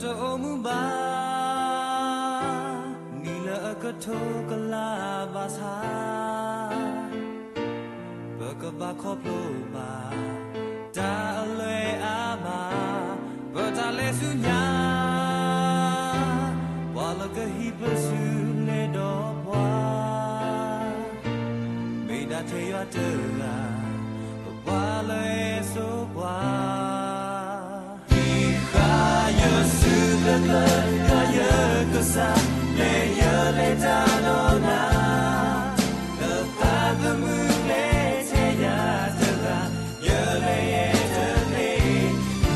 တအိၣ်မူဘၣ် နံၣ်လၢအကထိကလးဘၣ်ဆၣ်, ပကဘၣ်ခီဖျိဘၣ် တၢ်အလွဲအမး, ပတၢ်လဲၤဆူညါ, ပှၤလၢကဟံးပစုလဲဒီးပှၤ, မ့ၢ်ဒၣ်ထဲယွၤတဂၤ, ပပှၤလၢအစိပှၤ ဟံးဃာ်ယစုကျၢၤကျၢၤ ယွၤယကစၢ်, လဲၤယလဲၤတၢ်ဒီးနၤ, လၢသးသမူကျဲထဲယၤတဂၤ, ယလဲၤယဲတသ့,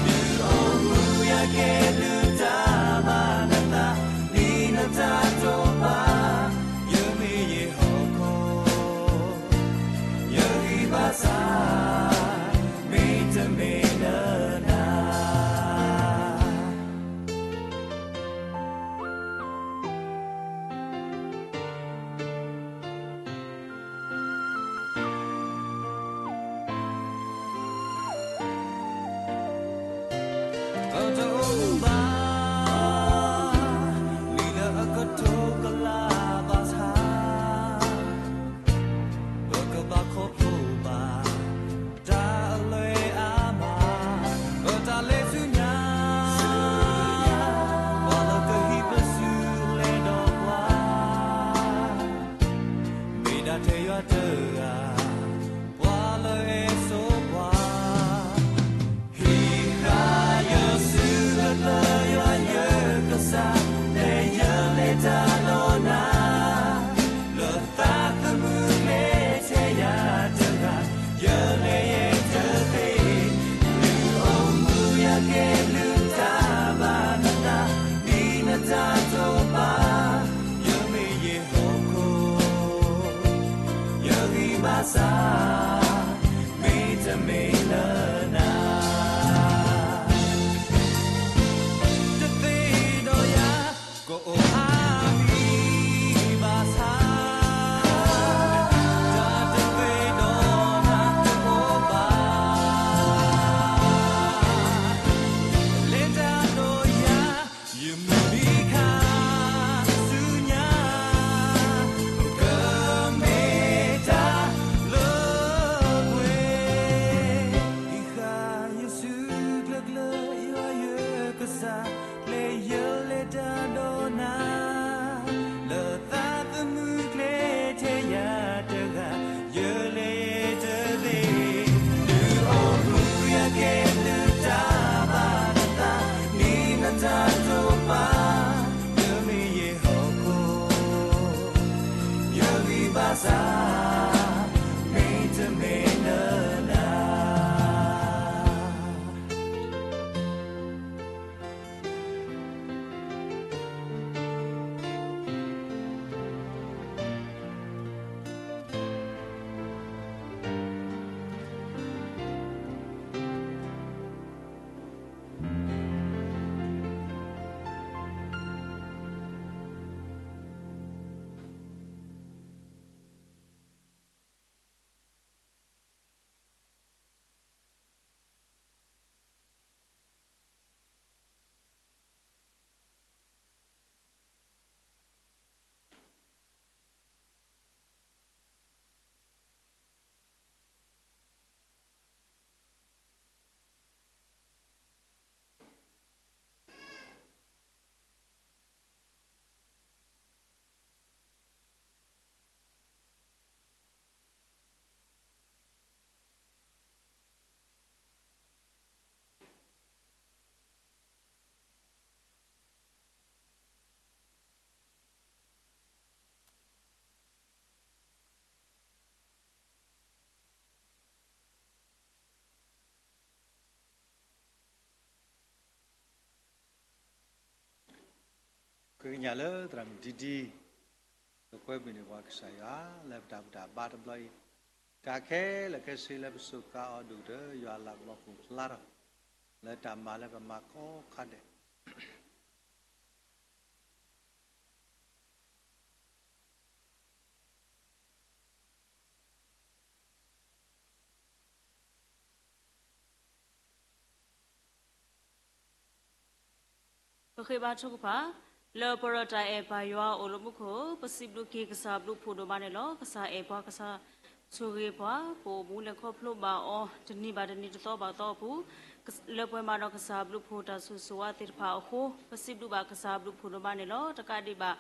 ဒုးအိၣ်မူယၤကဲဒုးတၢ်ဘၣ်နသး, ဒ်နတၢ်တိာ်ပာ်, ယမ့ၢ်ယဟီၣ်ခိၣ် ယဂံၢ်ဘါစၢ်, မ့တမ့ၢ်လၢနၤ ပတအိၣ်မူဘၣ် နံၣ်လၢအကထိကလးဘၣ်ဆၣ်, ပကဘၣ်ခီဖျိဘၣ် တၢ်အလွဲအမး, ပတၢ်လဲၤဆူညါ, ပှၤလၢကဟံးပစုလဲဒီးပှၤ, မ့ၢ်ဒၣ်ထဲယွၤတဂၤ, ပှၤလၢအစိပှၤ ဟံးဃာ်ယစုကျၢၤကျၢၤ ယွၤယကစၢ်, လဲၤယလဲၤတၢ်ဒီးနၤ, လၢသးသမူကျဲထဲယၤတဂၤ, ယလဲၤယဲတသ့, ဒုးအိၣ်မူယၤကဲဒုးတၢ်ဘၣ်နသး, ဒ်နတၢ်တိာ်ပာ်, ယမ့ၢ်ယဟီၣ်ခိၣ် ယဂံၢ်ဘါစၢ်, မ့တမ့ၢ်လၢနၤ တသ့ဒီးယၤ ကအိၣ်အါမံၤဘၣ်ဆၣ်, တၢ်တသ့ဒီးနၤတအိၣ်ဘၣ်, လဲၤတၢ်ဒီးယၤ ယမုၢ်နံၤခါဆူညါ, ကမ့ၢ်တၢ်လၢပှဲၤ, ဟံးဃာ်ယစုကျၢၤကျၢၤ ယွၤယကစၢ်, လဲၤယလဲၤတၢ်ဒီးနၤ, လၢသးသမူကျဲထဲယၤတဂၤ, ယလဲၤတသ့, ဒုးအိၣ်မူယၤကဲဒုးတၢ်ဘၣ်နသး, ဒ်နတၢ်တိာ်ပာ်, ယမ့ၢ်ယဟီၣ်ခိၣ် ယဂံၢ်ဘါစၢ်, မ့တမ့ၢ်လၢနၤ ဃ့ကညးလၢသရၣ်မုၣ်ဒံဒံ, ပကွဲမုာ်န့ၢ်ပှၤကစၢ်ယွၤ လၢပတၢ်ဘူၣ်တၢ်ဘါတဘျီအံၤ, တၢ်ခဲလၢာ်ခဲဆ့လၢပစိာ်ဃာ်အီၤဒိၣ်ကတၢၢ် ယွၤလၤကပီၤဃုာ်ဖျါထီၣ် လၢတၢ်မၤလၢပမၤကိးခါဒဲး ပဃ့ဘါထုကဖၣ်, လၢပရၢတၢ်အဲၣ်ပၢ်ယွၤအိၣ်လၢမူခိၣ်, ပစံးဘျုးက့ၤကစၢ်ဘျုးဖှိၣ်ဒိၣ်မးန့ၣ်လီၤ. ကစၢ်အဲၣ်ပှၤ, ကစၢ်ဆိၣ်ဂ့ၤပှၤ, ပအိၣ်မူလဲၤခီဖျိဘၣ်အီၤ တနံၤဘၣ်တနံၤတသီဘၣ်သီအပူၤ, လၢပှဲၤမးဒီးကစၢ်ဘျုးဖှိၣ်တၢ်ဆိၣ်ဂ့ၤဆိၣ်ဝါသ့ၣ်တဖၣ်အဃိ, ပစံးဘျုးဘၣ်ကစၢ်ဘျုးဖှိၣ်ဒိၣ်မးန့ၣ်လီၤ. တကးဒံးဘၣ်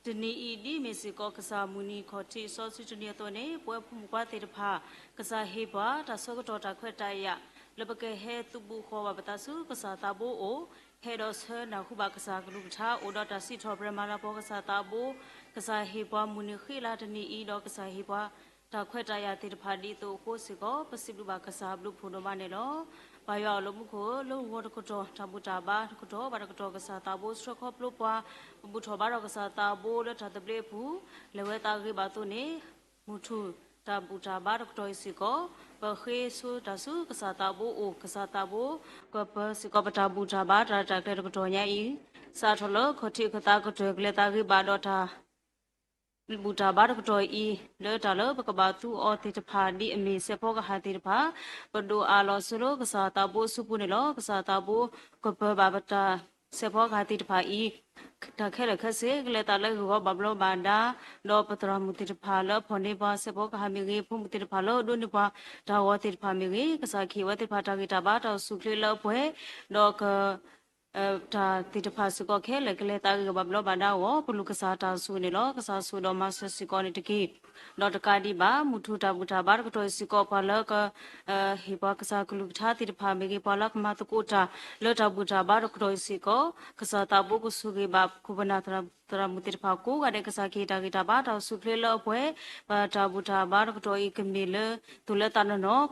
တနံၤအံၤဒ်မ့ၢ်စ့ၢ်ကီး ကစၢ်မုၢ်နံၤခီၣ်ထံးစီဆှံတနံၤအသိးန့ၣ်, ပဝဲဖိမုၣ်ဖိခွါသ့ၣ်တဖၣ် ကစၢ်ဟ့ၣ်ပှၤတၢ်ဆၢကတီၢ်တၢ်ခွဲးတၢ်ယာ် လၢပကဟဲသုးဘူးဃီၤဘၣ်ပသးဆူကစၢ်သးဘိအအိၣ်, ဟဲဒီးဆၢနၢ်ဟူဘၣ်ကစၢ်အကလုၢ်ကထါ, အိၣ်ဒီးတၢ်စံးထီၣ်ပတြၢၤမၤလၤကပီၤကစၢ်သးဘိ, ကစၢ်ဟ့ၣ်ပှၤမုၢ်နံၤဃံလၤတနံၤအံၤ, ဒီးကစၢ်ဟ့ၣ်ပှၤတၢ်ခွဲးတၢ်ယာ်သ့ၣ်တဖၣ်ဒ်သိးအဃိစ့ၢ်ကီး, ပစံးဘျုးဘၣ်ကစၢ်ဘျုးဖှိၣ်ဒိၣ်မးန့ၣ်လီၤ. ပၢ်ယွၤအိၣ်လၢမူခိၣ်, လၢဂီၤတကတီၢ် တၢ်ဘူၣ်တၢ်ဘါတကတီၢ်ဘၣ်တကတီၢ် ကစၢ်သးဘိဆှၢခီဖျိပှၤ, ပဘူၣ်ထီၣ်ဘါထီၣ်ကစၢ်သးဘိလၢတၢ်သဘျ့အပူၤ, လဲၤဝဲသးဂ့ၤဘၣ်အသိးန့ၣ်, မုၢ်ထူၣ်တၢ်ဘူၣ်တၢ်ဘါတကတီၢ်အံၤစ့ၢ်ကီး, ပဃ့ဆိတၢ်ဆူကစၢ်သးဘိအအိၣ်, ကစၢ်သးဘိကပၢၤစ့ၢ်ကီး ပတၢ်ဘူၣ်တၢ်ဘါတၢ်ရဲၣ်တၢ်ကျဲၤတကတီၢ်ညါအံၤ, စးထီၣ်လၢခီၣ်ထံးခီၣ်သးကတၢၢ် ကလဲၤသးဂ့ၤဘၣ်ဒီးတၢ် ဘူၣ်တၢ်ဘါတကတီၢ်အံၤ, လၢတၢ်လၢပကဘၣ်သူအီၤသ့ၣ်တဖၣ် ဒ်အမ့ၢ်စဲးဖီကဟၣ်သ့ၣ်တဖၣ်, ပဒိၣ်အးလီၤဆၢလၢကစၢ်သးဘိအစုပူၤန့ၣ်လီၤ. ကစၢ်သးဘိကပၢၤဘၣ်ပတၢ်စဲးဖီကဟၣ်သ့ၣ်တဖၣ်အံၤ, တၢ်ခဲလၢာ်ခဲဆ့ ကလဲၤသးလၢဂ့ၢ်ဝီဘၣ်ဘျီးဘၣ်ဒါ, ဒီးပသရၣ်မုၣ်သ့ၣ်တဖၣ်လၢအဖီၣ်န့ၢ်ပှၤစဲးဖီကဟၣ်မ့ၢ်ဂ့ၤ, ဖိမုၣ်သ့ၣ်တဖၣ်လၢအဒိးန့ၢ်ပှၤတၢ်ဂီၤသ့ၣ်တဖၣ်မ့ၢ်ဂ့ၤ, ကစၢ်ကဟ့ၣ်ဝဲသ့ၣ်တဖၣ်တၢ်ဂံၢ်တၢ်ဘါတၢ်အိၣ်ဆူၣ်အိၣ်ချ့လၢအပှဲၤ, ဒီးက တၢ်သ့ၣ်တဖၣ်စ့ၢ်ကီးခဲလၢာ် ကလဲၤသးဂ့ၤဘၣ်ဘျီးဘၣ်ဒါအဂီၢ်, ပလူၤကစၢ်တၢ်ဆိၣ်ဂ့ၤန့ၣ်လီၤ. ကစၢ်ဆိၣ်ဂ့ၤဒီးမၤစၢၤစ့ၢ်ကီးန့ၣ်တက့ၢ်. ဒီးတကးဒံးဘၣ် မုၢ်ထူၣ်တၢ်ဘူၣ်တၢ်ဘါတကတီၢ်အံၤစ့ၢ်ကီး ပှၤလၢက ဟ့ၣ်ပှၤကစၢ်ကလုၢ်ကထါသ့ၣ်တဖၣ်မ့ၢ်ဂ့ၤ, ပှၤလၢကမၤသကိးတၢ်လၢတၢ်ဘူၣ်တၢ်ဘါတကတီၢ်အံၤစ့ၢ်ကီး, ကစၢ်သးဘိကဆိၣ်ဂ့ၤဘၣ်ခိၣ်ပနၢ်သရၣ်မုၣ်သ့ၣ်တဖၣ်ကိးဂၤဒဲး, ကစၢ်ကဟ့ၣ်တၢ်ဂံၢ်တၢ်ဘါတၢ်အိၣ်ဆူၣ်အိၣ်ချ့လၢအပှဲၤ, ပတၢ်ဘူၣ်တၢ်ဘါတကတီၢ်အံၤကမ့ၢ်လၢ သိၣ်လၢသးနီၢ်နီၢ်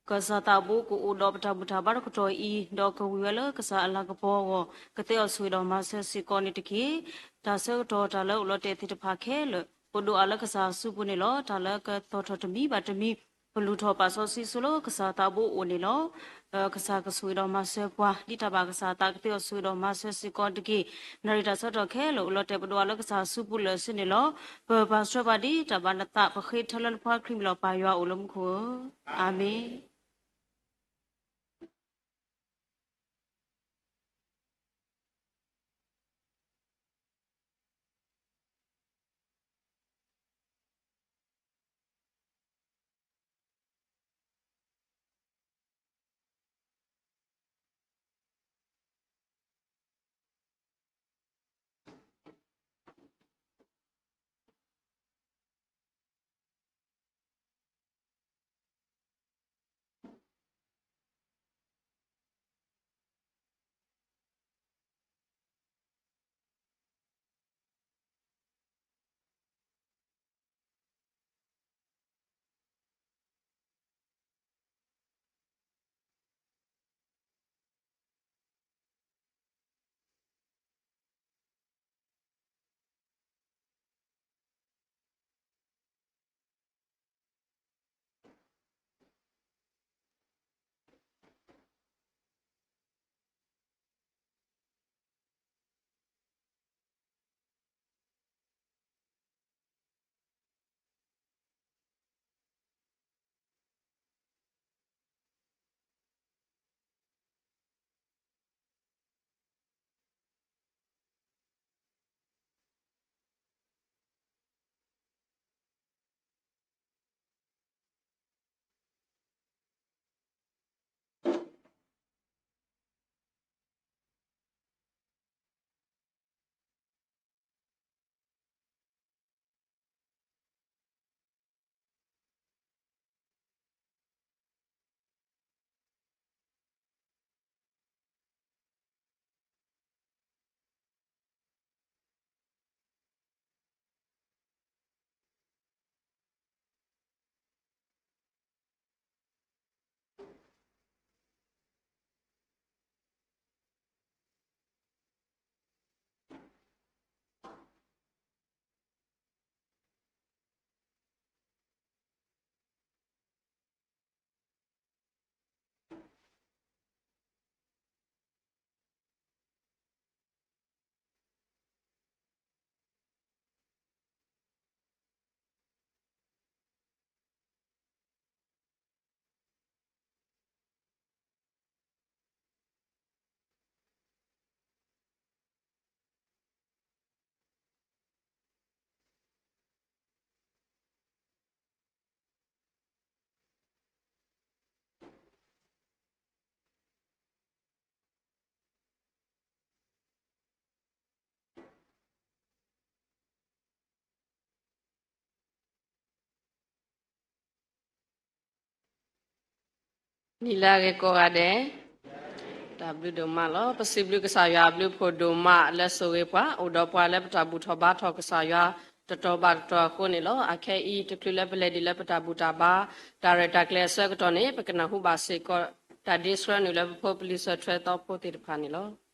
ကစၢ်သးဘိကအိၣ်ဒီးပတၢ်ဘူၣ်တၢ်ဘါတကတီၢ်အံၤ, ဒီးကဝံၤဝဲလၢကစၢ်အလၤကပီၤအဂီၢ်, ကသ့အီၤဆိၣ်ဂ့ၤဒီးမၤစၢၤစ့ၢ်ကီးန့ၣ်တက့ၢ်. တၢ်ဆၢကတီၢ်တၢ်လၢအိၣ်လီၤတဲာ်သ့ၣ်တဖၣ်ခဲလၢာ် ပဒိၣ်အးလၢကစၢ်အစုပူၤန့ၣ်လီၤ. တၢ်လၢကသီၣ်ထီၣ်တမံၤဘၣ်တမံၤ, ပလူၤထီၣ်ပာ်စီဆှံဆိလၢကစၢ်သးဘိအအိၣ်န့ၣ်လီၤ. ကစၢ်ကဆိၣ်ဂ့ၤဒီးမၤစၢၤပှၤ ဒ်တၢ်ဘၣ်ကစၢ်အသး, ကသ့အီၤဆိၣ်ဂ့ၤဒီးမၤစၢၤစ့ၢ်ကီးတက့ၢ်. နၣ်ရံၣ်တၢ်ဆၢကတီၢ်ခဲလၢာ် အိၣ်လီၤတဲာ်ပဒိၣ်အးလၢကစၢ်အစုပူၤလၢာ်စုန့ၣ်လီၤ. ပပာ်ဆှၢပှၤဒ်တၢ်ဘၣ်နသး, ပဃ့ထၢလၢနဖိခွါခရံာ်မံၤလီၤ. ပၢ်ယွၤအိၣ်လၢမူခိၣ်ဧၢ, အၤမ့ၣ်. နံၤလၢအဂ့ၤကိးဂၤဒဲး, တၢ်ဘျုးဒိၣ်မးလီၤ. ပစံးဘျုးကစၢ်ယွၤအဘျုးအဖှိၣ်ဒိၣ်မးလၢစိၤဂ့ၤပှၤ အိၣ်ဒီးပှၤလၢပတၢ်ဘူၣ်ထီၣ်ဘါထီၣ်ကစၢ်ယွၤတတီၤဘၣ်တတီၤအဃိန့ၣ်လီၤ. အခဲအံၤတချုးလၢပလဲၤဒံးလၢပတၢ်ဘူၣ်တၢ်ဘါ တၢ်ရဲၣ်တၢ်ကျဲၤအဆၢကတီၢ်န့ၣ် ပကနၢ်ဟူဘၣ်စ့ၢ်ကီး တၢ်ဒ့ဆှၢနုာ်လၢပဖိပလံၤဆၢထွဲသီဖိသ့ၣ်တဖၣ်န့ၣ်လီၤ.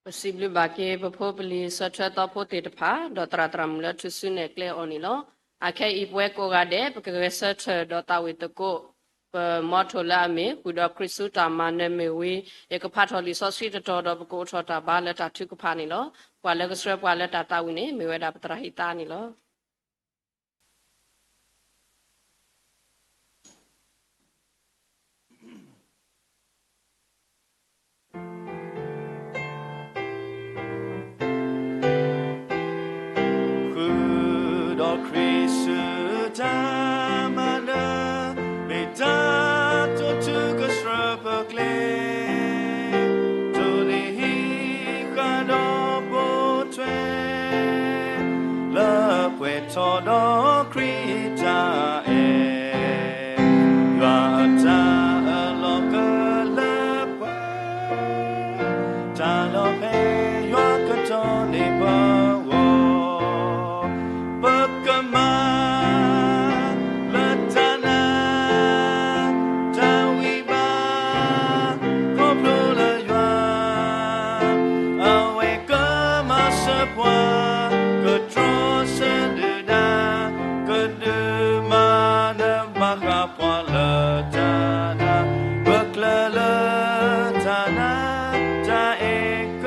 ပစံးဘျုးဘၣ်က့ၤ ပဖိပလံၤ ဆၢထၢၣ်သီဖိသ့ၣ်တဖၣ် ဒီးသရၣ်သရၣ်မုၣ်လၢထူၣ်စုနဲၣ်ကျဲအီၤန့ၣ်လီၤ. အခဲအံၤပဝဲကိးဂၤဒဲး ပကဂဲၤဆၢထၢၣ်ဒီးသးဝံၣ်သကိး ပမီထိၣ်လၢအမ့ၢ် ဃုာ်ဒီးခရံာ်ဆူတၢ်မၤနၢၤမ့ၢ်ဝံၤ ယကဖးထီၣ်လံာ်စီဆှံတတီၤဒီးပကအိးထီၣ်တၢ်ဘါလၢတၢ်ထုကဖၣ်န့ၣ်လီၤ. ပှၤလၢကဆှၢပှၤလၢတၢ်သးဝံၣ်န့ၣ် မ့ၢ်ဝဲဒၣ်ပသရၣ်ဟံသးန့ၣ်လီၤ. ဃုာ်ဒီးခရံာ်ဆူတၢ်မၤနၢၤ မ့ၢ်တၢ်တိာ်ထူကဆှၢပကျဲ တိၢ်နီၣ်ဟံးဃာ်ဒီးပိာ်ထွဲ လၢပှဲၤထီၣ်ဒီးခရံာ်တၢ်အဲၣ် ယွၤအတၢ်အၢၣ်လီၤကလၢပှဲၤ တၢ်လီၤဖဲယွၤကတီၤန့ၢ်ပဂီၢ် ပကမၤလၢတၢ်နာ် တၢ်ဝံဘၣ် ခီဖျိလၢယွၤ အဝဲကမၤစၢၤပှၤ ကတြီဆၢဒုၣ်ဒါ ကဒုးမၤနၢၤဘၣ်ဃးပှၤလၢတၢ်နာ် ပကျၢၤလၢတၢ်နာ် တၢ်အဲၣ်က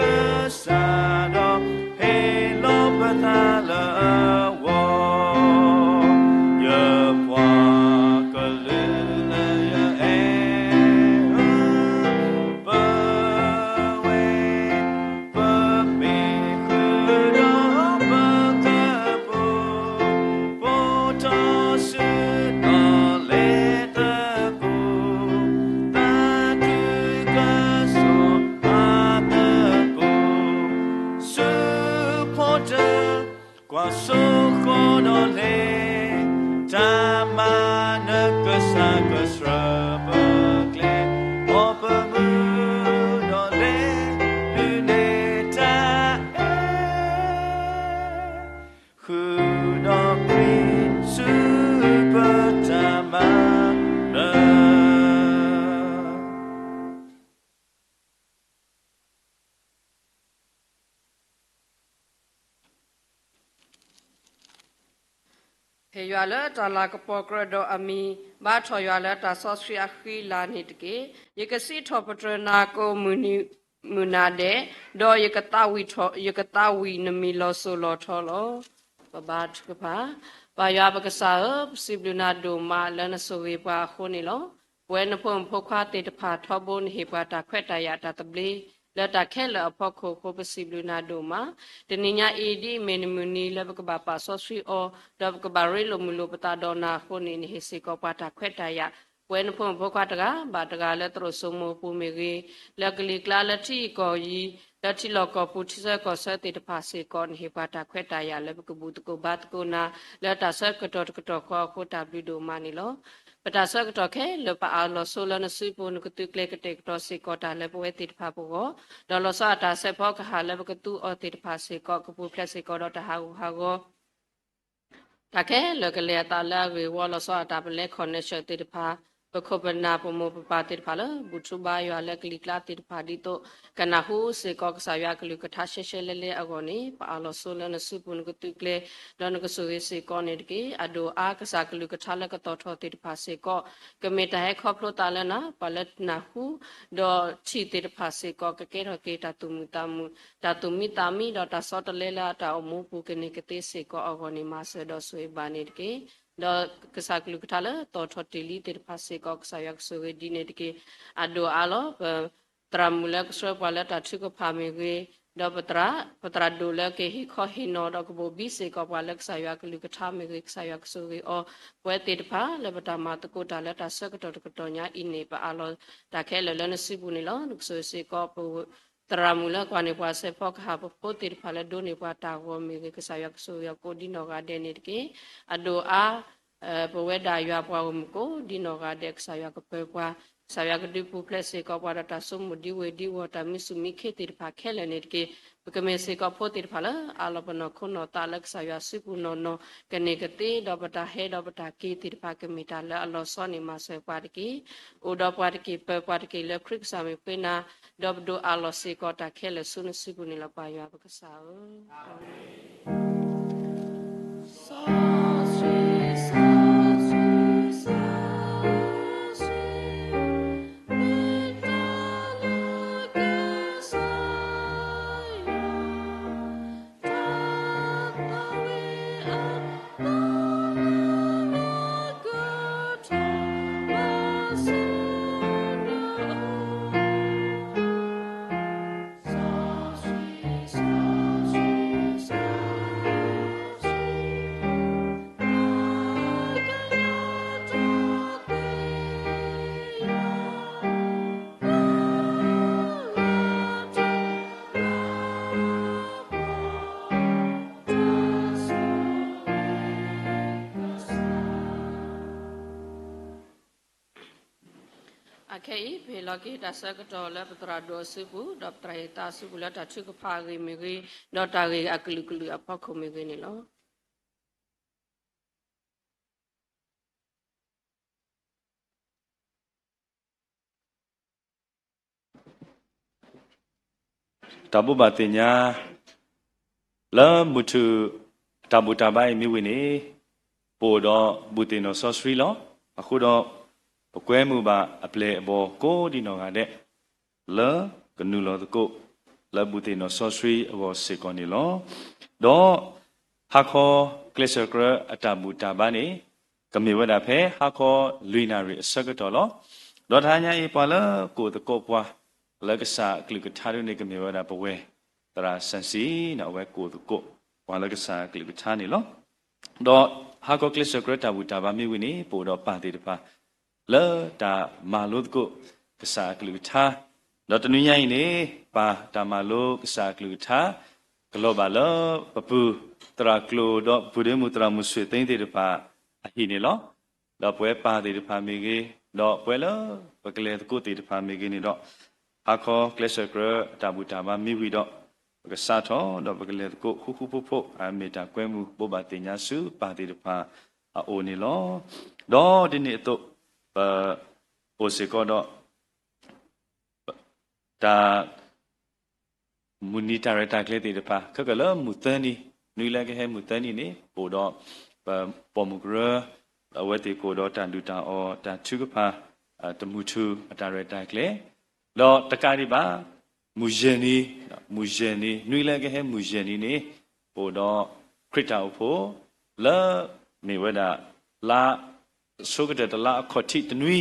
စၢ်ဒီး ဟ့ၣ်လီၤပသးလၢအဂီၢ် ယပှၤကလုာ်လၢယအဲၣ် ပဝဲ ပမ့ၢ်ဃုာ်ဒီးပကပူၤ ပိာ်ထီၣ်စုဒီးလဲၤသကိး သးခုကစီၣ်မၤသကိး ဆူဖိတၢၣ် ကွၢ်စိဃီၤဒီးလဲၤ တၢ်မၤနၢၤကစၢ်ကဆှၢပကျဲ အီၣ်ပမုာ်ဒီးလဲၤ ဒုးနဲၣ်တၢ်အဲၣ် ဃုာ်ဒီးခရံာ်ဆူပတၢ်မၤနၢၤ ဖဲယွၤလၢတၢ်လၤကပီၤကြၢးဒီးအမံၤ ဘါထီၣ်ယွၤလၢတၢ်စီဆှံအဃံလၤန့ၣ်တက့ၢ်. ယကစံးထီၣ်ပတြၢၤနၤကိးမုၢ်နံၤမုၢ်နၤဒဲး, ဒီးယကသးဝံၣ်ထီၣ်, ယကသးဝံၣ်နမံၤလီၤစိၤလီၤထီလီၤ. ပဘါထုကဖၣ်. ပၢ်ယွၤပကစၢ်ဧၢ, ပစံးဘျုးနၤဒိၣ်မးလၢနဆိၣ်ဂ့ၤပှၤအဃိန့ၣ်လီၤ. ပဝဲနဖိမုၣ်ဖိခွါသ့ၣ်တဖၣ်ထီဘိ နဟ့ၣ်ပှၤတၢ်ခွဲးတၢ်ယာ်တၢ်သဘျ့ လၢတၢ်ခဲလၢာ်အဖီခိၣ်အဃိ ပစံးဘျုးနၤဒိၣ်မး. တနံၤညါအံၤ ဒ်အမ့ၢ်နမုၢ်နံၤလၢပကဘၣ်ပာ်စီဆှံအီၤ, ဒီးပကဘၣ်ရ့လိာ်မုာ်လိာ်ပသးဒီးနၤအဃိန့ၣ် နဟ့ၣ်စ့ၢ်ကီးပှၤတၢ်ခွဲးတၢ်ယာ်, ပဝဲနဖိမုၣ်ဖိခွါတဂၤဘၣ်တဂၤလၢသရိာ်စိမိၤပူၤမ့ၢ်ဂ့ၤ, လၢကလံၤကျါလၢထံဂုၤကီၢ်ဂၤ, လၢထံလီၢ်ကီၢ်ပူၤထံဆၢကီၢ်ဆၢသ့ၣ်တဖၣ်စ့ၢ်ကီး နဟ့ၣ်ပှၤတၢ်ခွဲးတၢ်ယာ်လၢပကဘူၣ်သကိးဘါသကိးနၤ, လၢတၢ်ဆၢကတီၢ်တကတီၢ်ဃီအဃိ တၢ်ဘျုးဒိၣ်မးန့ၣ်လီၤ. ပတၢ်ဆၢကတီၢ်ခဲလၢာ် ပအၢၣ်လီၤဆိလၢနစုပူၤ နကသုးကျဲၤကတဲာ်ကတီၤစ့ၢ်ကီးတၢ်လၢပဝဲသ့ၣ်တဖၣ်ပဂီၢ်, ဒီးလီၤဆီအတၢ်ဆဲးဖီကဟၣ်လၢပကသူအီၤသ့ၣ်တဖၣ်စ့ၢ်ကီး ကပူၤဖျဲးစ့ၢ်ကီးဒီးတၢ်ဟးဂူာ်ဟးဂီၤ တၢ်ခဲလၢာ်ကလဲၤအသးလၢအဂ့ၢ်အဝီ လီၤဆီအတၢ်ပလဲၤ connection သ့ၣ်တဖၣ်, ပခိၣ်ပနၢ်ပမိၢ်ပပၢ်သ့ၣ်တဖၣ်လၢ ဘူၣ်ထူဘါယွၤလၢကလံၤကျါသ့ၣ်တဖၣ် ဒ်သိးကနၢ်ဟူစ့ၢ်ကီးကစၢ်ယွၤကလုၢ်ကထါရှဲရှဲလဲလဲအဂီၢ်န့ၣ် ပအၢၣ်လီၤဆိလၢနစုပူၤ နကသုးကျဲၤ ဒီးနကဆိၣ်ဂ့ၤစ့ၢ်ကီးန့ၣ်တက့ၢ်. အဒိၣ်အါကစၢ်ကလုၢ်ကထါလၢကသီၣ်ထီၣ်သ့ၣ်တဖၣ်စ့ၢ်ကီး ကမ့ၢ်တၢ်ဟဲခီဖျိသးလၢနၤ, ပှၤလၢနၢ်ဟူ ဒီးထံၣ်သ့ၣ်တဖၣ်စ့ၢ်ကီး ကကဲထီၣ်က့ၤတၢ်သူၣ်မုာ်သးမုာ်, တၢ်သူၣ်မံသးမံ ဒီးတၢ်ဆီတလဲလၢအတၢ်အိၣ်မူပူၤ ကန့ၢ်ကသ့စ့ၢ်ကီးအဂီၢ်န့ၣ် မၤစၢၤဒီးဆိၣ်ဂ့ၤဘၣ်န့ၣ်တက့ၢ်. ဒီးကစၢ်ကလုၢ်ကထါလၢသီၣ်ထီၣ်တ့ၢ်လံသ့ၣ်တဖၣ်စ့ၢ်ကီး ကစၢ်ယွၤကဆိၣ်ဂ့ၤဒ်န့ၣ်တက့ၢ်. အဒိၣ်အါလီၤ. ပသရၣ်မုၣ်လၢကဆှၢပှၤလၢတၢ်ထုကဖၣ်မ့ၢ်ဂ့ၤ, ဒီးပသရၣ်, ပသရၣ်ဒိၣ်လၢကဟ့ၣ်ခီဟ့ၣ်နီၤ ဒီးကဘိၣ်ဘံစ့ၢ်ကီးပှၤလၢကစၢ်ယွၤကလုၢ်ကထါမ့ၢ်ဂ့ၤ, ကစၢ်ယွၤကဆိၣ်ဂ့ၤအီၤ, ပဝဲသ့ၣ်တဖၣ်လၢပတၢ်မၤသကိးတၢ်လၢတၢ်ဆၢကတီၢ်တကတီၢ်ညါအံၤန့ၣ် ပအၢၣ်လီၤတၢ်ခဲလၢာ်လၢနစုပူၤန့ၣ်လီၤ. နကဆိၣ်ဂ့ၤစ့ၢ်ကီး ပ သရၣ်မုၣ်လၢကွၢ်န့ၢ်ပှၤဆဲးဖီကဟၣ် ပဖိသ့ၣ်တဖၣ်လၢဒိးန့ၢ်ပှၤတၢ်ဂီၤမ့ၢ်ဂ့ၤ, ကစၢ်ယွၤကဆိၣ်ဂ့ၤအီၤကိးဒ်နီၢ်ဂၤဒဲးန့ၣ်တက့ၢ်. အဒိၣ်အါ ပဝဲဒၣ်ယွၤပှၤဂီၢ်မုၢ်ကိးဒ်နီၢ်ဂၤဒဲး ကစၢ်ယွၤကပၢၤပှၤ ကစၢ်ယွၤကဒုးပူၤဖျဲးစ့ၢ်ကီးပှၤဒီးတၢ်ဆိကမိၣ်ဒံဝ့ၢ်ဒံဝီၤ တၢ်မံဆူၣ်မံခ့သ့ၣ်တဖၣ်ခဲလၢာ်န့ၣ်တက့ၢ်. ပကမ့ၢ်စ့ၢ်ကီးဖိသ့ၣ်တဖၣ်လၢအးလီၤပနီၢ်ခိနီၢ်သးလၢကစၢ်ယွၤစုပူၤနီၢ်နီၢ် ကန့ၢ်ကသ့ဒီးပတၢ်ဟဲဒီးပတၢ်က့ၤသ့ၣ်တဖၣ်ကမ့ၢ်တၢ်လၢအလီၤဆီန့ၣ် မၤစၢၤပှၤတက့ၢ်. အိၣ်ဒီးပှၤတက့ၢ် ပၢၤပှၤတက့ၢ်လၢခရံာ်ကစၢ်မ့ၢ်ပှဲၤနၤ ဒီးပဒိးအးလီၤစ့ၢ်ကီးတၢ်ခဲလၢာ်ဆူနစုပူၤန့ၣ်လီၤ ပၢ်ယွၤပကစၢ်ဧၢ. အခဲအံၤ ပဟ့ၣ်လီၤက့ၤတၢ်ဆၢကတီၢ်လၢပသရၣ်ဒိၣ်အစုပူၤ ဒီးပသရၣ်ဟ့ၣ်သးအစုပူၤလၢတၢ်ထုကဖၣ်အဂ့ၢ်မ့ၢ်ဂ့ၤ, ဒီးတၢ်ဂ့ၢ်အကလုာ်ကလုာ်အဖီခိၣ်မ့ၢ်ဂ့ၤန့ၣ်လီၤ. တၢ်ဘိးဘၣ်သ့ၣ်ညါ လၢမုၢ်ထူၣ်တၢ်ဘူၣ်တၢ်ဘါအံၤမ့ၢ်ဝံၤန့ၣ် ပအိၣ်ဒီးဘူၣ်သ့ၣ်နီၣ်စီဆှံလီၤ. အဃိဒီး ပကွဲမုာ်ဘၣ်အပျဲၢ်အဘီၣ်ကိးဒံနီၢ်ဂၤဒဲး လၢကနုာ်လီၤသကိး လၢဘူၣ်သ့ၣ်နီၣ်စီဆှံအဂီၢ်စ့ၢ်ကီးန့ၣ်လီၤ. ဒီးဟါခီကျဲးစၢးကြၢးအတၢ်ဘူၣ်တၢ်ဘါန့ၣ် ကမ့ၢ်ဝဲဒၣ်ဖဲဟါခီလွံၢ်နၣ်ရံၣ်အဆၢကတီၢ်လီၤ. ဒီးတဟါညါအံၤ ပှၤလၢကအိၣ်သကိးပှၤ လၢကစၢ်အကလုၢ်ကထါဒ်န့ၣ် ကမ့ၢ်ဝဲဒၣ်ပဝဲ သရၣ်စၣ်စံၤန့ၣ် အဝဲကအိၣ်သကိး ပှၤလၢကစၢ်အကလုၢ်ကထါန့ၣ်လီၤ. ဒီးဟါခီကျဲးစၢးကြၢးတၢ်ဘူၣ်တၢ်ဘါမ့ၢ်ဝံၤန့ၣ် ပအိၣ်ဒီးပၢ်သ့ၣ်တဖၣ် လၢတၢ်မၤလိသကိးကစၢ်အကလုၢ်ကထါ, ဒီးတနွံညါအံၤန့ၣ် ပၢ်တၢ်မၤလိကစၢ်အကလုၢ်ကထါ ကလီၤဘၣ်လၢပပုၢ်သရၣ်ကျိၤဒီးပပုၢ်ဒ့မုၣ်သရၣ်မုၣ်ဆွေသိန်းသ့ၣ်တဖၣ်အဟံၣ်န့ၣ်လီၤ. ဒီးပဝဲပၢ်သ့ၣ်တဖၣ်မ့ၢ်ဂ့ၤ, ဒီးပဝဲလၢပကလဲၤသကိးသ့ၣ်တဖၣ်မ့ၢ်ဂ့ၤန့ၣ်ဒီး ဟါခီကျဲးစၢးကြၢးတၢ်ဘူၣ်တၢ်ဘါမ့ၢ်ဝံၤဒီး ပကစးထီၣ်ဒီးပကလဲၤသကိးဃူဃူဖိးဖိး အမ့ၢ်တၢ်ကွဲမုာ်ဘိးဘၣ်သ့ၣ်ညါဆူပၢ်သ့ၣ်တဖၣ်အအိၣ်န့ၣ်လီၤ. ဒီးဒ်န့ၣ်အသိး ပအိၣ်စ့ၢ်ကီးဒီး တၢ် မုၢ်နံၤတၢ်ရဲၣ်တၢ်ကျဲၤသ့ၣ်တဖၣ် ခဲကၢၣ်လၢမုၢ်သၢနံၤ နွံလၢကဟဲမုၢ်သၢနံၤန့ၣ် ပအိၣ်ဒီး ပပိာ်မုၣ်ကရၢ အဝဲသ့ၣ်ကအိၣ်ဒီးတၢ်ဒုၣ်တၢ်အီၣ်တၢ်ထုကဖၣ် တမုၢ်ထူၣ်အတၢ်ရဲၣ်တၢ်ကျဲၤ ဒီးတကးဒံးဘၣ် မုၢ်ယဲၢ်နံၤ မုၢ်ယဲၢ်နံၤ နွံလၢကဟဲမုၢ်ယဲၢ်နံၤန့ၣ် ပအိၣ်ဒီးခရံာ်တၢ်အိၣ်ဖှိၣ် လၢ မ့ၢ်ဝဲဒၣ် လါ အဆိကတၢၢ်တလါအခီၣ်ထံးတနွံ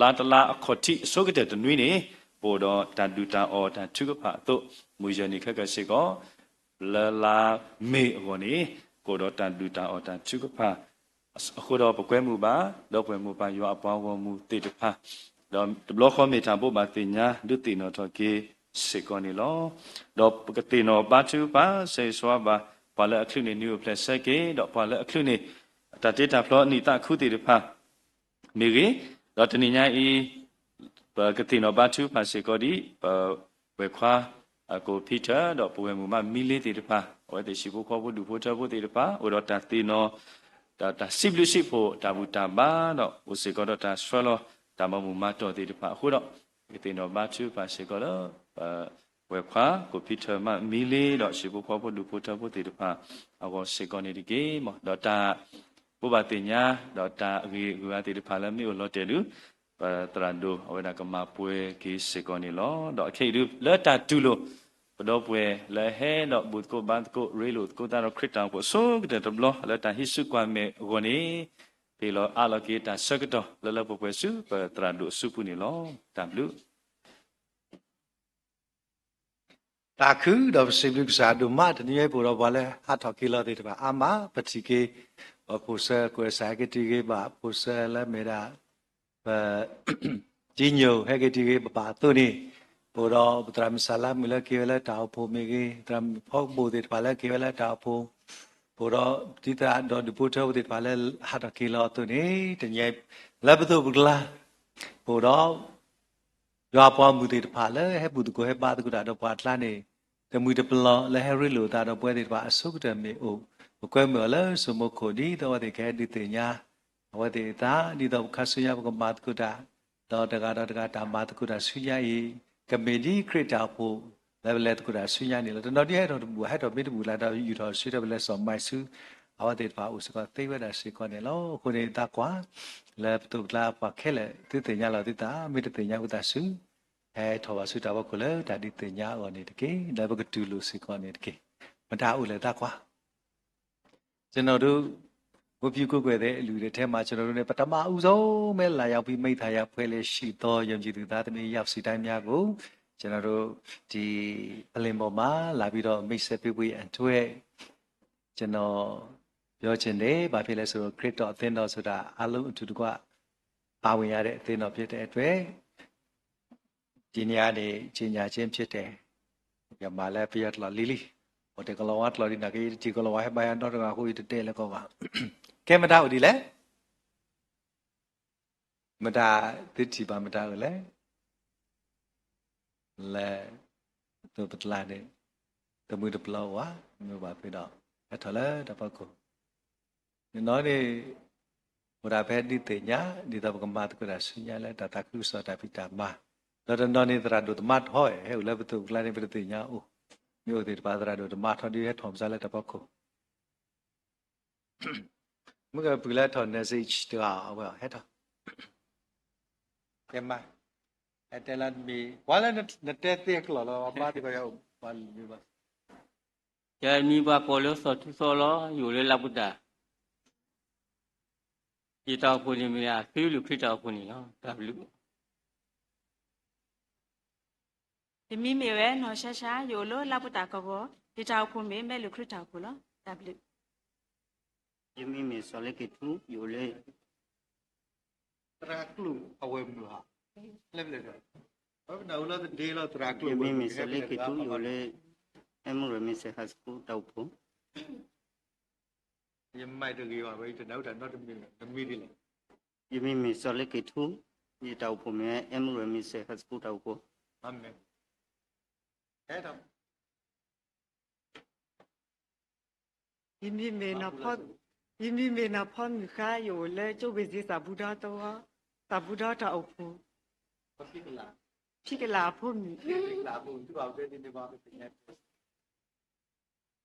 လါတလါအခီၣ်ထံးအဆိကတၢၢ်တနွံန့ၣ် ပအိၣ်ဒီးတၢ်ဒုၣ်တၢ်အီၣ်တၢ်ထုကဖၣ်အသိး မုၢ်ယဲၢ်နံၤခဲကၢၣ်စ့ၢ်ကီး လၢလါမ့ၤအဂီၢ်န့ၣ် ကအိၣ်ဒီးတၢ်ဒုၣ်တၢ်အီၣ်တၢ်ထုကဖၣ် အဃိဒီးပကွဲမုာ်ဘၣ် ဒီပုၢ်ဝဲၢ်မိၢ်ပၢ်ယွၤအပှၤဂီၢ်မုၢ်သ့ၣ်တဖၣ် ဒီးတဘျီဃီမ့ၢ်တၢ်ဘိးဘၣ်သ့ၣ်ညါ ဒုးသ့ၣ်နီၣ်ထီၣ်က့ၤစ့ၢ်ကီးန့ၣ်လီၤ. ဒီးပကသ့ၣ်နီၣ်ဘါထုကဖၣ် ဆၢဂ့ၤဆၢဝါဘၣ် ပှၤလၢအချုးန့ၣ် နွံအိၣ်ဖျဲၣ်ဆၢက့ၤ ဒီးပှၤလၢအချုးန့ၣ် တၢ်တ့တၢ်ဖျီအနံၣ်သးခူသ့ၣ်တဖၣ် မ့ၢ်ဂ့ၤ, ဒီးတနံၤညါအံၤ ပကသ့ၣ်နီၣ်ဘါထုကဖၣ်စ့ၢ်ကီးဒ် ပဝဲၢ်ခွါ ကိၣ်ဖံထၢၣ် ဒီးပဝဲၢ်မုၣ်မးမံလ့သ့ၣ်တဖၣ် အဝဲသ့ၣ်ဟံၣ်ဖိဃီဖိဒူၣ်ဖိထၢဖိသ့ၣ်တဖၣ် အိၣ်ဒီးတၢ်သ့ၣ်နီၣ် ဒီးတၢ်စံးဘျုးစံးဖှိၣ်တၢ်ဘူၣ်တၢ်ဘါ ဒီးအိၣ်စ့ၢ်ကီးဒီးတၢ်ဆှၢလီၤ တၢ်မၤမုာ်မၤတီၢ်သ့ၣ်တဖၣ်အဃိဒီး ပကသ့ၣ်နီၣ်ဘါထုကဖၣ်စ့ၢ်ကီးလၢ ပဝဲၢ်ခွါ ကိၣ်ဖံထၢၣ်မးမံလ့ ဒီးဟံၣ်ဖိဃီဖိဒူၣ်ဖိထၢဖိသ့ၣ်တဖၣ် အဂီၢ်စ့ၢ်ကီးန့ၣ်တက့ၢ်. ဒီးတၢ်ဘိးဘၣ်သ့ၣ်ညါ ဒီးတၢ်အဂ့ၤအဂုၤအဂၤသ့ၣ်တဖၣ်လၢမ့ၢ်အိၣ်လီၤတဲာ်ဒုး ပသရၣ်ဒိၣ်အဝဲဒၣ်ကမၤပှဲၤက့ၤစ့ၢ်ကီးန့ၣ်လီၤ. ဒီးအခဲအံၤဒုး လၢတၢ်တူၢ်လိာ် ပဒီပုၢ်ဝဲၢ်လၢအဟဲဒီးဘူၣ်သကိးဘါသကိး ရ့လိာ်သကိးသးဒီးခရံာ်တၢ်အိၣ်ဖှိၣ်အဆိကတၢၢ်တဘျီ လၢတၢ်ဟံးစုကွၢ်မဲာ်အဂီၢ်န့ၣ် ပဟ့ၣ်လီၤအးလီၤက့ၤတၢ်ဆၢကတီၢ် လၢလၢပှဲၤပှဲၤဆူပသရၣ်ဒိၣ်အစုပူၤန့ၣ်လီၤ. တၢ်ဘျုး တၢ်ခုဒီးပစံးဘျုးကစၢ်ဒိၣ်မး တနံၤအံၤပအိၣ်ဒီးပှၤလၢဟးထီၣ်က့ၤလီၤသ့ၣ်တဖၣ်အါမး ပထံၣ်က့ၤ ပဖိၣ်စၢၤ ကွဲးစးဟဲက့ၤတံၢ်ဂ့ၤဘၣ် ဖိၣ်စၢၤလၢမ့ၢ်ဒၣ် ပ ကံညိၣ် ဟဲက့ၤတံၢ်ဂ့ၤဘၣ်ဘၣ်အသိးန့ၣ် ပအိၣ်ဒီးပသရၣ်မုၣ်စၢ်လါမုၣ်လၢက့ၤဝဲလၢတၢ်အိၣ်ဖှိၣ်မ့ၢ်ဂ့ၤ သရၣ်မုၣ်ဖီကဘိၣ်သ့ၣ်တဖၣ်လၢက့ၤဝဲလၢတၢ်အိၣ်ဖှိၣ် ပအိၣ်ဒီးတံၤသရၣ်ဒီးဒူၣ်ဖိထၢဖိသ့ၣ်တဖၣ်လၢဟးထီၣ်က့ၤလီၤအသိးန့ၣ် တနံၤအံၤ လၢပသိးပကျါ ပအိၣ်ဒီး ယွၤအပှၤမုၣ်သ့ၣ်တဖၣ်လၢဟဲဘူၣ်သကိးဟဲဘါသကိးတၢ်ဒီးပှၤအကျါန့ၣ် တမှံၤတပလီၢ်လၢဟဲရ့လိာ်သးဒီးပဝဲသ့ၣ်တဖၣ်အဆိကတၢၢ်မ့ၢ်အိၣ်, ပကွဲမုာ်အီၤလၢစိမိခိၣ် ဒ်သိးအဝဲသ့ၣ်ကဟဲဒုးသ့ၣ်ညါ အဝဲသ့ၣ်အသး ဒ်သိးပခါဆူညါပကမၤသကိးတၢ် ဒီးတဂၤဒီးတဂၤတၢ်မၤသကိးတၢ်ဆူညါအံၤ ကမ့ၢ်ဒ်ခရံာ်တၢ်အိၣ်ဖှိၣ် လၢပလဲၤသကိးတၢ်ဆူညါန့ၣ်လီၤ. တနီၤဒ်ဟဲထီၣ်တဘူၣ် ဟဲထီၣ်မ့ၢ်တဘူၣ်လၢဒီးယူာ်ထီၣ်ဆူထီၣ်ပလဲၤစီၤမၤဆူ အဝဲသ့ၣ်တဖၣ်အိၣ်စ့ၢ်ကီးသ့ဝဲဒၣ်စ့ၢ်ကီးန့ၣ်လီၤ. အဃိန့ၣ်သးကွၢ် လၢပသိးပကျါပှၤခဲလၢာ် သုသ့ၣ်ညါလီၤသုသး မ့ၢ်တသ့ၣ်ညါဝဲသးဆူ ဟဲထီၣ်ဘၣ်ဆူတၢ်ဖီခိၣ်လၢတၢ်ဒုးသ့ၣ်ညါအဂီၢ်န့ၣ်တက့ၢ်. လၢပကတူၢ်လိာ်စ့ၢ်ကီးန့ၣ်တက့ၢ်. မတၤအိၣ်လဲၣ်သးကွၢ် ကျွန်တော်တို့ ဝတ်ပြုကိုးကွယ်တဲ့အလှူတွေထဲမှာ ကျွန်တော်တို့နဲ့ ပထမဦးဆုံးပဲ လာရောက်ပြီး မိတ်သဟာယအဖွဲ့လည်းရှိသော ယုံကြည်သူသားသမီး ရောက်စီတိုင်းများကို ကျွန်တော်တို့ ဒီ အလင်းပေါ်မှာ လာပြီးတော့ မိတ်ဆက်ပေးဖို့ရန်အတွက် ကျွန်တော် ပြောချင်တယ်။ ဘာဖြစ်လဲဆိုတော့ ခရစ်တော်အသင်းတော်ဆိုတာ အားလုံးအတူတကွ ပါဝင်ရတဲ့အသင်းတော်ဖြစ်တဲ့အတွက် ဒီနေ့ကနေ ကြေညာခြင်းဖြစ်တယ်။ ယမၤလၢပယီၤကျိာ်လံလံ, အိၣ်တဲကလီၤဝါကျိာ်ဒ်န့ၣ်က့ ယတထံၣ်ကလီၤဝါဟဲဘါယွၤနီတဂၤအဃိ ယတတဲလၢကီးဘၣ်. ကဲ မတၤအိၣ်ဒ်လဲၣ်, မတၤသုထံၣ်ဘၣ်မတၤအိၣ်လဲၣ်, လၢ သိးပတလါန့ၣ် တမှံၤတပျီၤဝဲ မ့ၢ်ဘၣ်ဖဲဒီး ဟဲထီၣ်လၢတၢ်ဖီခိၣ် နနီၤန့ၣ် အိၣ်ဒၣ်ဖဲဒုးသ့ၣ်ညါ ဒ်သိးပကမၤသကိးတၢ်ဆူညါလၢတၢ်သးခုကစီၣ်တၢ်ဖံးတၢ်မၤ, ဒီးတနီၤန့ၣ်သရၣ်ဒိၣ်သမါထီၣ် ဟဲအိၣ်လၢပသိးပကျါန့ၣ် ပတသ့ၣ်ညါအိၣ်, မ့ၢ်အိၣ်သ့ၣ်တဖၣ်သရၣ်ဒိၣ်သမါထီၣ်ဒ်ဟဲထီၣ်မစါလၢတၢ်ဖီခိၣ် မုၢ်ကပုၤလၢထီၣ် message တဂၤအဝဲဟဲထီၣ်, ကဲမး, ဟဲတဲလၢနမံၤ ကွၢ်လၢနတဲသ့အကျိာ်လီၤ ဘါသကိးယၤအိၣ် ပှၤလၢမံၤဘၣ် ယမံၤပှၤကိးလၢစီၤထူစီလီၤ ယအိၣ်လၢလးပူၤတၢ်, ယတၢ်အိၣ်ဖှိၣ်န့ၣ်မ့ၢ်ဒၣ် သုးလုၢ်ခရံာ်တၢ်အိၣ်ဖှိၣ်န့ၣ်လီၤ. တၢ်ဘျုး ယမံၤမ့ၢ်ဝဲနီၢ်ရှါရှါ ယအိၣ်လၢလးပူၤတၢ်ကဝီၤ, ယတၢ်အိၣ်ဖှိၣ်မ့ၢ်မဲးလုၢ်ခရံာ်တၢ်အိၣ်ဖှိၣ်လီၤ. တၢ်ဘျုး ယမံၤမ့ၢ်စီၤလ့က့ၤထူ ယအိၣ်လၢ သရၣ်ကျိာ်အဝဲမုၢ်ဟါ, လၢပလဲၤဒီး ပနၢ်ဟူလီၤသဒ့လီၤသရၣ်ကျိာ် ယမံၤမ့ၢ်စီၤလ့က့ၤထူ ယအိၣ်လၢ Emerald Mission High School တၢ်အိၣ်ဖှိၣ်, ယမံၤတဂ့ၤဘၣ် ယတနၢ်ဟူတၢ်နီတမံၤ နမံၤဒ်လဲၣ်, ယမံၤမ့ၢ်စီၤလ့က့ၤထူ ယတၢ်အိၣ်ဖှိၣ်မ့ၢ် Emerald Mission High School တၢ်အိၣ်ဖှိၣ်, အၤမ့ၣ် ယမံၤမ့ၢ်နီၢ်ဖီမုၢ်ဃါ ယအိၣ်လၢကၠိဘ့ၣ်စ့ သးဘူးဒီတဝီ, သးဘူးဒီတၢ်အိၣ်ဖှိၣ်, ဖံကလးအဖိမုၣ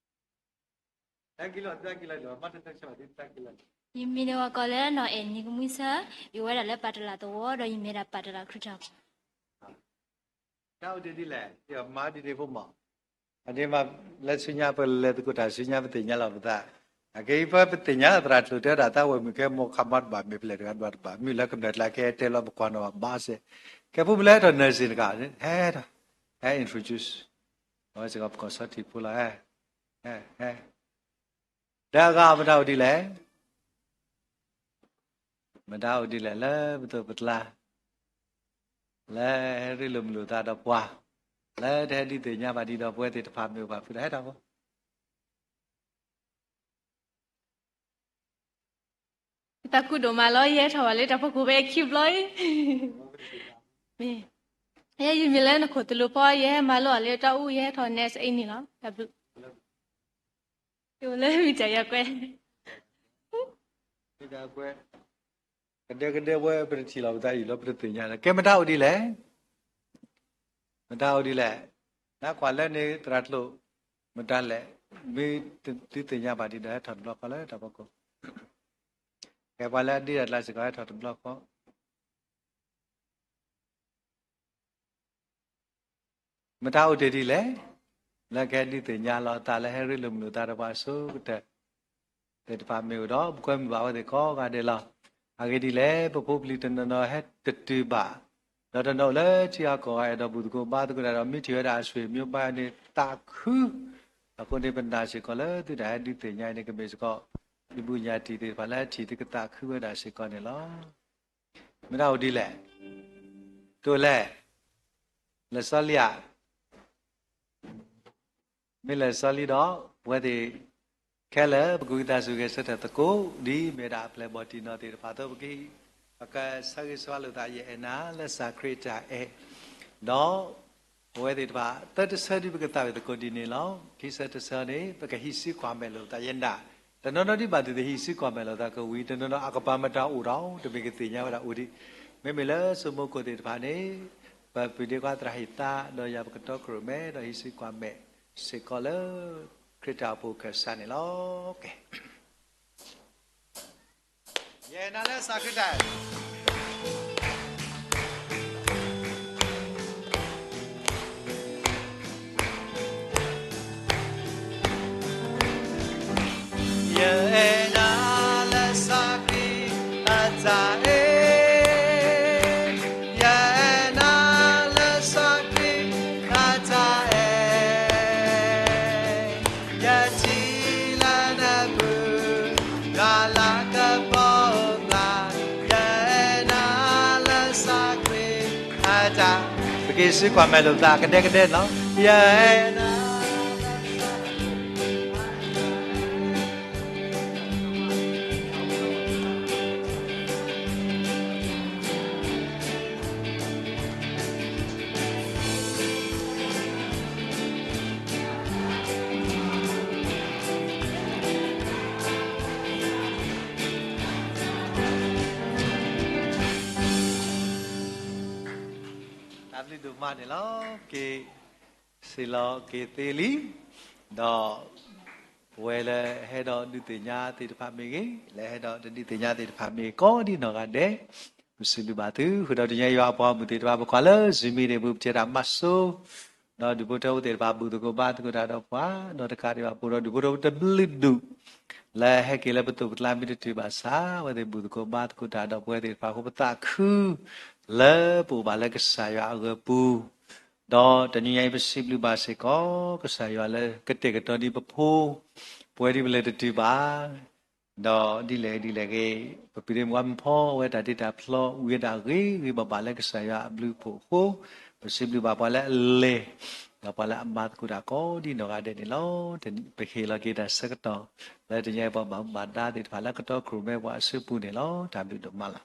်, ယမံၤန့ၣ်ဝဲကိးလၢနီၢ်အဲၣ်နံၤကမှံဆၢ, ယဝဲဒၣ်လၢပၢ်တလးသဝီ ဒီးယမ့ၢ်ဒၣ်ပၢ်တလးခရံာ်ထၢၣ် တၢ်အိၣ်ဒ်လဲၣ်, ယမၤဒ်န့ၣ်ဖိမး, အဒ့မး လၢဆူညါပလဲၤသကိးတၢ်ဆူညါပသ့ၣ်ညါလီၤပသး, အကဲအံၤပသ့ၣ်ညါလီၤသရၣ်ကျိာ်တဲဒၣ်သးဝဲမုၢ်ကဲ မိၢ်ခးမးတဘၣ် မ့ၢ်ပလဲၤတဂၤဒွးတဘၣ် မုၢ်လၢကမျၢၢ်ကျါကဲတဲလီၤပကွၢ်နီၣ်ဘၣ်ဘၣ်စဲး, ကဲဖိမုၢ်လၢဟဲထီၣ် nursing တဂၤ ဟဲထီၣ်, ဟဲ introduce, အဝဲစ့ၢ်ကီးပကီၢ်ဆီထံးဖိလီၤ, ဟဲ ဟဲ ဒီးအဂၤမတၤအိၣ်ဒ်လဲၣ်, မတၤအိၣ်ဒ်လဲၣ် လၢပသိးပကျါ, လၢဟဲရ့လိာ်မုာ်လိာ်သးဒီးပှၤ, လၢတဟဲဒုးသ့ၣ်ညါဘၣ်ဒံးဒီးပဝဲသ့ၣ်တဖၣ်မ့ၢ်အိၣ်ဘၣ်ဖုးဒီးဟဲထီၣ်ဖိ ယသးခုဒိၣ်မးလီၤ ယဟဲထီၣ်ဘၣ်လၢတၢ်ဖီခိၣ်ဖဲခံဘျီအံၤ, မ့ၢ်, ယဲယမံၤလၢနခိၣ်သလုးဖီ ယဟဲမၤလိအီၤလၢတၢ်အူ ယဟဲထီၣ် next အံၤန့ၣ်လီၤ. တၢ်ဘျုး, ယအိၣ်လၢမံၤတၢ်ယၤကွဲ ကဒဲကဒဲဝဲ ပတထံၣ်လီၤပသးအံၤလီၤ ပတသ့ၣ်ညါလၢ ကဲမတၤအိၣ်ဒ်လဲၣ်, မတၤအိၣ်ဒ်လဲၣ်, နကွၢ်လၢန့ၣ်သရၣ်ကျိာ်, မတၤလဲၣ်, မ့ၢ်သုသ့ၣ်ညါဘၣ်ဒံးဒီး ဟဲထီၣ်တဘျီဃီလၢတၢ်ဖီခိၣ်, ကဲပှၤလၢအဒ့တၢ်ကျါစ့ၢ်ကီး ဟဲထီၣ်တဘျီဃီ မတၤအိၣ်တ့ၢ်ဒ်လဲၣ်, လၢကဟဲဒုးသ့ၣ်ညါလီၤသးလၢဟဲရ့လိာ်မုာ်လိာ်သးဒီးပှၤအဆိကတၢၢ် သ့ၣ်တဖၣ်မ့ၢ်အိၣ်ဒီး ပကွဲမုာ်ဘၣ်အဝဲသ့ၣ်ကိးဂၤဒဲးလီၤ. အဂ့ၢ်ဒ်လဲၣ် ပဖိပလံၤတနီၤနီၤဟဲတတုၤဘၣ်, ဒီးတနီၤအိၣ်လၢထံအကီၢ်ဂၤ အဲၣ်ဒိးဘူၣ်သကိးဘါသကိးတၢ်ဒီး မ့ၢ်ထံၣ်ဝဲဒၣ်အဆွေမျိုးပါန့ၣ် သးခု, အဃိန့ၣ်ပနာ်စ့ၢ်ကီးလၢသုတၢ်ဟဲဒုးသ့ၣ်ညါအံၤန့ၣ် ကမ့ၢ်စ့ၢ်ကီး ယဘူၣ်ညၣ်တံၢ်သ့ၣ်တဖၣ်လၢထံၣ်သုကသးခုဝဲဒၣ်စ့ၢ်ကီးန့ၣ်လီၤ. မတၤအိၣ်ဒ်လဲၣ်, တိၢ်လဲၣ်, လဲၤစီလံဧါ, မ့ၢ်လဲၤစီလံဒီး ပဝဲသ့ၣ်ခဲလၢာ် ပကဝံသးစူၤဂဲၤဆၢထၢၣ်သကိး ဒ်မ့ၢ်ဒၣ်အပျဲၢ်အဘီၣ်တံၢ်နီၢ်သ့ၣ်တဖၣ်အသိး ပကဟံး ပကဆၢဂ့ၤဆၢဝါလိာ်သး ယအဲၣ်နၤလၢစၢ်ခရံာ်အတၢ်အဲၣ်, ဒီးပဝဲသ့ၣ်တဖၣ် သၢတဆၢဒုးပကသးဝံၣ်သကိးဒ်န့ၣ်လီၤ. ခံဆၢတဆၢန့ၣ် ပကဟံးစုကွၢ်မဲာ်လိာ်သး ယနာ်, တနီၤနီၤဒ်ဘၣ်သုတဟံးစုကွၢ်မဲာ်လိာ်သးကဝံၤ တနီၤနီၤအကပၤမတၤအိၣ်ဒီး တမ့ၢ်ကသ့ၣ်ညါဝဲဒၣ်အိၣ်ဒံး, မ့မ့ၢ်လၢစိမိၢ်ခိၣ်သ့ၣ်တဖၣ်န့ၣ် ပပုၢ်ဒ့ခွါသရၣ်ဟ့ၣ်သါ ဒီးယၤပကတီခိၣ်ရိၣ်မဲ ဒီးဟံးစုကွၢ်မဲာ်စ့ၢ်ကီးလၢ ခရံာ်တၢ်အိၣ်ဖှိၣ်အခၢၣ်စးန့ၣ်လီၤ. ကဲ ယအဲၣ်နၤလၢစၢ်ခရံာ်တၢ်အဲၣ်, ယအဲၣ်နၤလၢစၢ်ခရံာ်အတၢ်အဲၣ်, ယအဲၣ်နၤလၢစၢ်ခရံာ်အတၢ်အဲၣ်, ယထံၣ်လၢနပူၤ ဒီးလၤကပီၤအိၣ်ဘျါ, ယအဲၣ်နၤလၢစၢ်ခရံာ်အတၢ်, ပကဟံးစုကွၢ်မဲာ်လိာ်သးကဒဲကဒဲလီၤ. ယအဲၣ်နၤ တၢ်ဘျုးဒိၣ်မးန့ၣ်လီၤ. က့ၤ စံးလီၤက့ၤသ့လံ, ဒီးပဝဲလၢဟဲဒီးဒုးသ့ၣ်ညါသ့ၣ်တဖၣ်မ့ၢ်ဂ့ၤ, လၢဟဲဒီးတဒုးသ့ၣ်ညါသ့ၣ်တဖၣ်မ့ၢ်ဂ့ၤ ကိးဒ်နီၢ်ဂၤဒဲး, ပစံးဘျုးဘၣ်သု, ဃုာ်ဒီးတနံၤညါယွၤအပှၤဂီၢ်မုၢ်သ့ၣ်တဖၣ် ပကွၢ်လၢ Zoom မံၤန့ၣ် ပူၤပတဲတၢ်မၤစိ ဒီးဒူၣ်ဖိထၢဖိသ့ၣ်တဖၣ် ဘူၣ်သကိးဘါသကိးတၢ်ဒီးပှၤ, ဒီးတကးဒံးဘၣ် ပအိၣ်ဒီးဒူၣ်ဖိထၢဖိတဘျုးဒူၣ် လၢဟဲက့ၤလၢပသိးပကျါမ့ၢ်တတုၤဘၣ်ဆၣ် အဝဲသ့ၣ်ဘူၣ်သကိးဘါသကိးတၢ်ဒီးပဝဲသ့ၣ်တဖၣ်အဃိ ပသးခု လၢပအိၣ်ဘၣ်လၢကစၢ်ယွၤအဂၢၢ်ပူၤ, ဒီးတနံၤညါအံၤ ပစံးဘျုးဘၣ်စ့ၢ်ကီး ကစၢ်ယွၤလၢကတဲာ်ကတီၤဒံးပဖိ ပဝဲဒ်ပလဲၤတတုၤဘၣ် ဒီးဒ်လဲၣ်ဒ်လဲၣ်ဂ့ၤ ပပုၢ်ဒ့မုၣ်ဝါမုၣ်ဖီ အဝဲတၢ်တ့တၢ်ဖျီ ဝံၤဝဲဒၣ်ဂ့ၤဂ့ၤဘၣ်ဘၣ်လၢကစၢ်ယွၤအဘျုးအဖှိၣ်အဃိ, ပစံးဘျုးဘၣ်ပှၤလၢအလဲၤ ဒီးပှၤလၢအမၤသကိးတၢ်ကိးဒ်နီၢ်ဂၤဒဲးန့ၣ်လီၤ. ပဟ့ၣ်လီၤက့ၤတၢ်ဆၢကတီၢ် လၢတနံၤအံၤ ပှၤဘၣ်မူဘၣ်ဒါသ့ၣ်တဖၣ်လၢကတီခိၣ်ရိၣ်မဲပှၤအစုပူၤန့ၣ်လီၤ. တၢ်ဘျုးဒိၣ်မးလီၤ.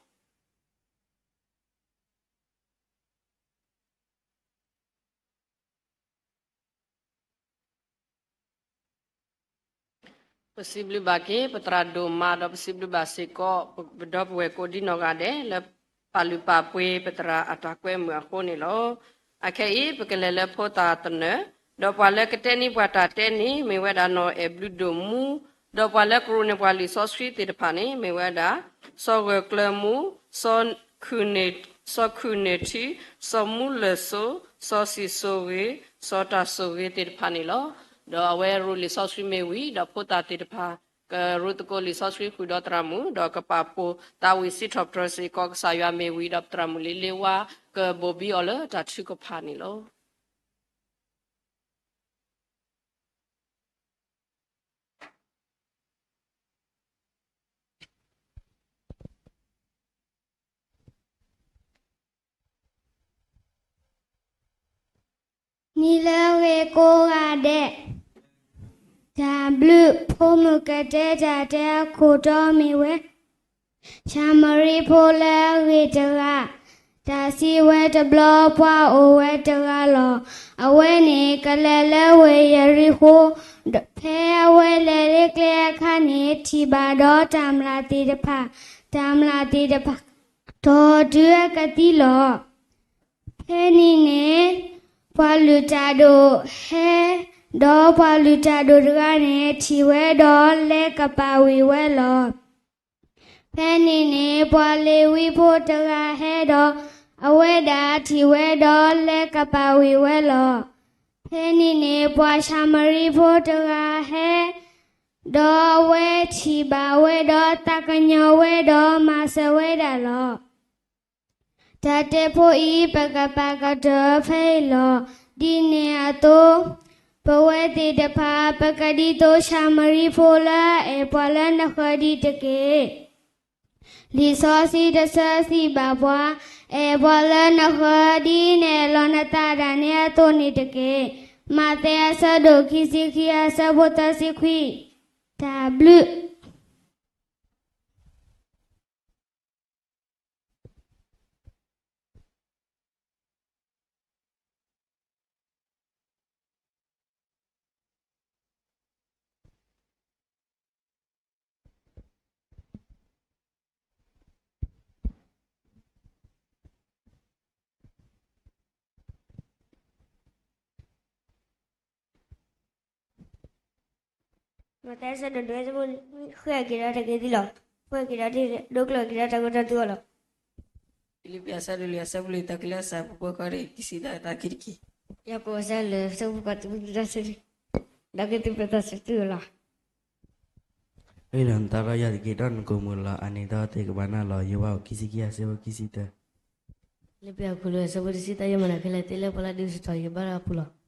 ပစံးဘျုးဘၣ်က့ၤ ပသရၣ်ဒိၣ်မး ဒီးပစံးဘျုးဘၣ်စ့ၢ်ကီး ပဒီပုၢ်ဝဲၢ်ကိးဒ်နီၢ်ဂၤဒဲး လၢပာ်လုၢ်ပာ်ပှ့ၤပသရၣ်အတၢ်ကွဲမုာ်အဃိန့ၣ်လီၤ. အခဲအံၤ ပကလဲၤလၢဖိသၣ်သနၢၣ်, ဒီးပှၤလၢကတဲန့ၢ်ပှၤတၢ်တဲန့ၣ် မ့ၢ်ဝဲဒၣ်နီၢ်အဲၣ်ဘျုးဒိၣ်မူ, ဒီးပှၤလၢကရိးန့ၢ်ပှၤလံာ်စီဆှံသ့ၣ်တဖၣ်န့ၣ် မ့ၢ်ဝဲဒၣ် စီၤဂၢၢ်ကျၢၤမူ, စီၤခုၣ်န့ၢ်ထံ, စီၤမူလၢၢ်စိ, စီၤစံၣ်စိၤဂ့ၤ, စီၤတၢ်စိၤဂ့ၤသ့ၣ်တဖၣ်န့ၣ်လီၤ. ဒီးအဝဲရိးလံာ်စီဆှံမ့ၢ်ဝံၤ ဒီးဖိသၣ်သ့ၣ်တဖၣ် ကရိးသကိးလံာ်စီဆှံဃုာ်ဒီးသရၣ်မုၣ်, ဒီးကပာ်ဖှိၣ်သးဝံၣ်စံးထီၣ်ပတြၢၤစ့ၢ်ကီးကစၢ်ယွၤမ့ၢ်ဝံၤ ဒီးပသရၣ်မုၣ်လံလ့ဝါ ကဘိၣ်ဘံအီၤလၢတၢ်ထုကဖၣ်န့ၣ်လီၤ. နံၤလၢအဂ့ၤကိးဂၤဒဲး, တၢ်ဘျုး ဖိမုၣ်ကတဲတၢ်တဲအခိၣ်တီမ့ၢ်ဝဲ ၡၤမရံဖိလၢအဂ့ၤတဂၤ, တၢ်စံးဝဲတဘျီပှၤအိၣ်ဝဲတဂၤလီၤ. အဝဲန့ၣ်ကလဲၤလၢဝ့ၢ်ယရံၣ်ဃိၤ, ဖဲအဝဲလဲၤလၢကျဲအခါန့ၣ် ထံၣ်ဘၣ်ဒီးတၢ်မျၢ်သ့ၣ်တဖၣ်, တၢ်မျၢ်သ့ၣ်တဖၣ် တီၢ်တုၤအကသံလီၤ. ဖဲန့ၣ်န့ၣ် ပှၤလုၢ်တၢ်ဒိၣ်ဟဲ, ဒီးပှၤလုၢ်တၢ်ဒိၣ်တဂၤန့ၣ် ထံၣ်ဝဲဒီးလဲၤကပာ်ဝံၤဝဲလီၤ. ဖဲန့ၣ်န့ၣ် ပှၤလ့ၤဝံဖိတဂၤဟဲဒီး အဝဲဒၣ်ထံၣ်ဝဲဒီးလဲၤကပာ်ဝံၤဝဲလီၤ. ဖဲန့ၣ်န့ၣ် ပှၤၡၤမရံဖိတဂၤဟဲ, ဒီးအဝဲထံၣ်ဘၣ်ဝဲဒီးသးကညီၤဝဲဒီး မၤစၢၤဝဲဒၣ်လီၤ. တၢ်တဲဖိအံၤ ပကပာ်ကတၢၢ်ဖဲအံၤလီၤ. ဒ်န့ၣ်အသိး, ပဝဲသ့ၣ်တဖၣ် ပကဒ်သိးၡၤမရံဖိလၢအအဲၣ်ပှၤလၢနဃၢၤဒံးတက့ၢ်. လံာ်စီဆှံတဆၢစံးဘၣ်ပှၤ, အဲၣ်ပှၤလၢနဃၢၤဒ်နအဲၣ်လီၤနသးဒၣ်န့ၣ်အသိးန့ၣ်တက့ၢ်. မးသဲအဆၢဒိၣ်ခံဆံခံ အဆၢဖိသၢဆံခွံ. တၢ်ဘျုး မးသဲအဆၢဒိၣ်လွံၢ်အဆၢဖိ ဃ့က့ၤဒီးတၢ်က့ၤသံလီၤ. ဃ့က့ၤဒီး ဒိကျၢၤက့ၤဒီးတၢ်ကီတၢ်ခဲလီၤ. ဖံလံးပံၤအဆၢဒိၣ်လွံၢ်အဆၢဖိလွံၢ် တၢ်ကလၢအစးပူၤပှဲၤခီဒံး ခံဆံတၢ တၢ်ခံတက့ၢ်. ယၤကိာ်အဆၢလွံၢ်အဆၢဖိဃိးတုၤလၢသၢဆံ ဒီးက့ၤသုပျဲသးစူၤသုလီၤ. အ့ဒီးနတၢ်ဒီးယၤတက့ၢ် ဒီးနကိာ်မုၣ်လီၤ. အန့ၣ်သီသ့ၣ်ကဘၣ်နၢ်လီၤ ယိၤဘးအိၣ်ခံဆံခံအဆၢဖိခံဆံတၢ. ဖံလံးပံၤအခိၣ်လွံၢ်အဆၢဖိတဆံ တၢ်ယမၤနၢၤခဲလၢာ်သ့လၢပှၤလၢဒုးဆူၣ်ထီၣ်ယဘါထီၣ်အပူၤလီၤ.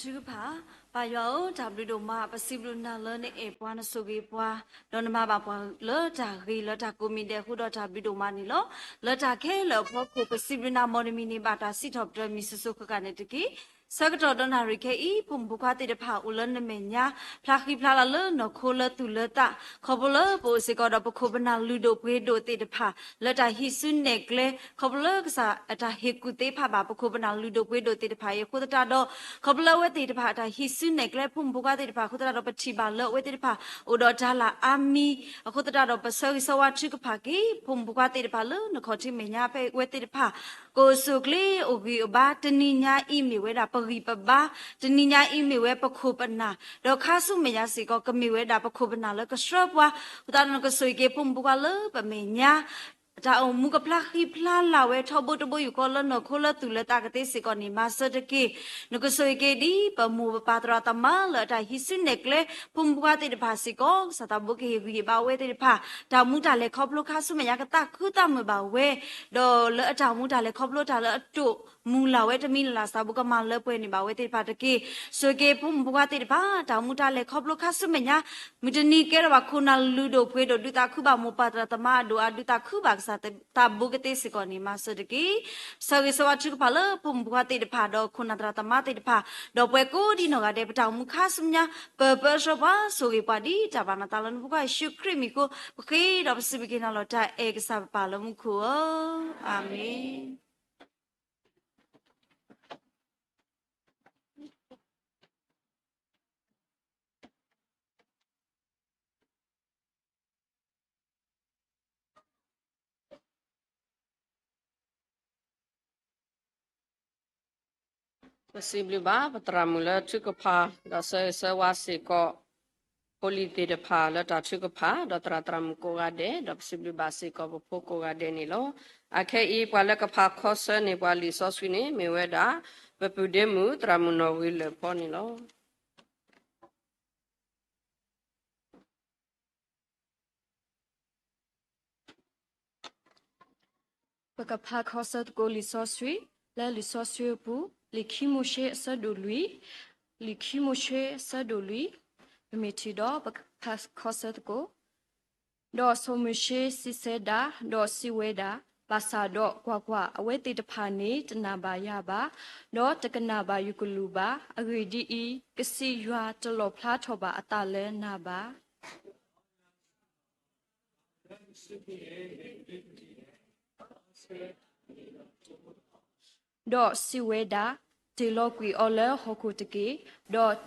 ထုကဖၣ်, ပၢ်ယွၤဧၢ, တၢ်ဘျုးဒိၣ်မး, ပစံးဘျုးနၤလၢနအဲၣ်ပှၤနဆိၣ်ဂ့ၤပှၤ, ဒီးနမၤဘၣ်ပှၤလၢတၢ်ဂ့ၤလၢတၢ်ကိးမံၤဒဲးအဃိဒီးတၢ်ဘျုးဒိၣ်မးန့ၣ်လီၤ. လၢတၢ်ခဲလၢာ်အဖီခိၣ် ပစံးဘျုးနၤ မ်နမံၤန့ၣ်ဘၣ်တၢ်စံးထီၣ်ပတြၢၤမံၤစိၤစိၤဃၣ်ဃၣ်န့ၣ်တက့ၢ်. ဆၢကတီၢ်ဒီးနၣ်ရံၣ်ခဲအံၤ ဖိမုၣ်ဖိခွါသ့ၣ်တဖၣ်အိၣ်လၢနမဲာ်ညါ ဖျါဃံဖျါလၤလၢနီၢ်ခိလၢသူၣ်လၢသး, ခီဖျိလၢပအိၣ်စ့ၢ်ကီးဒီးပခိၣ်ပနၢ်လုၢ်ဒိၣ်ပှ့ၤဒိၣ်သ့ၣ်တဖၣ် လၢတၢ်ဟံးစုနဲၣ်ကျဲ ခီဖျိလၢကစၢ်အတၢ်ဟ့ၣ်ကူၣ်သ့ဖးဘၣ် ပခိၣ်ပနၢ်လုၢ်ဒိၣ်ပှ့ၤဒိၣ်သ့ၣ်တဖၣ်အံၤအဃိသတးဒီး ခီဖျိလၢအဝဲသ့ၣ်တဖၣ်အတၢ်ဟံးစုနဲၣ်ကျဲ ဖိမုၣ်ဖိခွါသ့ၣ်တဖၣ်အဃိသတးဒီး ပထံၣ်ဘၣ်လၢအဝဲသ့ၣ်တဖၣ် အိၣ်ဒီးတၢ်လၢအါမံၤအဃိသတးဒီး ပဆၢဂ့ၤဆၢဝါထုကဖၣ်က့ၤ ဖိမုၣ်ဖိခွါသ့ၣ်တဖၣ်လၢနခီၣ်ထံးမဲာ်ညါဖဲအဝဲသ့ၣ်တဖၣ် ကအိၣ်ဆူၣ်အိၣ်ချ့အိၣ်ဂံၢ်အိၣ်ဘါ တနံၤညါအံၤမ့ၢ်ဝဲဒၣ်ပဂံၢ်ပဘါ, တနံၤညါအံၤမ့ၢ်ဝဲပခိၣ်ပနၢ်, ဒီးခါဆူမဲာ်ညါစ့ၢ်ကီး ကမ့ၢ်ဝဲဒၣ်ပခိၣ်ပနၢ်လၢကဆှၢပှၤ, အဃိသတးဒီးနကဆိၣ်ဂ့ၤက့ၤ ဖိမုၣ်ဖိခွါလၢပမဲာ်ညါ တၢ်အိၣ်မူကဖျါဃံဖျါလၤဝဲထီဘိတဘိယူၢ်ဃီလၢနီၢ်ခိလၢသူၣ်လၢသးကသ့စ့ၢ်ကီးန့ၣ် မၤစၢၤတက့ၢ်. နကဆိၣ်ဂ့ၤက့ၤဒ်ပမိၢ်ပပၢ်သရၣ်သမါလၢအတၢ်ဟံးစုနဲၣ်ကျဲ ဖိမုၣ်ဖိခွါသ့ၣ်တဖၣ်စ့ၢ်ကီး ကစၢ်သးဘိကဟ့ၣ်ဂံၢ်ဟ့ၣ်ဘါအဝဲသ့ၣ်တဖၣ် တၢ်မူတၢ်လဲၤခီဖျိခါဆူမဲာ်ညါကသးခုသးမုာ်ဘၣ်ဝဲ, ဒီးလၢအတၢ်မူတၢ်လဲၤခီဖျိတၢ်လၢအတိာ်မုၢ်လၢ်ဝဲတမံၤလၢ်လၢ် စၢ်သးဘိကမၤလၢပှဲၤန့ၢ်ဘၣ်ဝဲသ့ၣ်တဖၣ်တက့ၢ်. ဆိၣ်ဂ့ၤက့ၤဖိမုၣ်ဖိခွါသ့ၣ်တဖၣ် တၢ်မူတၢ်လဲၤခီဖျိခါဆူမဲာ်ညါ မုၢ်တနံၤကဲထီၣ်ဘၣ်ခိၣ်နၢ်လုၢ်ဒိၣ်ပှ့ၤဒိၣ် ဒုးသးခုဘၣ်မိၢ်ပၢ်သရၣ်သမါအဒိၣ်အါ ဒုးသးခုဘၣ်ကစၢ်သးဘိကသ့စ့ၢ်ကီးန့ၣ် မၤစၢၤတက့ၢ်. ဆၢဂ့ၤဆၢဝါထုကဖၣ်လၢဖိမုၣ်ဖိခွါသ့ၣ်တဖၣ် ဒီးခိၣ်နၢ်သရၣ်သမါသ့ၣ်တဖၣ် ဒီးပှၤကိးဒံနီၢ်ဂၤဒဲး ပတၢ်အိၣ်မူခါဆူမဲာ်ညါ ပၢၢ်ပၢဆှၢပှၤ ဆိၣ်ဂ့ၤပှၤဒ်တၢ်ဘၣ်နသးလၢနဖိခွါယ့ၣ်ၡူးခရံာ်မံၤအဃိ ပဃ့ဒီးပစံးဘျုးက့ၤနၤလီၤ တၢ်အဲၣ်ကစၢ်ပပၢ်လၢမူခိၣ်ဧၢ, အၤမ့ၣ်. ပစံးဘျုးဘၣ် ပသရၣ်မုၣ်လၢထုကဖၣ် ဒီးဆၢဂ့ၤဆၢဝါစ့ၢ်ကီး ဖိလံၤသ့ၣ်တဖၣ်လၢတၢ်ထုကဖၣ် ဒီးသရၣ်သရၣ်မုၣ်ကိးဂၤဒဲး ဒီးပစံးဘျုးဘၣ်စ့ၢ်ကီးပဖိကိးဂၤဒဲးန့ၣ်လီၤ. အခဲအံၤ ပှၤလၢကဖးခီဆၢန့ၢ်ပှၤလံာ်စီဆှံန့ၣ် မ့ၢ်ဝဲဒၣ် ပပုၢ်ဒ့မုၣ် သရၣ်မုၣ်နီၢ်ဂ့ၤလၢၢ်ဖီန့ၣ်လီၤ. ပကဖးခီဆၢသကိးလံာ်စီဆှံ လၢလံာ်စီဆှံအပူၤ, လံာ်ခံမိၤၡ့အဆၢဒိၣ်လွံၢ်, လံာ်ခံမိၤၡ့အဆၢဒိၣ်လွံၢ်, ပမ့ၢ်ထံၣ်ဒီးပကဖးခီဆၢသကိး ဒီးစီၤမိၤၡ့စံးဆၢဒၣ်, ဒီးစံးဝဲဒၣ်, ဘၣ်ဆၣ်ဒီးကွၢ်ကွၢ်, အဝဲသ့ၣ်တဖၣ်န့ၣ်တနာ်ဘၣ်ယၤဘၣ်, ဒီးတကနၣ်ဘၣ်ယကလုၢ်ဘၣ်. အဂ့ၢ်ဒ်အံၤ, ကစံးယွၤတလီၣ်ဖျါထီၣ်ဘၣ်အသးလၢနၤဘၣ်. ဒီးစံးဝဲဒၣ်, တ့ၢ်လီၤကွံာ်အီၤလၢ ဟီၣ်ခိၣ်တက့ၢ်.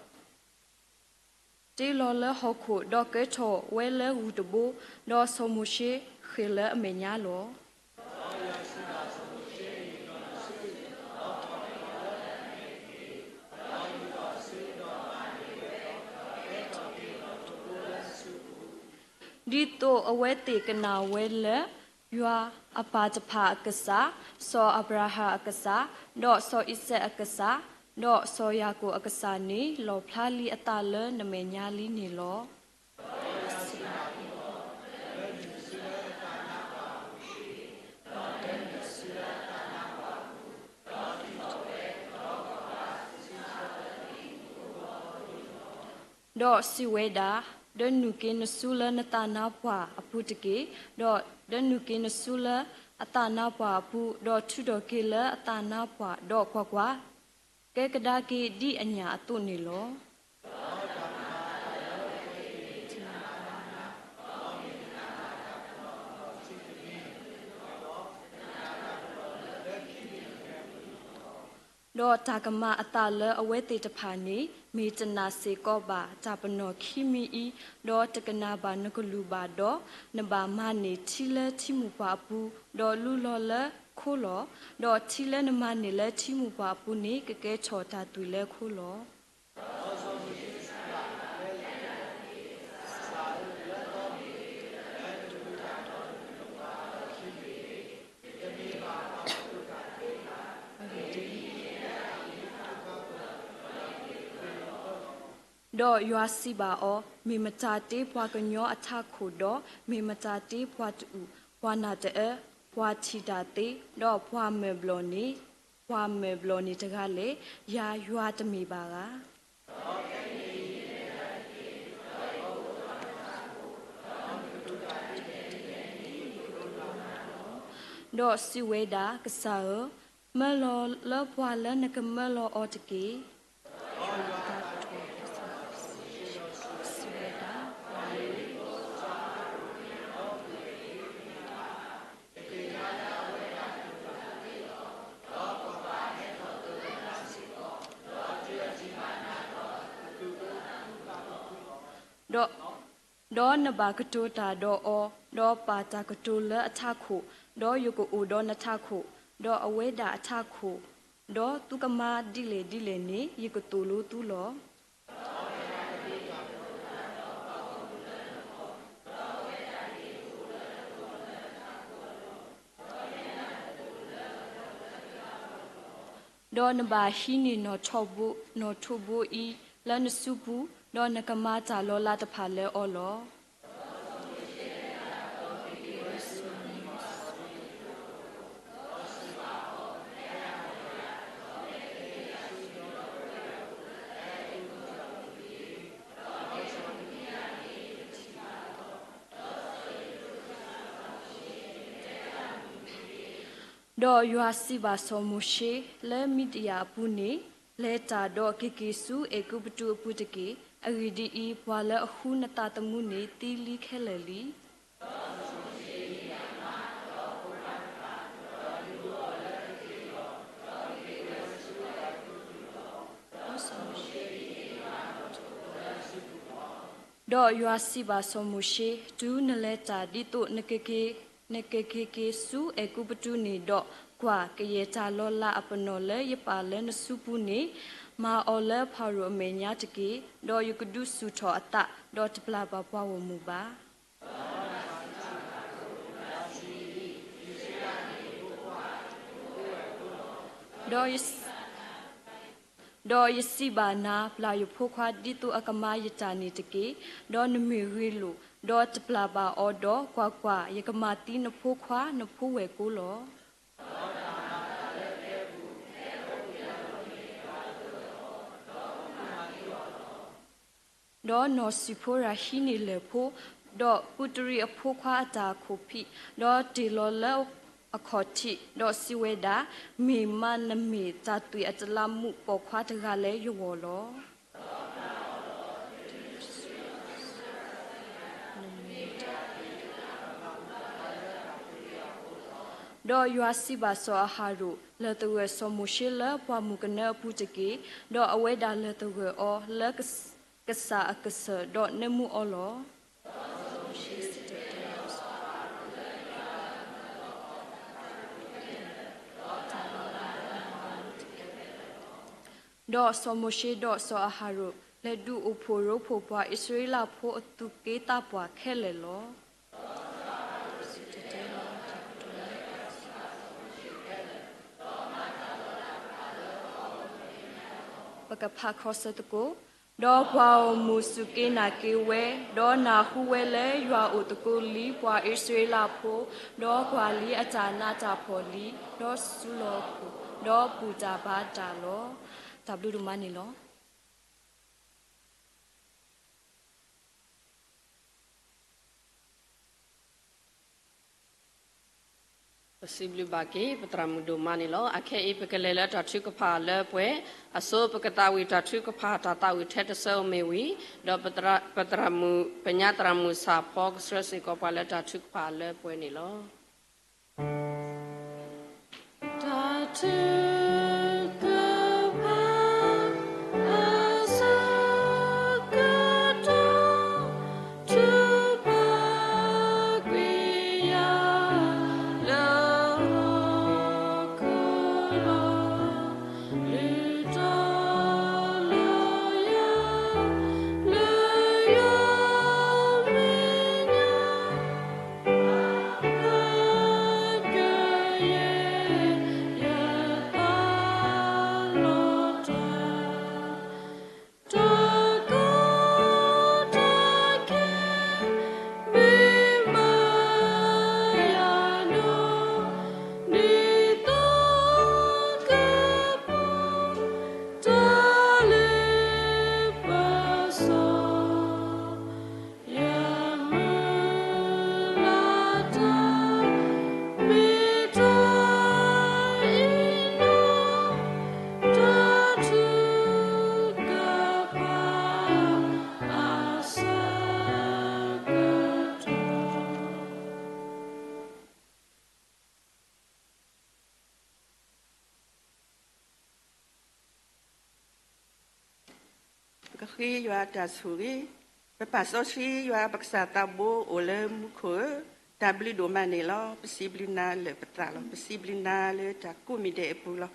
ဒီးတ့လီၤလၢဟီၣ်ခိၣ်, ဒီးကဲထီၣ်ဝဲလၢဂူၢ်တဘိ, ဒီးစီၤမိၤၡ့ဃ့ၢ်လၢအမဲာ်ညါလီၤ. ဒ်သိးအဝဲသ့ၣ်ကနၣ်ဝဲလၢ ယွၤအပၢ်တဖၣ်အကစၢ်, စီၤအၤဘြၤဟၣ်အကစၢ်, ဒီးစီၤအံၤစဲးအကစၢ်, ဒီးစီၤယၤကိာ်အကစၢ်န့ၣ် လီၣ်ဖျါလံအသးလၢနမဲာ်ညါလံန့ၣ်လီၤ. ဒီးစံးဝဲဒၣ်, ဒီးနုာ်က့ၤနစုလၢနသးနါပှၢ်အပူၤတက့ၢ်. ဒီးဒီးနုာ်က့ၤနစုလၢအသးနါပှၢ်အပူၤ, ဒီးထုးထီၣ်က့ၤလၢအသးနါပှၢ်, ဒီးကွၢ်ကွၢ်, ကဲကဒါက့ၤဒ်အညၣ်အသိးန့ၣ်လီၤ. ဒီးတၢ်ကမၤအသးလၢအဝဲသ့ၣ်တဖၣ်န့ၣ် မ့ၢ်တနာ်စ့ၢ်ကီးဘၣ်တၢ်ပနီၣ်ခံမံၤအံၤ, ဒီးတကနၣ်ဘၣ်နကလုၢ်ဘၣ်ဒီး, နဘၣ်မၤန့ၢ်ထံလၢထံမိၢ်ပှၢ်အပူၤ, ဒီးလူလီၤလၢခိလီၤ. ဒီးထံလၢနမၤန့ၢ်လၢထံမိၢ်ပှၢ်အပူၤန့ၣ် ကကဲထီၣ်တၢ်သွံၣ်လၢခိလီၤ. ဒီးယွၤစံးဘၣ်အီၤ, မ့ၢ်မတၤတ့ပှၤကညီအထးခိၣ်ဒီး, မ့ၢ်မတၤတ့ပှၤတအူၣ်, ပှၤနၢ်တအၢ, ပှၤထံၣ်တၢ်သ့, ဒီးပှၤမဲာ်ဘျီၣ်န့ၣ် ပှၤမၢးဘျီၣ်န့ၣ်တဂၤလဲၣ်, ယၤယွၤတမ့ၢ်ဘၣ်ဧါ. ဒီးစံးဝဲဒၣ်, ကစၢ်ဧၢ, မၢလီၤလၢပှၤလၢနကမၢလီၤအီၤတက့ၢ်. ဒီး, ဒီးနဘၣ်ကတိၤတၢ်ဒီးအီၤ, ဒီးပာ်တၢ်ကတိၤလၢအထးခိၣ်, ဒီးယကအိၣ်ဒီးနထးခိၣ်, ဒီးအဝဲဒၣ်အထးခိၣ်, ဒီးသုကမၤဒ်လဲၣ်ဒ်လဲၣ်န့ၣ် ယကသိၣ်လိသုလီၤ. ဒီးနဘၣ်ဟံးန့ၢ်နီၣ်ထိးဘိ, နီၣ်ထိးဘိအံၤလၢနစုပူၤ, ဒီးနကမၤတၢ်လီၤလးတဖၣ်လၢအီၤလီၤ. ဒီးယွၤစံးဘၣ်စီၤမိၤၡ့, လၢမံးဒယၣ်အပူၤန့ၣ်, လဲၤတၢ်ဒီးက့ၤက့ၤဆူအဲၤကူပတူးအပူၤတက့ၢ်. အဂ့ၢ်ဒ်အံၤ, ပှၤလၢအဃုနသးသမူန့ၣ်သံလံခဲလၢာ်လံ. ဒီးယွၤစံးဘၣ်စီၤမိၤၡ့, တုၤနလဲၤတၢ်ဒ်သိးနကက့ၤက့ၤဆူအဲၤကူပတူးန့ၣ်ဒီး, ကွၢ်, ကယဲၢ်တၢ်လီၤလးအပနီၣ်လၢယပာ်လၢနစုပူၤန့ၣ်, မၤအီၤလၢဖၤရိၤအမဲာ်ညါတက့ၢ်. ဒီးယကဒုးဆူၣ်ထီၣ်အသး, ဒီးတပျၢ်ဘၣ်ပှၤဂီၢ်မုၢ်ဘၣ်. ဒီးယစံးဘၣ်နၤ, ပျၢ်ယဖိခွါဒ်သိးအကမၤယတၢ်န့ၣ်တက့ၢ်. ဒီးနမ့ၢ်ဂ့ၤလိာ်, ဒီးတပျၢ်ဘၣ်အီၤဒီး, ကွၢ်ကွၢ်, ယကမၤသံနဖိခွါနဖိဝဲၢ်ကိာ်လီၤ. ဒီးနီၢ်စံၣ်ဖိရၤဟံးန့ၢ်လၢၢ်ဖိ, ဒီးကူးတရံးအဖိခွါအတၢ်အခီၣ်ဖံး, ဒီးတ့ၢ်လီၤလၢအခီၣ်ထံး, ဒီးစံးဝဲဒၣ်, မ့ၢ်မးနမ့ၢ်တၢ်သွံၣ်အတလးမူးပိာ်ခွါတဂၤလၢယဂီၢ်လီၤ. ဒီးယွၤစံးဘၣ်စီၤအၤဟရိၣ်, လၢၢ်သဂၢၢ်စီၤမိၤၡ့လၢပှၢ်မုၢ်ကနၢအပူၤတက့ၢ်. ဒီးအဝဲဒၣ်လၢၢ်သဂၢၢ်အီၤလၢကစၢ်အကစၢၢ်, ဒီးနၢမူအီၤလီၤ. ဒီးစီၤမိၤၡ့ဒီးစီၤအၤဟရိၣ်လဲၤဒုးအိၣ်ဖှိၣ်ရိဖှိၣ်ပှၤအံၣ်စရ့လးဖိအသူၣ်က့သးပှၢ်ခဲလၢာ်လီၤ. ပကဖးခီဆၢသကိး, ဒီးပှၤဂီၢ်မုၢ်စူၢ်က့ၤနာ်က့ၤဝဲ, ဒီးနၢ်ဟူဝဲလၢယွၤအိၣ်သကိးလံ ပှၤအံၣ်စရ့လးဖိ, ဒီးကွၢ်လံအတၢ်နးတၢ်ဖှီၣ်လံ, ဒီးစူၤလီၤအခိၣ်, ဒီးဘူၣ်တၢ်ဘါတၢ်လီၤ. တၢ်ဘျုးဒိၣ်မးန့ၣ်လီၤ. ပစံးဘျုးဘၣ်က့ၤ ပသရၣ်မုၣ်ဒိၣ်မးန့ၣ်လီၤ. အခဲအံၤပကလဲၤလၢတၢ်ထုကဖၣ်လၢပှဲၤ, အဆိပကသးဝံၣ်တၢ်ထုကဖၣ် တၢ်သးဝံၣ်ထဲတဆၢအမ့ၢ်ဝံၤ, ဒီးပသရၣ်မုၣ် ပညါသရၣ်မုၣ်စၢ်ဖီ ကဆှၢစ့ၢ်ကီးပှၤလၢတၢ်ထုကဖၣ်လၢပှဲၤန့ၣ်လီၤ. တၢ်ထုကဖၣ် အဆၢကတီၢ် ထုကဖၣ်ကွံာ်ယၤ လၢဟီၣ်ခိၣ်လီၤ လုၢ်ထီၣ်လၢယၤ လၢယမဲာ်ညါ ပဃ့ယွၤတၢ်ဆိၣ်ဂ့ၤ, ပပၢ်စီဆှံယွၤပကစၢ်သးဘိအိၣ်လၢမူခိၣ်ဧၢ, တၢ်ဘျုးဒိၣ်မးန့ၣ်လီၤ. ပစံးဘျုးနၤလၢပသးလီၤ. ပစံးဘျုးနၤလၢတၢ်ကိးမံၤဒဲးအပူၤလီၤ.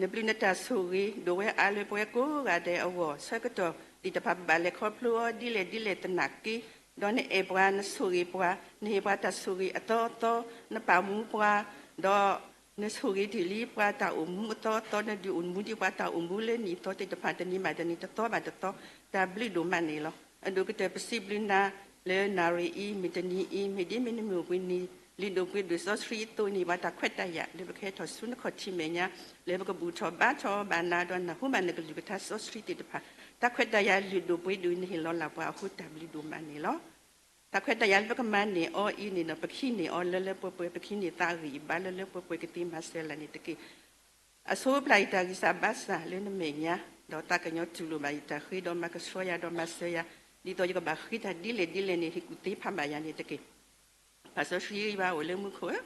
နဘျုးနတၢ်ဆိၣ်ဂ့ၤ ဒိၣ်ဝဲအါလၢပဝဲကိးဂၤဒဲးအဂီၢ် ဆၢကတီၢ်သ့ၣ်တဖၣ် ပဘၣ်လဲၤခီဖျိအီၤဒ်လဲၣ်ဒ်လဲၣ်သနာ်က့, ဒီးနအဲၣ်ပှၤ နဆိၣ်ဂ့ၤပှၤ နဟ့ၣ်ပှၤတၢ်ဆိၣ်ဂ့ၤအသီအသီ, နပာ်မူပှၤ, ဒီး နဆိၣ်ဂ့ၤတ့ၢ်လံပှၤတၢ်အိၣ်မူအသီအသီ, နဒုးအိၣ်မူဒံးပှၤတၢ်အိၣ်မူလၢနံၣ်သီသ့ၣ်တဖၣ် တနံၤဘၣ်တနံၤတသီဘၣ်တသီ, တၢ်ဘျုးဒိၣ်မးန့ၣ်လီၤ. အဒိၣ်ကတၢၢ်ပစံးဘျုးနၤလၢနၣ်ရံၣ်အံၤ မ့ၢ်တနံၤအံၤ မ့ၢ်ဒ်မ့ၢ်နမုၢ်အိၣ်ဘှံးနံၤ လုၢ်ဒိၣ်ပှ့ၤဒိၣ်စီဆှံအသိးန့ၣ် ပှၤတၢ်ခွဲးတၢ်ယာ်လၢပကဟဲထီၣ်ဆူနခီၣ်ထံးမဲာ်ညါ လၢပကဘူၣ်ထီၣ်ဘါထီၣ်ဘၣ်နၤဒီးနၢ်ဟူဘၣ်နကလုၢ်ကထါစီဆှံသ့ၣ်တဖၣ် တၢ်ခွဲးတၢ်ယာ်လုၢ်ဒိၣ်ပှ့ၤဒိၣ်နဟ့ၣ်လီၤလၢ်ပှၤအဃိ တၢ်ဘျုးဒိၣ်မးန့ၣ်လီၤ. တၢ်ခွဲးတၢ်ယာ်လၢပကမၤန့ၢ်အီၤအံၤန့ၣ်ဒီး ပကဟံးန့ၢ်အီၤလၢလၢပှဲၤပှဲၤ, ပကဟံးန့ၢ်သးအဂံၢ်အဘါလၢလၢပှဲၤပှဲၤကသ့ မၤစၢၤလၢ်န့ၣ်တက့ၢ်. အဆိပျၢ်ယတၢ်ဂံၢ်စၢ်ဘါစၢ်လၢနမဲာ်ညါ, ဒီးသးကညီၤတူၢ်လိာ်ဘၣ်ယတၢ်ဃ့ဒီးမၤကဆှီယၤဒီးမၤစၢၤယၤ, ဒ်သိးယကဘၣ်ဃ့တၢ်ဒ်လဲၣ်ဒ်လဲၣ်န့ၣ် ဟ့ၣ်ကူၣ်သ့ဖးဘၣ်ယၤန့ၣ်တက့ၢ်. ပၢ်စီဆှံယွၤအိၣ်လၢမူခိၣ်ဧၢ,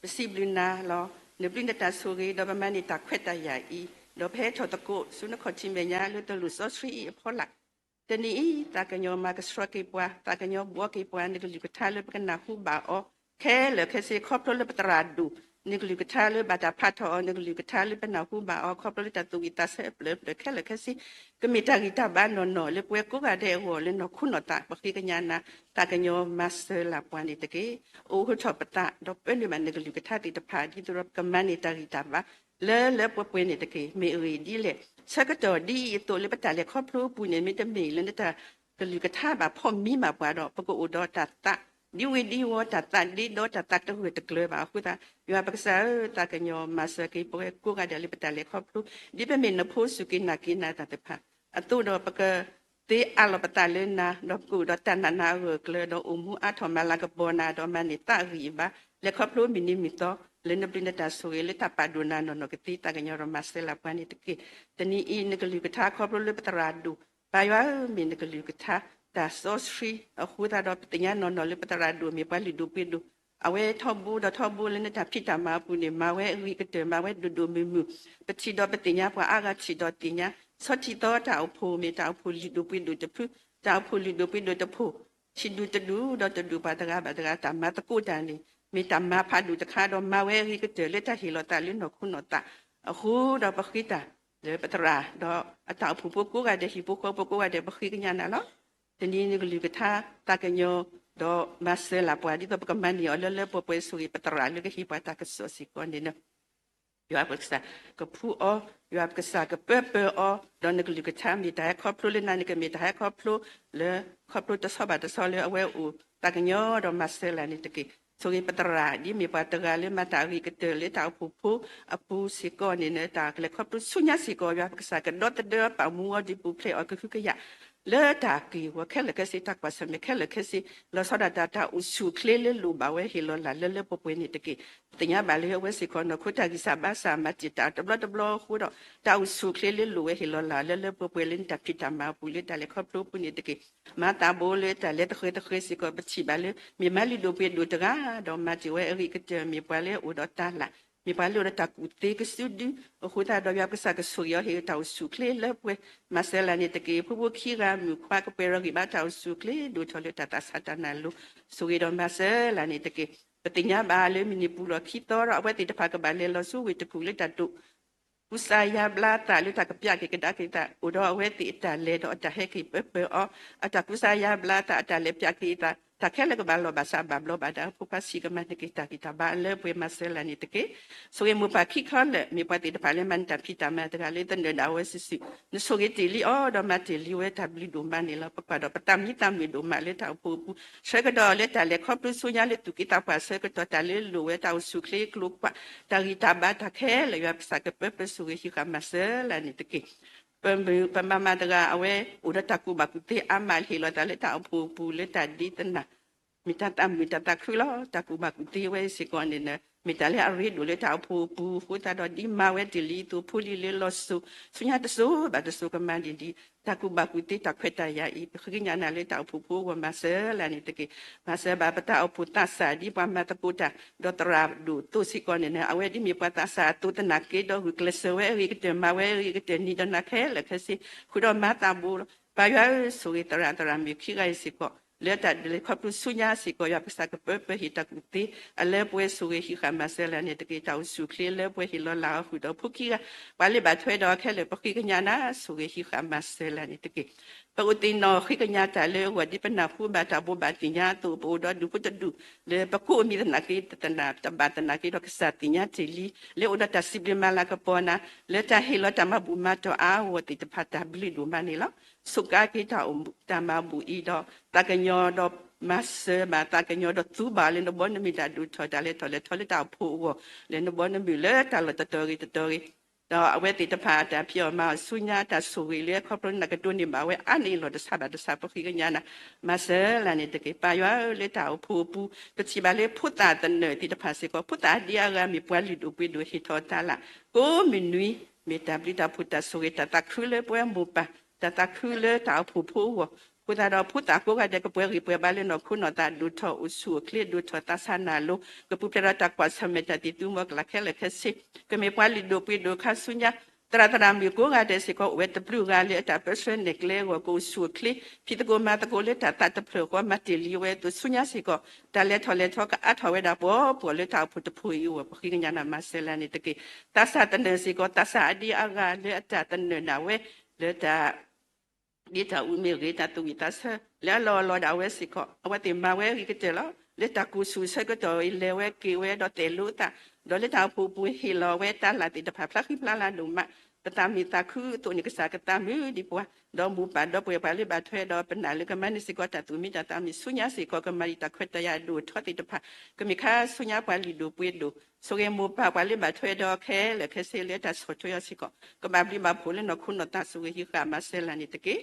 ပစံးဘျုးနၤလီၤ. နဘျုးနတၢ်ဆိၣ်ဂ့ၤ ဒီးပမၤန့ၢ်တၢ်ခွဲးတၢ်ယာ်အံၤ, ဒီးပဟဲထီၣ်သကိးဆူနခီၣ်ထံးမဲာ်ညါလၢတၢ်လုၢ်စီဆှံအံၤအဖီလာ် တနံၤအံၤ သးကညီၤမၤကဆှီက့ၤပှၤ, သးကညီၤဘှီက့ၤပှၤ နကလုၢ်ကထါလၢပကနၢ်ဟူဘၣ်အီၤခဲလၢာ်ခဲဆ့ ခီဖျိလၢပသရၣ်ဒိၣ်, နကလုၢ်ကထါလၢဘၣ်တၢ်ဖးထီၣ်အီၤ, နကလုၢ်ကထါလၢပနၢ်ဟူဘၣ်အီၤ ခီဖျိလၢတၢ်သူၣ်ဝံၣ်သးဆၢအဖျၢၣ်ဖျၢၣ်ခဲလၢာ်ခဲဆ့ ကမ့ၢ်တၢ်ဂံၢ်တၢ်ဘါနီၢ်နီၢ်လၢပဝဲကိးဂၤဒဲးအဂီၢ်လၢနီၢ်ခိနီၢ်သး ပဃ့ကညးနၤ, သးကညီၤမၤစၢၤလၢ်ပှၤန့ၣ်တက့ၢ်. အိးထီၣ်ပသးဒီးပၢနုာ်ဘၣ်နကလုၢ်ကထါသ့ၣ်တဖၣ် ဒ်သိးဒီးပကမၤန့ၢ်တၢ်ဂံၢ်တၢ်ဘါလၢလၢပှဲၤပှဲၤန့ၣ်တက့ၢ်. မ့ၢ်အဂ့ၢ်ဒ်လဲၣ်, ဆၢကတီၢ်ဒ်အံၤအသိးလၢပတၢ်လဲၤခီဖျိအပူၤန့ၣ် မ့တမ့ၢ်လၢနတၢ်ကလုၢ်ကထါဘၣ်ဖီၣ်မံဘၣ်ပှၤဒီး ပကအိၣ်ဒီးတၢ်သး ဒ်ဝ့ၤဒ်ဝီၤ တၢ်သးဒ့ဒီ တၢ်သးတဂၢၢ်တကျၢၤဘၣ်အဃိသတး ယွၤပကစၢ်ဧၢ, သးကညီၤမၤစၢၤက့ၤပဝဲကိးဂၤဒဲးလၢပတၢ်လဲၤခီဖျိ ဒ်ပမ့ၢ်နဖိစူၢ်က့ၤနာ်က့ၤနၤတၢ်သ့ၣ်တဖၣ်အသိးဒီး ပကသ့အးလီၤပသးလၢနၤ, ဒီးပကအိၣ်ဒီးတၢ်နာ်နၤအဂၢၢ်အကျၢၤ, ဒီးအိၣ်မူအါထီၣ်မၤလၤကပီၤနၤ, ဒီးမၤန့ၢ်သးအဂံၢ်အဘါ, လဲၤခီဖျိမုၢ်နံၤမုၢ်သီ လၢနဘျုးနတၢ်ဆိၣ်ဂ့ၤလၢတၢ်ပာ်ဒိၣ်နၤနီၢ်နီၢ်ကသ့ သးကညီၤဒီးမၤစၢၤလၢ်ပှၤန့ၣ်တက့ၢ်. တနံၤအံၤ နကလုၢ်ကထါခီဖျိလၢပသရၣ်ဒိၣ်, ပၢ်ယွၤဧၢ, မ့ၢ်နကလုၢ်ကထါ တၢ်စီဆှံအဃိသတးဒီး ပသ့ၣ်ညါနီၢ်နီၢ်လၢပသရၣ်ဒိၣ်မ့ၢ်ပှၤလုၢ်ဒိၣ်ပှ့ၤဒိၣ်, အဝဲထီဘိဒီးထီဘိလၢနတၢ်ဖံးတၢ်မၤအပူၤန့ၣ် မၤဝဲအဂ့ၤကတၢၢ် မၤဝဲဒိၣ်ဒိၣ်မုၢ်မုၢ်, ပထံၣ်ဒီးပသ့ၣ်ညါ ပှၤအါဂၤထံၣ်ဒီးသ့ၣ်ညါ, ဆီထံသီတၢ်အိၣ်ဖှိၣ် မ့ၢ်တၢ်အိၣ်ဖှိၣ်လုၢ်ဒိၣ်ပှ့ၤဒိၣ်တဖု, တၢ်အိၣ်ဖှိၣ်လုၢ်ဒိၣ်ပှ့ၤဒိၣ်တဖှိၣ်, ထံၣ်ဒူၣ်တဒူၣ်ဒီးတဒူၣ်ပှၤတဂၤဘၣ်တဂၤ တၢ်မၤသကိးတၢ်န့ၣ် မ့ၢ်တၢ်မၤဖးဒိၣ်တခါဒီး မၤဝဲအဂ့ၤကတၢၢ်လၢတၢ်ဟ့ၣ်လီၤသးလၢနီၢ်ခိနီၢ်သးအဃိဒီး ပဃ့တၢ်လၢပသရၣ်ဒီးအတၢ်အိၣ်ဖှိၣ်ဖိကိးဂၤဒဲး ဟံၣ်ဖိဃီဖိကိးဂၤဒဲး ပဃ့ကညးနၤလီၤ. တနံၤနကလုၢ်ကထါ သးကညီၤ ဒီးမၤစၢၤလၢ်ပှၤ ဒ်သိးပကမၤန့ၢ်အီၤလၢလၢပှဲၤပှဲၤ ဆိၣ်ဂ့ၤပသရၣ်လၢကဟ့ၣ်ပှၤတၢ်ကစီၣ်စ့ၢ်ကီးန့ၣ်လီၤ. ယွၤပကစၢ်ကဖှူအီၤ, ယွၤပကစၢ်ကပၢပၢအီၤ, ဒီးနကလုၢ်ကထါမ့ၢ်တၢ်ဟဲခီဖျိလၢနၤန့ၣ် ကမ့ၢ်တၢ်ဟဲခီဖျိလၢ ခီဖျိတဆီဘၣ်တဆီလၢအဝဲအိၣ် သးကညီၤဒီးမၤစၢၤလၢ်န့ၣ်တက့ၢ်. ဆိၣ်ဂ့ၤပသရၣ် ဒ်မ့ၢ်ပှၤတဂၤလၢမၤတၢ်အဂ့ၤကတၢၢ်လၢတၢ်အိၣ်ဖှိၣ်ဖိအပူၤစ့ၢ်ကီးန့ၣ် တၢ်ကလဲၤခီဖျိဆူညါစ့ၢ်ကီး ယွၤပကစၢ်ကဒီသဒၢပာ်မူအီၤဒုးပူၤဖျဲးအီၤကဟုကယာ် လၢတၢ်က့ၢ်ဂီၤခဲလၢာ်ခဲဆ့ တၢ်ကွၢ်ဆၢၣ်မဲာ်ခဲလၢာ်ခဲဆ့ လီၤဆီဒၣ်တၢ်တၢ်အိၣ်ဆူၣ်အိၣ်ချ့လၢလိၣ်ဘၣ်ဝဲဟ့ၣ်လီၤလၢ်လၢလၢပှဲၤပှဲၤန့ၣ်တက့ၢ်. ပသ့ၣ်ညါဘၣ်လၢအဝဲစ့ၢ်ကီးနီၢ်ခိတၢ်ဂံၢ်စၢ်ဘါစၢ်မၤတံာ်တာ်တဘျီတဘျီအဃိဒီး တၢ်အိၣ်ဆူၣ်အိၣ်ချ့လၢလိၣ်ဝဲဟ့ၣ်လီၤလၢ်လၢလၢပှဲၤပှဲၤလၢနတၢ်ဖံးတၢ်မၤအပူၤလၢတၢ်လဲၤခီဖျိအပူၤန့ၣ်တက့ၢ်. မၤသးဘိလၢတၢ်လဲၤသဃဲၤသဃဲၤစ့ၢ်ကီး ပထံၣ်ဘၣ်လၢ မ့ၢ်မၤလုၢ်ဒိၣ်ပှ့ၤဒိၣ်တဂၤဒီးမၤတ့ၢ်ဝဲအဂ့ၤကတၢၢ် မ့ၢ်ပှၤလၢအအိၣ်ဒီးတၢ်လၢ် မ့ၢ်ပှၤလၢအအိၣ်ဒီးတၢ်ကူၣ်သ့ကစုဒုအဃိသတးဒီး ယွၤပကစၢ်ကဆိၣ်ဂ့ၤအီၤဟ့ၣ်တၢ်အိၣ်ဆူၣ်အိၣ်ချ့လၢပှဲၤ မၤစၢၤလၢ်န့ၣ်တက့ၢ်. ဖိဖိခံဂၤမုၣ်ခွါကပှဲၤဒီးဂံၢ်ဘါတၢ်အိၣ်ဆူၣ်အိၣ်ချ့ဒိၣ်ထီၣ်လၢတၢ်သးဆးတၢ်နၤလိၤ ဆိၣ်ဂ့ၤဒီးမၤစၢၤလၢ်န့ၣ်တက့ၢ်. ပသ့ၣ်ညါဘၣ်လၢမုၢ်နံၤပူၤလီၢ်ခံသီဒီး အဝဲသ့ၣ်တဖၣ်ကဘၣ်လဲၤလီၤဆူဝ့ၢ်တကူၣ်လၢတၢ်ဒိး ကူစါယါဘျါသးလၢတၢ်ကပျးက့ၤကဒါက့ၤသး အိၣ်ဒီးအဝဲသ့ၣ်အတၢ်လဲၤဒီးအတၢ်ဟဲက့ၤပၢပၢအီၤ အတၢ်ကူစါယါဘျါသး အတၢ်လဲၤပျးက့ၤသး တၢ်ခဲလၢာ်ကဘၣ်လီၢ်ဘၣ်စးဘၣ်ဘျီဘၣ်ဒါ ဖိခွါဆံးကမၤန့ၢ်က့ၤတၢ်ဂံၢ်တၢ်ဘါလၢပှဲၤ မၤစၢၤလၢ်န့ၣ်တက့ၢ်. ဆိၣ်ဂ့ၤမိၢ်ပၢ်ခံခီလၢာ် မ့ၢ်ပှၤသ့ၣ်တဖၣ်လၢမၤန့ၢ်တၢ်ဖံးတၢ်မၤတဂၤလၢသနၢၣ်ဒၣ်ဝဲစုာ်စုာ် နဆိၣ်ဂ့ၤတ့ၢ်လံအီၤဒီးမၤတ့ၢ်လံဝဲ တၢ်ဘျုးဒိၣ်မးန့ၣ်လီၤ. ပကွၢ်ဒီးပသးမံသးမုာ်ဒိၣ်မးလၢတၢ်အိၣ်ဖှိၣ်အပူၤ ဆၢကတီၢ်လၢတၢ်လဲၤခီဖျိဆူညါလၢသူၣ်က့သးပှၢ်ဆၢကတီၢ် တၢ်လၢလိၣ်ဝဲတၢ်အိၣ်ဆူၣ်အိၣ်ချ့ကျိၤကွာ် တၢ်ဂံၢ်တၢ်ဘါတၢ်ခဲလၢာ် ယွၤပကစၢ်ကပၢပၢဆိၣ်ဂ့ၤဟံးဃာ်မၤစၢၤလၢ်န့ၣ်တက့ၢ်. ပမုၢ်ပမၤမၤတဂၤ အဝဲအိၣ်ဒီးတၢ်ကူၣ်ဘၣ်ကူၣ်သ့အါမး ဟ့ၣ်လီၤသးလၢတၢ်အိၣ်ဖှိၣ်အပူၤလၢတၢ်ဒ်သနာ် မ့ၢ်တၢ်သးမုာ်တၢ်သးခုလီၤ. တၢ်ကူၣ်ဘၣ်ကူၣ်သ့ဝဲစ့ၢ်ကီးန့ၣ် မ့ၢ်တၢ်လၢအရ့ဒိၣ်လၢတၢ်အိၣ်ဖှိၣ်အပူၤအဃိသတးဒီး ဒ်မၤဝဲတ့ၢ်လံအသိး ဖိလံၤလၢလီၤစိၤ ဆူညါတစိၤဘၣ်တစိၤကမၤန့ၢ်ဒံး တၢ်ကူၣ်ဘၣ်ကူၣ်သ့တၢ်ခွဲးတၢ်ယာ်အံၤ ပဃ့ကညးနၤလၢတၢ်အိၣ်ဖှိၣ်ဖိအဂီၢ် မၤစၢၤလၢ်န့ၣ်တက့ၢ်. မၤစၢၤဘၣ်ပတၢ်အိၣ်ဖှိၣ်သးစၢ် ဒ်ပှၤမၤသကိးတၢ် ဒီးသရၣ်ဒိၣ်အသိးစ့ၢ်ကီးန့ၣ် အဝဲဒ်မ့ၢ်ပှၤသးစၢ်အသိးသနာ်က့ဒီး ဂုာ်ကျဲးစၢးဝဲအဂ့ၤကတၢၢ် မၤဝဲအဂ့ၤကတၢၢ် နံၤဒီးနၤခဲလၢာ်ခဲဆ့ ဃုာ်ဒီးမၤသးဘိလီၤ. ပၢ်ယွၤဧၢ, ဆိၣ်ဂ့ၤသရၣ်သရၣ်မုၣ်ခံဂၤအံၤစ့ၢ်ကီး လၢတၢ်ဒုးလဲၤခီဖျိဆူညါစ့ၢ်ကီး ယွၤပကစၢ်ကပၢပၢဟ့ၣ်တၢ်ကူၣ်သ့ အလၢပှဲၤဆိၣ်ဂ့ၤဟံးဃာ်မၤစၢၤလၢန့ၣ်တက့ၢ်. တၢ်အိၣ်ဆူၣ်အိၣ်ချ့လၢပှဲၤဟ့ၣ်လီၤလၢအီၤဃုာ်ဒီးဖိခံဂၤ ပှၤလၢဘၣ်ထွဲဒီးခဲလၢာ် ပဃ့ကညးနၤ ဆိၣ်ဂ့ၤဟံးဃာ်မၤစၢၤလၢန့ၣ်တက့ၢ်. ပအိၣ်သ့ၣ်နီၣ်ဃ့ကညးတၢ်လၢအဂီၢ် ဒ်ပနၢ်ဟူဘၣ်တၢ်ဘိးဘၣ်သ့ၣ်ညါအသိး ပအိၣ်ဒီးဒူၣ်ဖိတဒူၣ် လၢပကိးမံၤသနာ်က့ တဘၣ်သနာ်က့ဒီး ကစၢ်သ့ၣ်ညါတ့ၢ်လံ လၢအိၣ်ဒီးတၢ်စံးဘျုးမၤလၤကပီၤနၤ လၢတၢ်ဟ့ၣ်လီၤတၢ်မၤဘူၣ်မၤတီၢ်အါအဂီၢ်သ့ၣ်တဖၣ် တၢ်ဘျုးဒိၣ်မးန့ၣ်လီၤ. ဆိးကါက့ၤတၢ်အိၣ်မူတၢ်မၤဘူၣ်အံၤဒီး သးကညီၤဒီးမၤစၢၤဘၣ် သးကညီၤဒီးသူဘၣ်လၢနဘီနမုၢ်တၢ်ဒိၣ်ထီၣ် တၢ်လဲၤထီၣ်လဲၤထီလၢတၢ်အိၣ်ဖှိၣ်အဂီၢ် လၢနဘီနမုၢ်လၢတၢ်လီၢ်တတီၤဂ့ၤတတီၤဂ့ၤ ဒီးအဝဲသ့ၣ်တဖၣ်တၢ်ဖံးအီၣ်မၤအီၣ်ဆူညါ တၢ်ဆိၣ်ဂ့ၤလၢခီဖျိနၤကဒိးန့ၢ်ဘၣ်ဝဲအါန့ၢ်အလီၢ်တဆါဘၣ်တဆါ ပဃ့ကညးနၤ မၤစၢၤလၢန့ၣ်တက့ၢ်. ပၢ်ယွၤဧၢ, လၢတၢ်အိၣ်ဖှိၣ်အပူၤ ပထံၣ်ဘၣ်လၢဖိသၣ်သနၢၣ်သ့ၣ်တဖၣ်စ့ၢ်ကီး ဖိသၣ်အဒံအါဂၤမ့ၢ်ပှၤလုၢ်ဒိၣ်ပှ့ၤဒိၣ်ဟ့ၣ်ထီၣ်တၢ်လၢ ကိးမုၢ်နွံ မ့ၢ်တၢ်ဘျုးတၢ်ဖှိၣ်တၢ်ဆိၣ်ဂ့ၤ တၢ်သးခုလၢပဝဲမိၢ်ပၢ် တၢ်သးခုလၢတၢ်အိၣ်ဖှိၣ်ဖိအဂီၢ် အဃိသတးဒီးဖိသၣ်ကိးဂၤဒဲး ကပှဲၤဂံၢ်ပှဲၤဘါလၢနီၢ်ခိနီၢ်သး ဒိၣ်ထီၣ်အိၣ်ဆူၣ်အိၣ်ချ့ ဒိၣ်ထီၣ်သးဆးနၢ်လိၤ ကပူၤဖျဲးဒီးတၢ်ကွၢ်ဆၢၣ်မဲာ်တၢ်သံၣ်သူမီၤကလၤခဲလၢာ်ခဲဆ့ ကမ့ၢ်ပှၤလုၢ်ဒိၣ်ပှ့ၤဒိၣ်ခါဆူညါ သရၣ်သရၣ်မုၣ်ကိးဂၤဒဲးစ့ၢ်ကီး အိၣ်ဝဲတဘျုးဂၤလၢအတၢ်ပၢဆှၢနဲၣ်ကျဲအဂီၢ် ကအိၣ်ဆူၣ်အိၣ်ချ့ ဖံးသကိးမၤသကိးလၢတၢ်သးတဖျၢၣ်ဃီ မၤတ့ၢ်လံဝဲအသိး ဆူညါစ့ၢ်ကီး တၢ်လဲၤထီၣ်လဲၤထီကအါထီၣ်ဝဲဒၣ်ပှီၢ်ပှီၢ်လၢတၢ်အိၣ်ဖှိၣ်တဖှိၣ်အံၤအဂီၢ် ပဃ့ကညးနၤမၤစၢၤလၢန့ၣ်တက့ၢ်. သးစၢ်သနၢၣ်စ့ၢ်ကီး သးစၢ်အဒံအါဂၤလၢအတၢ်သနၢၣ်ဒၣ်ဝဲ လၢတၢ် ဒ်တၢ်အူမ့ၢ်ဂ့ၤ တၢ်သူၣ်ဝံၣ်သးဆၢ လၢအလီၢ်အလီၢ်ဒၣ်ဝဲစ့ၢ်ကီး အဝဲသ့ၣ်မၤဝဲအဂ့ၤကတၢၢ်လီၤ. လၢတၢ်ကိၢ်ဆူၣ်ဆၢကတီၢ်အံၤ လဲၤဝဲက့ၤဝဲဒီးတဲာ်လိာ်သး ဒီးလၢတၢ်အိၣ်ဖှိၣ်ပူၤဟ့ၣ်လီၤဝဲတၢ်လၢ်သ့ၣ်တဖၣ်ဖျါဃံဖျါလၤဒိၣ်မး ပသးမုာ်သးခုအသိးန့ၣ် ကစၢ်ကသးမုာ်ဒံးပှၤ ဒီးမိၢ်ပၢ်ဒီပုၢ်ဝဲၢ်ပှၤလၢဘၣ်ထွဲဒီးပနာ်လၢကမၤန့ၢ်စ့ၢ်ကီးတၢ်သူၣ်မံတၢ်သးမုာ်ဆူညါစ့ၢ်ကီး ကမၤဒံးတၢ်ခွဲးတၢ်ယာ်ဒိၣ်ထီသ့ၣ်တဖၣ် ကမ့ၢ်ခါဆူညါပှၤလုၢ်ဒိၣ်ပှ့ၤဒိၣ် ဆိၣ်ဂ့ၤမိၢ်ပၢ်ပှၤလၢဘၣ်ထွဲဒီးခဲလၢာ်ခဲဆ့လၢတၢ်ဆီၣ်ထွဲအီၤစ့ၢ်ကီး ကဘၣ်ဘျုးဘၣ်ဖှိၣ်လၢနီၢ်ခိနီၢ်သး ဆိၣ်ဂ့ၤဟံးဃာ်မၤစၢၤလၢန့ၣ်တက့ၢ်.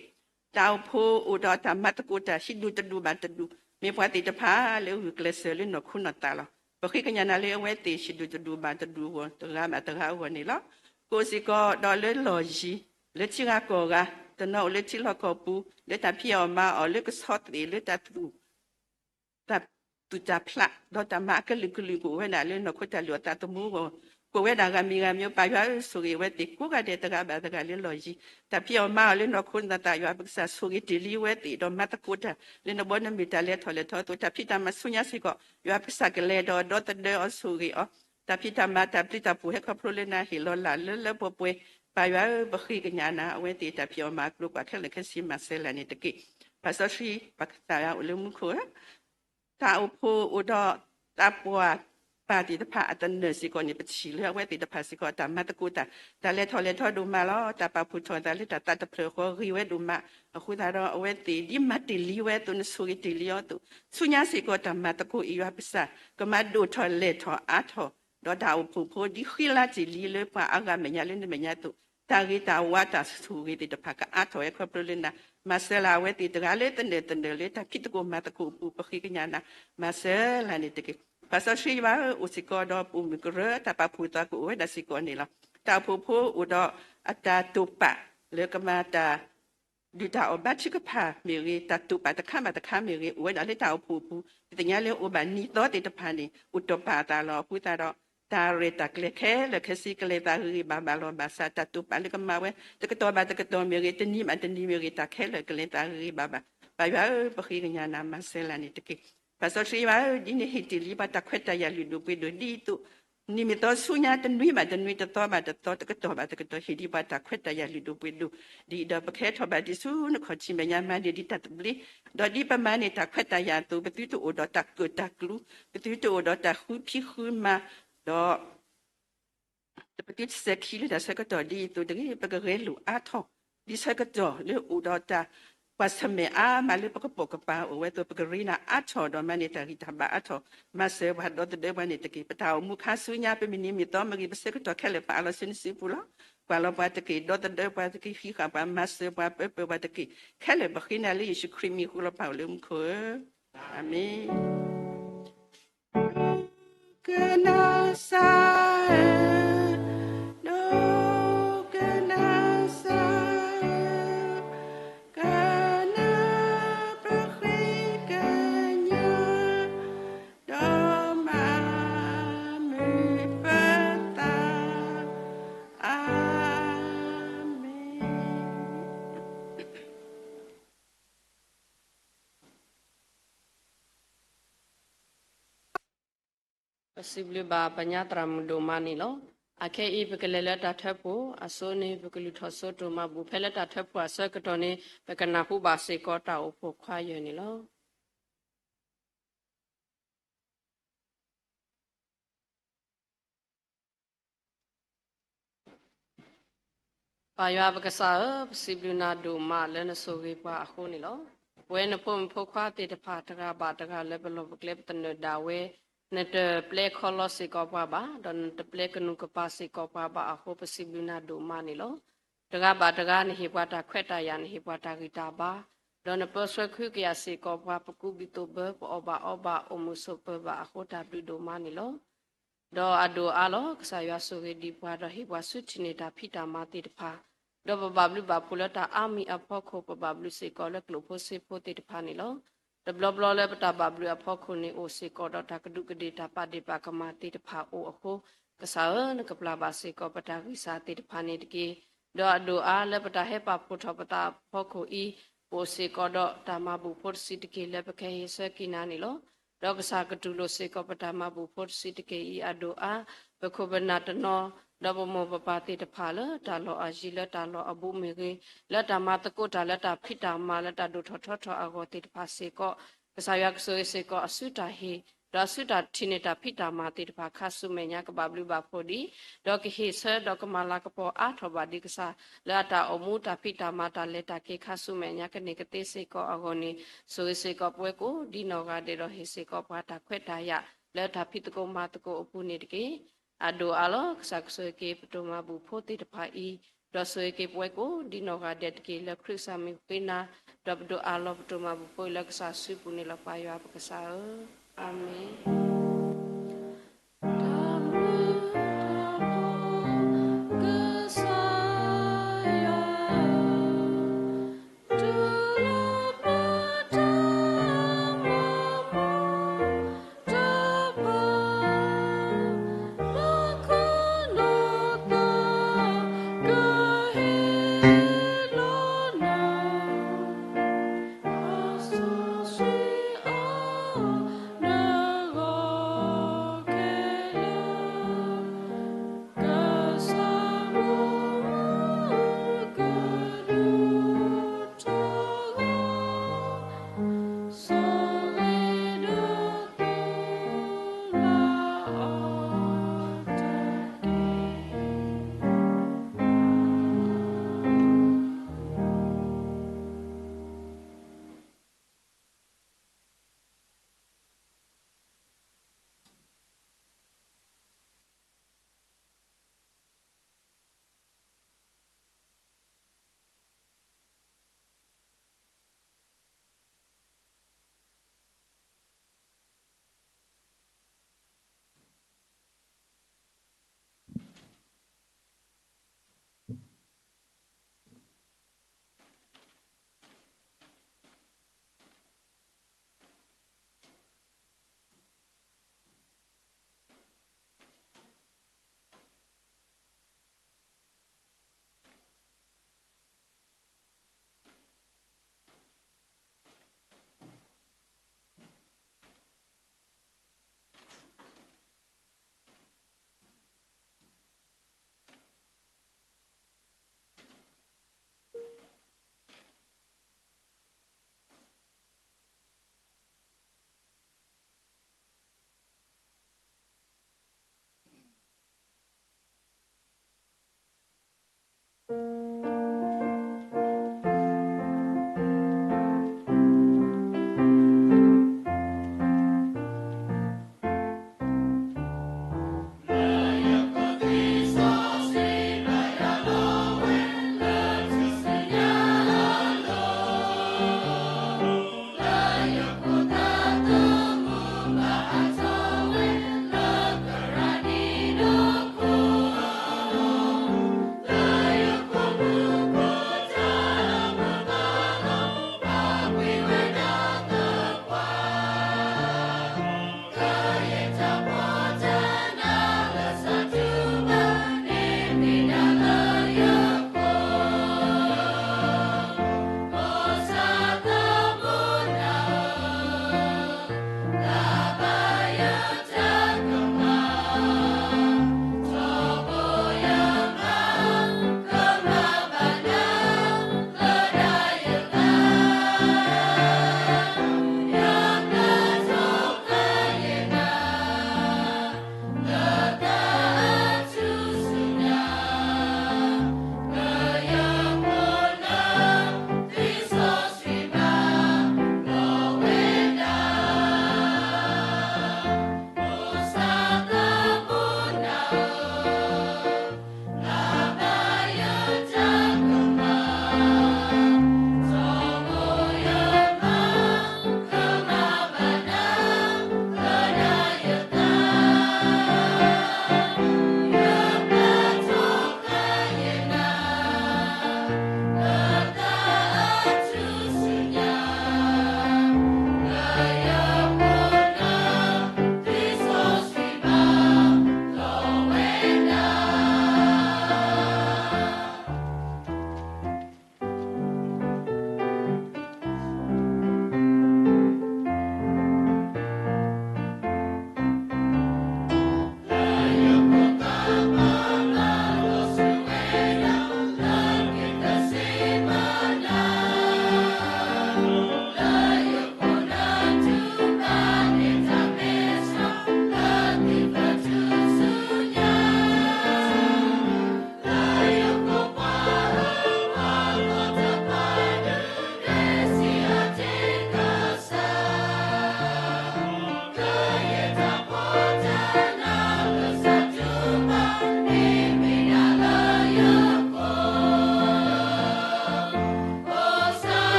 တၢ်အိၣ်ဖှိၣ်အိၣ်ဒီးတၢ်မၤသကိးတၢ် ဟံးဒူၣ်တဒူၣ်ဘၣ်တဒူၣ် မ့ၢ်ပှၤသ့ၣ်တဖၣ်လၢဂုာ်ကျဲးစၢးလၢနီၢ်ခိနီၢ်သးလီၤ. ပဃ့ကညးနၤလၢအဝဲသ့ၣ် ဟံးဒူၣ်တဒူၣ်ဘၣ်တဒူၣ်အဂီၢ် တဂၤဘၣ်တဂၤအဂီၢ်န့ၣ်လီၤ. ကအိၣ်စ့ၢ်ကီးဒီးလၢလီၢ်ယံၤ လၢထံဂၤကီၢ်ဂၤ တနီၤအိၣ်လၢထံလီၢ်ကီၢ်ပူၤ လၢတၢ်ဖံးအီၣ်မၤအီၣ်လၢကဆီသ့ၣ်လၢတၢ်သူၣ် တၢ်သူၣ်တၢ်ဖျး ဒီးတၢ်မၤအကလုာ်ကလုာ်ကအိၣ်ဝဲဒၣ်လၢနီၢ်ခိတၢ်လုၢ်အီၣ်သးသမူအဂီၢ် ကအိၣ်ဝဲဒၣ်ဂၤမံၤဂၤမံၤ ပၢ်ယွၤဧၢ ဆိၣ်ဂ့ၤအဝဲသ့ၣ်ကိးဂၤဒဲးတဂၤဘၣ်တဂၤလၢလီၢ်ယံၤ တၢ်ဖံးအီၣ်မၤအီၣ်လၢနီၢ်ခိနသး ယွၤပကစၢ်ဆိၣ်ဂ့ၤတ့ၢ်လံအဝဲသ့ၣ် ဒီးမၤသကိးတၢ်လၢနဘီနမုၢ်တၢ်လဲၤထီၣ်လဲၤထီအသိး တၢ်ဖံးတၢ်မၤဆူညါစ့ၢ်ကီး ယွၤပကစၢ်ကလဲၤဒီးဒီသဒၢအီၤဆိၣ်ဂ့ၤအီၤ တၢ်ဖံးတၢ်မၤတၢ်ဘျုးတၢ်ဖှိၣ် ဟဲခီဖျိလၢနၤဟ့ၣ်လီၤလၢလၢပှဲၤပှဲၤ ပၢ်ယွၤဧၢ ပဃ့ကညးနၤ အဝဲသ့ၣ်တၢ်ဖံးအီၣ်မၤအီၣ်ကျိၤပှၤခဲလၢာ်ခဲဆ့မၤစၢၤလၢန့ၣ်တက့ၢ်. ပၢ်စီဆှံ ပၢ်ကစၢ်ယွၤအိၣ်လၢမူခိၣ်ဧၢ တၢ်အိၣ်ဖှိၣ်အိၣ်ဒီးသးပှၢ်ပၢ်သ့ၣ်တဖၣ်အသနၢၣ်စ့ၢ်ကီးန့ၣ် ပထံၣ်လၢအဝဲသ့ၣ်တဖၣ်စ့ၢ်ကီး တၢ်မၤသကိးတၢ် တၢ်လဲၤထီၣ်လဲၤထီဒိၣ်မးလီၤ. တၢ်ပာ်ဖှိၣ်ထီၣ်သးလၢတၢ်သးတဖျၢၣ်ဃီဂ့ၤဝဲဒိၣ်မး အဃိသတးဒီးအဝဲသ့ၣ်ဒ်မၤတ့ၢ်လံဝဲအသိး နဆိၣ်ဂ့ၤတ့ၢ်လံအီၤအသိး ဆူညါစ့ၢ်ကီးတၢ်မၤသကိးအံၤ ယွၤပကစၢ် ကမၤဒိၣ်ထီၣ်လဲၢ်ထီၣ်အါထီၣ် ဒီးတၢ်အိၣ်ဖှိၣ်ဖိဒ်ဃံလၤတ့ၢ်လံလၢပှၤအါဂၤမဲာ်ညါလၢနမဲာ်ညါအသိး တၢ်ဂ့ၤတၢ်ဝါတၢ်ဆိၣ်ဂ့ၤသ့ၣ်တဖၣ်ကအါထီၣ်ဝဲခီဖျိလၢနၤ မၤစၢၤလၢအဝဲသ့ၣ်တဂၤလၢသနၢၣ်သနၢၣ်လၢတၢ်ဖံးသကိးမၤသကိးအပူၤ ပဃ့ကညးနၤ မၤစၢၤလၢန့ၣ်တက့ၢ်. ပၢ်စီဆှံယွၤဧၢ အိၣ်စ့ၢ်ကီးဒီးပိာ်မုၣ်ကရၢ တၢ်ပာ်ဖှိၣ်သးကအိၣ်ဝဲဒၣ်စ့ၢ်ကီးန့ၣ်လီၤ. တၢ်အိၣ်ဖှိၣ်ဖိအိၣ်ဒီးအတၢ်တိာ်ပာ်လၢကမၤတၢ် ဒုၣ်တၢ်အီၣ်ဘါထုကဖၣ်မ့ၢ်ဂ့ၤ တၢ်တိာ်ပာ်တခါဘၣ်တခါမ့ၢ်ဂ့ၤ အိၣ်ဝဲဒၣ်လၢတၢ်အိၣ်ဖှိၣ်အပူၤ ပသ့ၣ်ညါလၢအိၣ်ဘၣ်နံၤသီသ့ၣ်တဖၣ်န့ၣ် အိၣ်တီၢ်ပာ်အသးလီၤ. အဃိသတးဒီး တၢ်ရဲၣ်တၢ်ကျဲၤခဲလၢာ်ခဲဆ့ကလဲၤသးဂ့ၤဂ့ၤဘၣ်ဘၣ်လီၤ. ဘၣ်ဆၣ်တၢ်တိာ်ပာ်လၢကမၤဝဲ တကတီၢ်ဘၣ်တကတီၢ်မ့ၢ်ဂ့ၤ တနံၤဘၣ်တနံၤမ့ၢ်ဂ့ၤ တၢ်ခဲလၢာ်ကလဲၤသးဂ့ၤဂ့ၤဘၣ်ဘၣ်. ပၢ်ယွၤဧၢ ပဃ့ကညးနၤမၤစၢၤလၢန့ၣ်တက့ၢ်. ပၢ်စီဆှံယွၤဧၢ ဒ်နဟ့ၣ်တ့ၢ်လံပှၤတၢ်ခွဲးတၢ်ယာ်လုၢ်ဒိၣ်ပှ့ၤဒိၣ်ဒ်အသိး နံၤမ့ၢ်သီဆူညါ တနွံဘၣ်တနွံ တသီဘၣ်တသီ တကတီၢ်ဘၣ်တကတီၢ် ဟ့ၣ်ဒံးပှၤတၢ်ခွဲးတၢ်ယာ်လုၢ်ဒိၣ်ပှ့ၤဒိၣ် ဒ်အံၤဒီးပကဟဲထီၣ်ဘၣ်ဒံးဆူနခီၣ်ထံးမဲာ်ညါ မၤန့ၢ်ဒံးတၢ်သဘျ့ ဒီးဒ်ပမၤန့ၢ်တၢ်ခွဲးတၢ်ယာ်အသိး ပသုတအိၣ်ဒီးတၢ်ကၢၣ်တၢ်ကျူ ပသုတအိၣ်ဒီးတၢ်ဃုဖံးဃုမၤ ဒီး ပသုတစဲၤခံလၢတၢ်ဆၢကတီၢ်ဒ်အံၤအသိးတဂ့ၤ ပကဂဲၤလိာ်အါထီၣ် ဒ်ဆၢကတီၢ်လၢအိၣ်ဒီးတၢ်ကွၢ်ဆၢၣ်မဲာ်အါမးလၢပကပိာ်ကပၤအိၣ်ဝဲအသိး ပကရ့နၤအါထီၣ်ဒီးမၤန့ၢ်တၢ်ဂံၢ်တၢ်ဘါအါထီၣ် မၤစၢၤပှၤဒီသဒၢပှၤန့ၣ်တက့ၢ်. ပတၢ်အိၣ်မူခါဆူညါ ပမုၢ်နံၤမုၢ်သီမ့ၢ်ဂ့ၤ ပဆၢကတီၢ်ခဲလၢာ်ပာ်အလီၤဆူနစုပူၤလီၤ. ကွၢ်လီၤပှၤတက့ၢ် ဒီသဒၢပှၤတက့ၢ် ဟံးဃာ်ပှၤ မၤစၢၤပှၤ ပၢပၢပှၤတက့ၢ်. ခဲလၢာ်ပဃ့နၤလၢယ့ၣ်ၡူးခရံာ်မံၤအဃိလီၤ ပၢ်အိၣ်လၢမူခိၣ်ဧၢ, အၤမ့ၣ်. ကနၣ်စၢ်ဧၢ, ဒိကနၣ်စၢ်ဧၢ, ကနၣ်ပဃ့ကညး ဒီးမၤမုာ်ပသး, အၤမ့ၣ်. ပစံးဘျုးဘၣ်ပညါသရၣ်မုၣ်ဒိၣ်မးန့ၣ်လီၤ. အခဲအံၤ ပကလဲၤလၢတၢ်ထၢဖှိၣ်အစိန့ၣ် ပကလုၢ်ထီၣ်စိတိၢ်မၤဘူၣ် ဖဲလၢတၢ်ထၢဖှိၣ်အဆၢကတီၢ်န့ၣ် ပကနၢ်ဟူဘၣ်စ့ၢ်ကီးတၢ်အိၣ်ဖှိၣ်ခွါယဲၢ်န့ၣ်လီၤ. ပၢ်ယွၤပကစၢ်ဧၢ, ပစံးဘျုးနၤဒိၣ်မးလၢနဆိၣ်ဂ့ၤပှၤအဃိန့ၣ်လီၤ. ပဝဲနဖိမုၣ်ဖိခွါသ့ၣ်တဖၣ် တဂၤဘၣ်တဂၤလၢပလီၢ်ပကျဲပသနၢၣ်ဒၣ်ဝဲ, နတပျဲခီလီစ့ၢ်ကီးပှၤဘၣ်, ဒီးနတပျဲကနူၤကပၤစ့ၢ်ကီးပှၤဘၣ်အဃိ ပစံးဘျုးနၤဒိၣ်မးန့ၣ်လီၤ. တဂၤဘၣ်တဂၤ နဟ့ၣ်ပှၤတၢ်ခွဲးတၢ်ယာ်, နဟ့ၣ်ပှၤတၢ်ဂံၢ်တၢ်ဘါ, ဒီးနပၢဆှၢကဟုကယာ်စ့ၢ်ကီးပှၤ ပကူးဘုၣ်သိးဘၢ ပအီၣ်ဘၣ်အီဘၣ် အိၣ်မုာ်ဆိးပၢၤဘၣ်အဃိ တၢ်ဘျုးဒိၣ်မးန့ၣ်လီၤ. ဒီးအဒိၣ်အါလီၤ ကစၢ်ယွၤဆိၣ်ဂ့ၤဒံးပှၤ ဒီးဟ့ၣ်ပှၤဆူထံၣ်န့ၢ်တၢ်ဖံးတၢ်မၤသ့ၣ်တဖၣ်, ဒီးပဘၣ်ဘျုးဘၣ်ဖှိၣ်လၢတၢ်အါမံၤအဖီခိၣ် ပဘၣ်ဘျုးစ့ၢ်ကီးလၢကျိာ်ဖိစ့ဖိသ့ၣ်တဖၣ်န့ၣ်လီၤ. တဘျီဘျီလၢပတၢ်ဘၣ်ဘျုးအဖီခိၣ်န့ၣ် အိၣ်စ့ၢ်ကီးဒီးတၢ်ကဒူးကဒ့ၣ် တၢ်ပာ်ဒ့ၣ်ပာ်ကမၣ်သ့ၣ်တဖၣ်အိၣ်အဃိ, ကစၢ်ဧၢ နကပျၢ်ဘၣ်စ့ၢ်ကီးပတၢ်ဂံၢ်စၢ်သ့ၣ်တဖၣ်န့ၣ်တက့ၢ်. ဒီးအဒိၣ်အါလၢပတၢ်ဟဲပာ်ဖှိၣ်ထီၣ်ပသးအဖီခိၣ်အံၤ, ပအိၣ်စ့ၢ်ကီးဒီးတၢ်မၤဘူၣ်ဖိတဆံးတက့ၢ်လၢပကဟဲဟ့ၣ်ဆၢက့ၤနၤန့ၣ်လီၤ. ဒီးကစၢ်ကတူၢ်လိာ်စ့ၢ်ကီးပတၢ်မၤဘူၣ်ဖိတဆံးတက့ၢ်အံၤအဒိၣ်အါ, ပခိၣ်ပနၢ်တနီၤ, ဒီးပမိၢ်ပပၢ်သ့ၣ်တဖၣ်လၢတၢ်လီၢ်အယံၤ လၢတၢ်လီၢ်အဘူးမ့ၢ်ဂ့ၤ, လၢတၢ်မၤသကိးတၢ်လၢတၢ်ဖံးတၢ်မၤလၢတၢ်ဒိၣ်ထီၣ်ထီထီၣ်အဂီၢ်သ့ၣ်တဖၣ်စ့ၢ်ကီး, ကစၢ်ယွၤကဆိၣ်ဂ့ၤစ့ၢ်ကီးအစုတၢ်ဟ့ၣ်, ဒီးအစုတၢ်ထံၣ်န့ၢ်တၢ်ဖံးတၢ်မၤသ့ၣ်တဖၣ်ခါဆူမဲာ်ညါ ကဘၣ်ဘျုးဘၣ်ဖှိၣ်ဒံး, ဒီးကဟ့ၣ်ဆၢဒီးကမၤလၤကပီၤအါထီၣ်ဘၣ်ဒံးကစၢ် လၢအတၢ်အိၣ်မူတၢ်ဖံးတၢ်မၤတၢ်လဲၤတၢ်က့ၤခါဆူမဲာ်ညါ ကန့ၢ်ကသ့စ့ၢ်ကီးအဂီၢ်န့ၣ်, ဆိၣ်ဂ့ၤစ့ၢ်ကီးပဝဲကိးဒ်နီၢ်ဂၤဒဲး ဒီးဟ့ၣ်စ့ၢ်ကီးပှၤတၢ်ခွဲးတၢ်ယာ် လၢတၢ်ဖံးသကိးမၤသကိးအပူၤန့ၣ်တက့ၢ်. အဒိၣ်အါလီၤ ကစၢ်ကဆိၣ်ဂ့ၤက့ၤပတိၢ်မၤဘူၣ်ဖိသ့ၣ်တဖၣ်အံၤ, ဒီးဆိၣ်ဂ့ၤက့ၤပဝဲကိးဒ်နီၢ်ဂၤဒဲးတက့ၢ်. လၢခရံာ်ကစၢ်မံၤဃ့နၤ, ဒီးပဒိးအးလီၤပတိၢ်မၤဘူၣ်ဖိအံၤလၢကစၢ်စုပူၤန့ၣ်လီၤ ပၢ်ယွၤပကစၢ်ဧၢ, အၤမ့ၣ်. တၢ်ဘျုးတၢ်ဖှိၣ်ကစၢ်ယွၤဧၢ, တုၤလီၤပတၢ်မၤမူ တဖၣ် လၢခိၣ်နူာ်သး ကဟ့ၣ်လီၤနၤ အစီဆှံအါ နဂီၢ်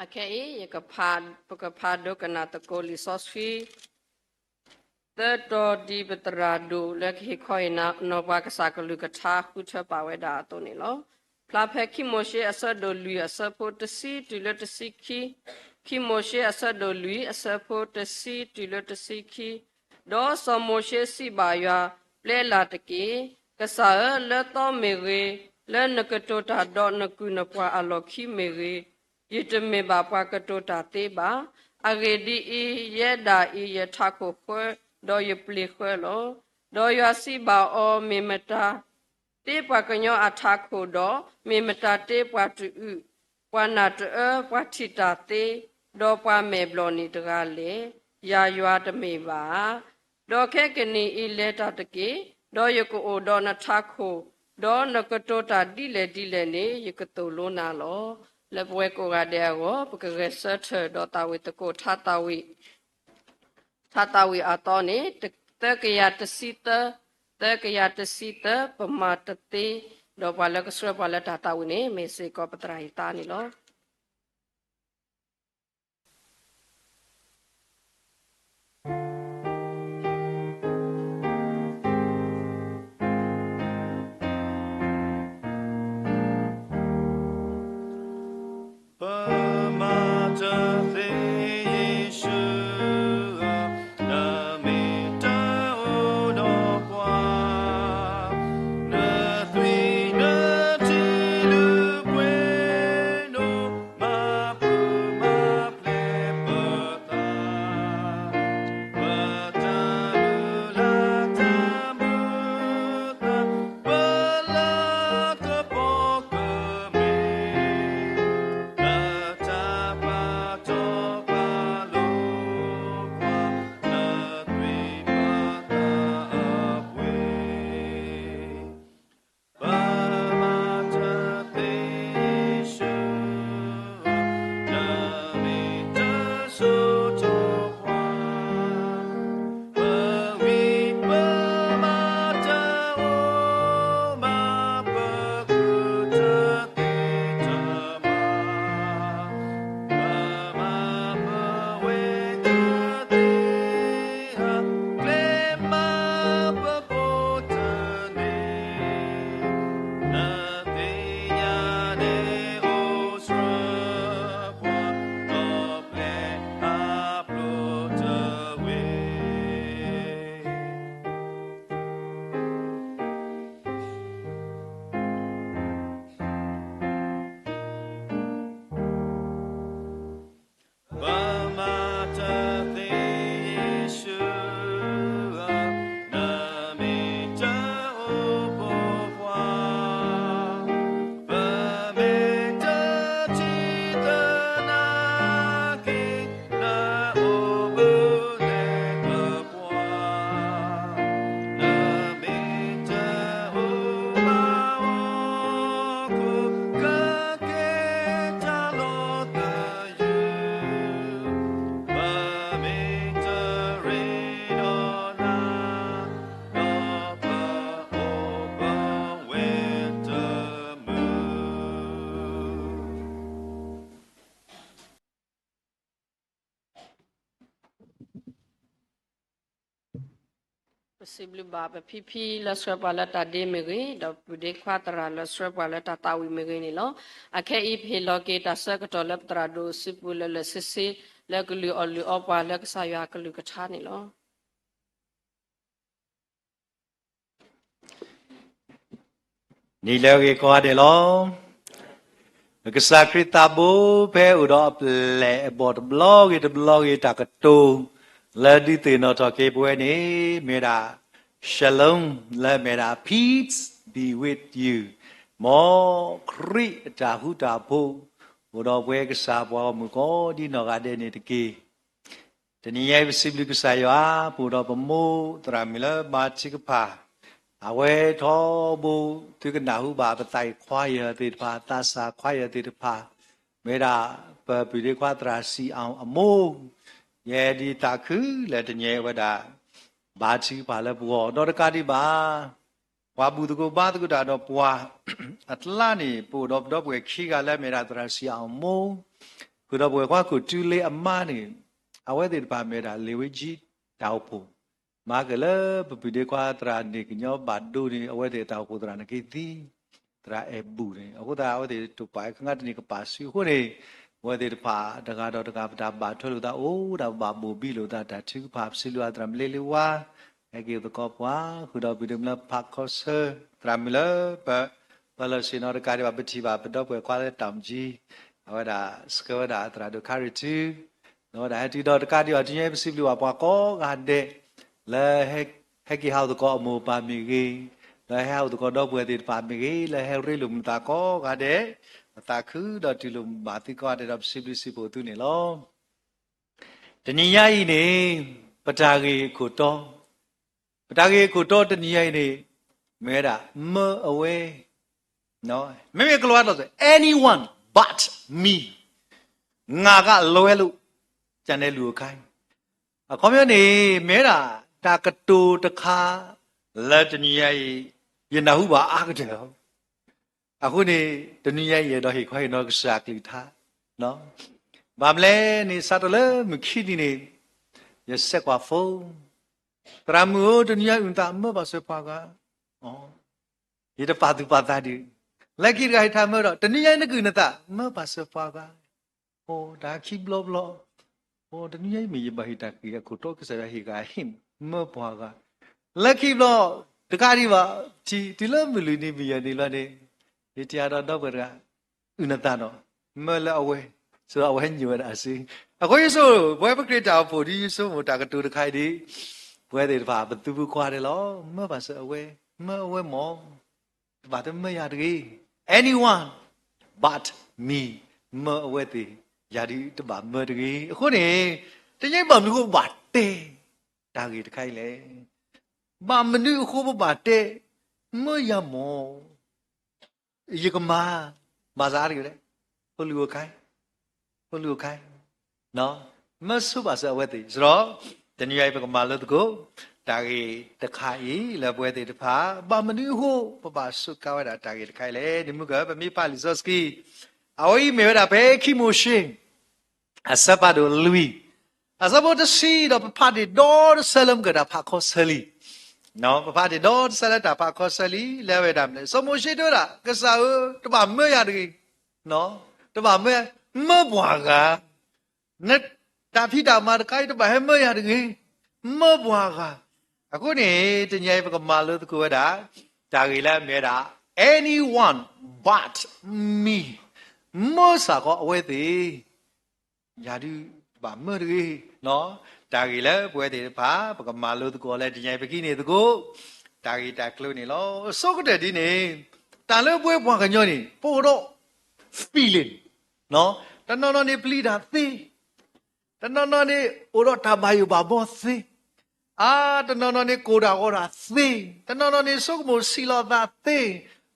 အခဲအံၤ ယကဖး, ပကဖးဒိကနၣ်သကိးလံာ်စီဆှံ သၢတီၤ ဒ်ပသရၣ်ဒိၣ်လၢကဟ့ၣ်ခီဟ့ၣ်နီၤပှၤ ကစၢ်ကလုၢ်ကထါဃုထၢပာ်ဝဲဒၣ်အသိးန့ၣ်လီၤ. ဖျါဖဲခံမိၤၡ့အဆၢဒိၣ်လွံၢ်အဆၢဖိတဆံတုၤလၢတဆံခံ, ခံမိၤၡ့အဆၢဒိၣ်လွံၢ်အဆၢဖိတဆံတုၤလၢတဆံခံ, ဒီးစီၤမိၤၡ့စံးဘၣ်ယွၤ, ပျဲလၢ်တက့ၢ်. ကစၢ်ဧၢ, လၢသီမ့ၢ်ဂ့ၤ, လၢနကတိၤတၢ်ဒီးနကုၢ်နပှၤအလီၢ်ခံမ့ၢ်ဂ့ၤ, ယတမ့ၢ်ဘၣ်ပှၤကတိၤတၢ်သ့ဘၣ်. အဂ့ၢ်ဒ်အံၤ, ယဲဒၣ်အံၤယထးခိၣ်ဃၢ, ဒီးယပျ့ၤဃၢလီၤ. ဒီးယွၤစံးဘၣ်အီၤ, မ့ၢ်မတၤတ့ပှၤကညီအထးခိၣ်ဒီး, မ့ၢ်မတၤတ့ပှၤတအုၣ်, ပှၤနၢ်တအၢ, ပှၤထံၣ်တၢ်သ့, ဒီးပှၤမဲာ်ဘျီၣ်နံၣ်တဂၤလဲၣ်. ယၤယွၤတမ့ၢ်ဘၣ်ဧါ. ဒီးခဲကနံၣ်အံၤလဲၤတၢ်တက့ၢ်. ဒီးယကအိၣ်ဒီးနထးခိၣ်, ဒီးနကတိၤတၢ်ဒ်လဲၣ်ဒ်လဲၣ်န့ၣ် ယကသိၣ်လိနၤလီၤ. လၢပဝဲကိးဂၤဒဲးအဂီၢ် ပကဂဲၤဆၢထၢၣ်ဒီးသးဝံၣ်သကိး ထါသးဝံၣ်အသီန့ၣ် သၢကယၤတဆံသၢ, သၢကယၤတဆံသၢ, ပမၤတသ့, ဒီးပှၤလၢကဆှၢပှၤလၢတၢ်သးဝံၣ်န့ၣ် မ့ၢ်စ့ၢ်ကီးပသရၣ်အံၤသါန့ၣ်လီၤ. ပမၤတသ့ယ့ၣ်ၡူးဧၢ, နမ့ၢ်တအိၣ်ဒီးပှၤ, နသွံၣ်နထံလုၢ်ပှ့ၤနိ, မၤပူၤမၤဖျဲးပသး, ပတၢ်မုၢ်လၢ်တၢ်မုာ်သး, ပလၤကပီၤကမ့ၢ် လၢတၢ်ပာ်တီပာ်လိၤပှၤ, လၢသွံၣ်ပသးအပှ့ၤ, ပမၤတသ့ယ့ၣ်ၡူးဧၢ, နမ့ၢ်တစိာ်ထီၣ်ပှၤ, ပဝံပမၤတအိၣ်ဘၣ်, ပဃုထၢသ့တမၤ, ပမၤပဝဲတသ့ဧါ, ကျဲမၤပဘိးတန့ၢ်, နသ့ၣ်ညါန့ၣ်အိၣ်ဆှၢပှၤ, ဒီးပျဲအပျိတဝ့ၢ်. ပမၤတသ့ယ့ၣ်ၡူးဧၢ, နမ့ၢ်တအိၣ်ဘၣ်ပှၤ, ပမ့ၢ်တထံၣ်သနာ်က့, နအိၣ်ဘှံးလၢပှၤ, နမ့ၢ်တအိၣ်ဘၣ်အီၤ, ကကဲတၢ်လီၤသယုၢ်, ပမ့ၢ်တရ့ဒီးနၤ, ဒီးပအိၣ်ဘှံးဝဲတမုာ်. ပစံးဘျုးဘၣ်ပဖံဖံလၢဆှၢပှၤလၢတၢ်ဒ့မ့ၢ်ဂ့ၤ, ဒီးပုၢ်ဒ့ခွါသရၣ်လၢဆှၢပှၤလၢတၢ်သးဝံၣ်မ့ၢ်ဂ့ၤန့ၣ်လီၤ. အခဲအံၤပဟ့ၣ်လီၤက့ၤတၢ်ဆၢကတီၢ်လၢပသရၣ်ဒိၣ်စုပူၤလၢာ်လၢာ်ဆ့ဆ့ လၢကလုၢ်အီၣ်လုၢ်အီပှၤလၢကစၢ်ယွၤအကလုၢ်ကထါန့ၣ်လီၤ. နံၤလၢအဂ့ၤကိးဂၤဒဲးလီၤ. ကစၢ်ခရံာ်သးဘိဖဲအိၣ်ဒီးအပျဲၢ်အဘီၣ်တဘျီဂ့ၤတဘျီဂ့ၤ တၢ်ကတိၤ လၢဒုးသ့ၣ်နီၣ်ထီၣ်က့ၤပဝဲန့ၣ် မ့ၢ်ဒၣ် Shalom လၢမ့ၢ်ဒၣ် Peace be with you, မ်ခရံာ်အတၢ်ဃူတၢ်ဖိး အိၣ်ဒီးပဝဲကစၢ်ပှၤဂီၢ်မုၢ်ကိးဒ်နီၢ်ဂၤဒဲးန့ၣ်တက့ၢ်. တနံၤအံၤပစံးဘျုးကစၢ်ယွၤ ပအိၣ်ဒီးပမိၢ်သရၣ်မုၣ်လၢဘါထုကဖၣ်, အဝဲထီဘိသုကနၢ်ဟူဘၣ်ပသးအံၤ choir သ့ၣ်တဖၣ်, သးစၢ် choir သ့ၣ်တဖၣ်, မ့ၢ်ဒၣ်ပပုၢ်ဒ့ခွါသရၣ်စံးအီၣ်အမိၢ်, ယဲဒ်သးခုလၢတနံၤအံၤဝဲဒၣ် ဘါထုကဖၣ်လၢပဂီၢ် ဒီးတကးဒံးဘၣ် ပှၤဘူၣ်သကိးဘါသကိးတၢ်ဒီးပှၤအကျါန့ၣ် ပအိၣ်ဒီးပဒီပုၢ်ဝဲၢ်ခံဂၤလၢမ့ၢ်ဒၣ်သရၣ်စံးအီၣ်အမိၢ်, ဃုာ်ဒီးပဝဲခွါခိၣ်တုလ့အမါန့ၣ်, အဝဲသ့ၣ်တဖၣ်မ့ၢ်ဝဲဒၣ် လ့ၤဝ့ကၠံ တၢ်အိၣ်ဖှိၣ်, မၤက့ၤလၢပပုၢ်ဒ့ခွါသရၣ်န့ၣ်ကညီဘၣ်ဒိန့ၣ် အဝဲသ့ၣ်တၢ်အိၣ်ဖှိၣ်သရၣ်န့ၣ်က့ၤသံ သရၣ်အဲၣ်ဘူၣ်န့ၣ်, အဃိသတး အဝဲသ့ၣ်တိာ်ပာ်ခါတနံၤကပာ်စုအဃိန့ၣ်, အဝဲသ့ၣ်တဖၣ်တဂၤဒီးတဂၤ ပတၢ်ဘၣ်ထွဲလိာ်သးအိၣ်ဒၣ် ပဘၣ်ဘိၣ်ဘံလိာ်သး တၢ်ထုကဖၣ် ပစံးဘျုးသရၣ်မုၣ်လ့လ့ဝါ, ဟဲက့ၤသကိးပှၤ ဃုာ်ဒီးပုၢ်ဒ့မုၣ်လၢဖးခီဆၢ, သရၣ်မုၣ်လၢပ ပလီၢ်ဆ့ၣ်နီၤတကးဒံးဘၣ် ပထံၣ်ဘၣ်ပဒီပုၢ်ဝဲၢ်ခွါလၢတၢ်မၤကၠံ, အဝဲဒၣ်ဆှၢဝဲဒၣ်သရၣ်ဒိၣ်ခါရံၣ်ထူ, ဒီးဝဲဒၣ်ဟဲတုၤဒီးတကးဒံးဘၣ် တနံၤအံၤ ပစံးဘျုးဘၣ်ပှၤကိးဂၤဒဲး လၢ ဟဲက့ၤဟးအိၣ်သကိးအမိၢ်ပၢ်မ့ၢ်ဂ့ၤ, လၢဟဲဟးအိၣ်သကိးဒီပုၢ်ဝဲၢ်သ့ၣ်တဖၣ်မ့ၢ်ဂ့ၤ, လၢဟဲရ့လိာ်မုာ်သးကိးဂၤဒဲး, ပသးခုဒီးတူၢ်လိာ်မုာ်ဘၣ်သုကိးဂၤဒဲးဒီး ပစံးဘျုးစံးဖှိၣ်သုန့ၣ်လီၤ. တနံၤညါအံၤန့ၣ် ပတၢ်ဂ့ၢ်အခိၣ်တီ, ပတၢ်ဂ့ၢ်အခိၣ်တီတနံၤညါအံၤန့ၣ် မ့ၢ်ဝဲဒၣ် မၢအဝဲ, မ့မ့ၢ်ကလီၤဝါကျိာ်စ့ၢ် anyone but me, ငါကလွဲလို့, ကန့ၣ်လူၤအခါအံၤ, အခီပညီန့ၣ် မ့ၢ်ဝဲဒၣ်တၢ်ကတိၤတခါ လၢတနံၤညါအံၤ ယနၢ်ဟူဘၣ်အါကတၢၢ်လီၤ. အဃိန့ၣ် တနံၤညါအံၤ ယအဲၣ်ဒိးဟ့ၣ်ခီဟ့ၣ်နီၤကစၢ်အကလုၢ်ကထါ, ဘၣ်မနုၤလဲၣ်န့ၣ် စးထီၣ်လၢမုၢ်ခံနံၤန့ၣ် ယစဲးကွၢ် phone, သရၣ်မုၣ်ဧၢ တနံၤညါအုၣ်နသး မၢပာ်စၢၤပှၤဂၤ, ယတပာ်သူၣ်ပာ်သးဒံး, လၢခံတဂၤဟ့ၣ်ထါမၢဒီး တနံၤညါအံၤနကအုၣ်နသး မၢပာ်စၢၤပှၤဂၤ, အိ တၢ်ခံဘျီဘျီ, အိ တနံၤညါအံၤမ့ၢ်ယဘၣ်ဟ့ၣ်တၢ်ဂ့ၢ်အခိၣ်တီ ကစၢ်ယွၤဟ့ၣ်ဂၤဟ့ၣ် မၢပှၤဂၤ, လၢခံဘျီ တကးဒံးဘၣ်, ထံၣ်တုၤလၢမုၢ်လွံၢ်နံၤမုၢ်ယဲၢ်နံၤလီၤန့ၣ်, ယထံၣ်အါဒီးဒီပုၢ်ဝဲၢ်တဂၤ အုၣ်နသးဒီး မၢလၢအဝဲ, ဆိအဝဲညိၣ်ဝဲဒၣ်အစု, အဃိယဆိ ပဝဲပခရံာ်တၢ်အိၣ်ဖှိၣ်ဒ်ယဆိမိၣ်တၢ်ကတိၤတခါအံၤဒ် ပဝဲသ့ၣ်တဖၣ်ပသူဖိခွါဒဲးလီၤ. မၢပာ်စၢၤအဝဲ, မၢအဝဲမၢ တဘၣ်တမၢယၤတဂ့ၤ, anyone but me, မၢအဝဲသ့ၣ်, ယၤဒုးတဘၣ်မၢတဂ့ၤ. အဃိန့ၣ် တနံၤညါအံၤဘၣ်မနုၤအဃိပဘၣ်တဲ တၢ်ဂ့ၢ်တခါအံၤလဲၣ်. ဘၣ်မနုၤအဃိပဘၣ်တဲ မၢယၤမၢ ယကမၤ ဘၣ်ဆၣ်အါတက့ၢ်လဲၣ်, ဖိလူၤအိၣ်ခါ, ဖိလူၤအိၣ်ခါ, မၢဆိဘၣ်စၢၤအဝဲသ့ၣ် စရီ, တနံၤညါအံၤ ပကမၤလိသကိး တၢ်ဂ့ၢ်တခါအံၤ လၢပဝဲသ့ၣ်တဖၣ် ဘၣ်မနုၤအဃိ ပဘၣ်စူးကါဝဲဒၣ်တၢ်ဂ့ၢ်တခါအံၤလဲၣ်. န့ၣ်မုၢ်က ပမ့ၢ်ဖးလံာ်စီဆှံ အဝဲအံၤမ့ၢ်ဝဲဒၣ်ဖဲခံမိၤၡ့ အဆၢဖးဒိၣ်လွံၢ်, အဆၢဖိတဆံဒီး ပဖးတ့ၢ်ဒီတဆၢလၢမုၢ်က တၢ်ဖးခီဆၢလံ. ပဖးတ့ၢ်ဒီတဆၢလၢတၢ်ဖးခီဆၢလံ လၢအဝဲဒၣ်မနုၤလဲၣ်. စီၤမိၤၡ့တဲဝဲဒၣ် ကစၢ်ဧၢ, တဘၣ်မၢယၤတဂ့ၤ, တဘၣ်မၢ, မၢပှၤဂၤ, နတၢ်ဖံးတၢ်မၤတခါအံၤ တဘၣ်ဟဲမၢယၤတဂ့ၤ, မၢပှၤဂၤ. အဃိန့ၣ် တနံၤအံၤ ပကမၤလိသကိးဝဲဒၣ် တၢ်ဂ့ၢ်လၢအမ့ၢ်ဝဲဒၣ် anyone but me, မၢစ့ၢ်ကီးအဝဲသ့ၣ် ယၤဒုးတဘၣ်မၢတဂ့ၤ. တၢ်ဂ့ၢ်လၢပဝဲသ့ၣ်တဖၣ် ပကမၤလိသကိးလၢတနံၤအံၤ ပကဟံးန့ၢ်သကိး တၢ်ဂ့ၢ်တၢ်ကျိၤန့ၣ်လီၤ. အဆိကတၢၢ်ဒ်န့ၣ် တၢ်လၢပဝဲပှၤကညီန့ၣ် ပအိၣ်ဒီး feeling, တနီၤနီၤန့ၣ်ပျံၤတၢ်သ့, တနီၤနီၤန့ၣ် အိၣ်ဒီးတၢ်ဘၣ်ယိၣ်ဘၣ်ဘီသ့, အါ, တနီၤနီၤန့ၣ် ကိၢ်တၢ်ဂီၤတၢ်သ့, တနီၤနီၤန့ၣ် ဆိကမိၣ်ဆံးလီၤသးသ့,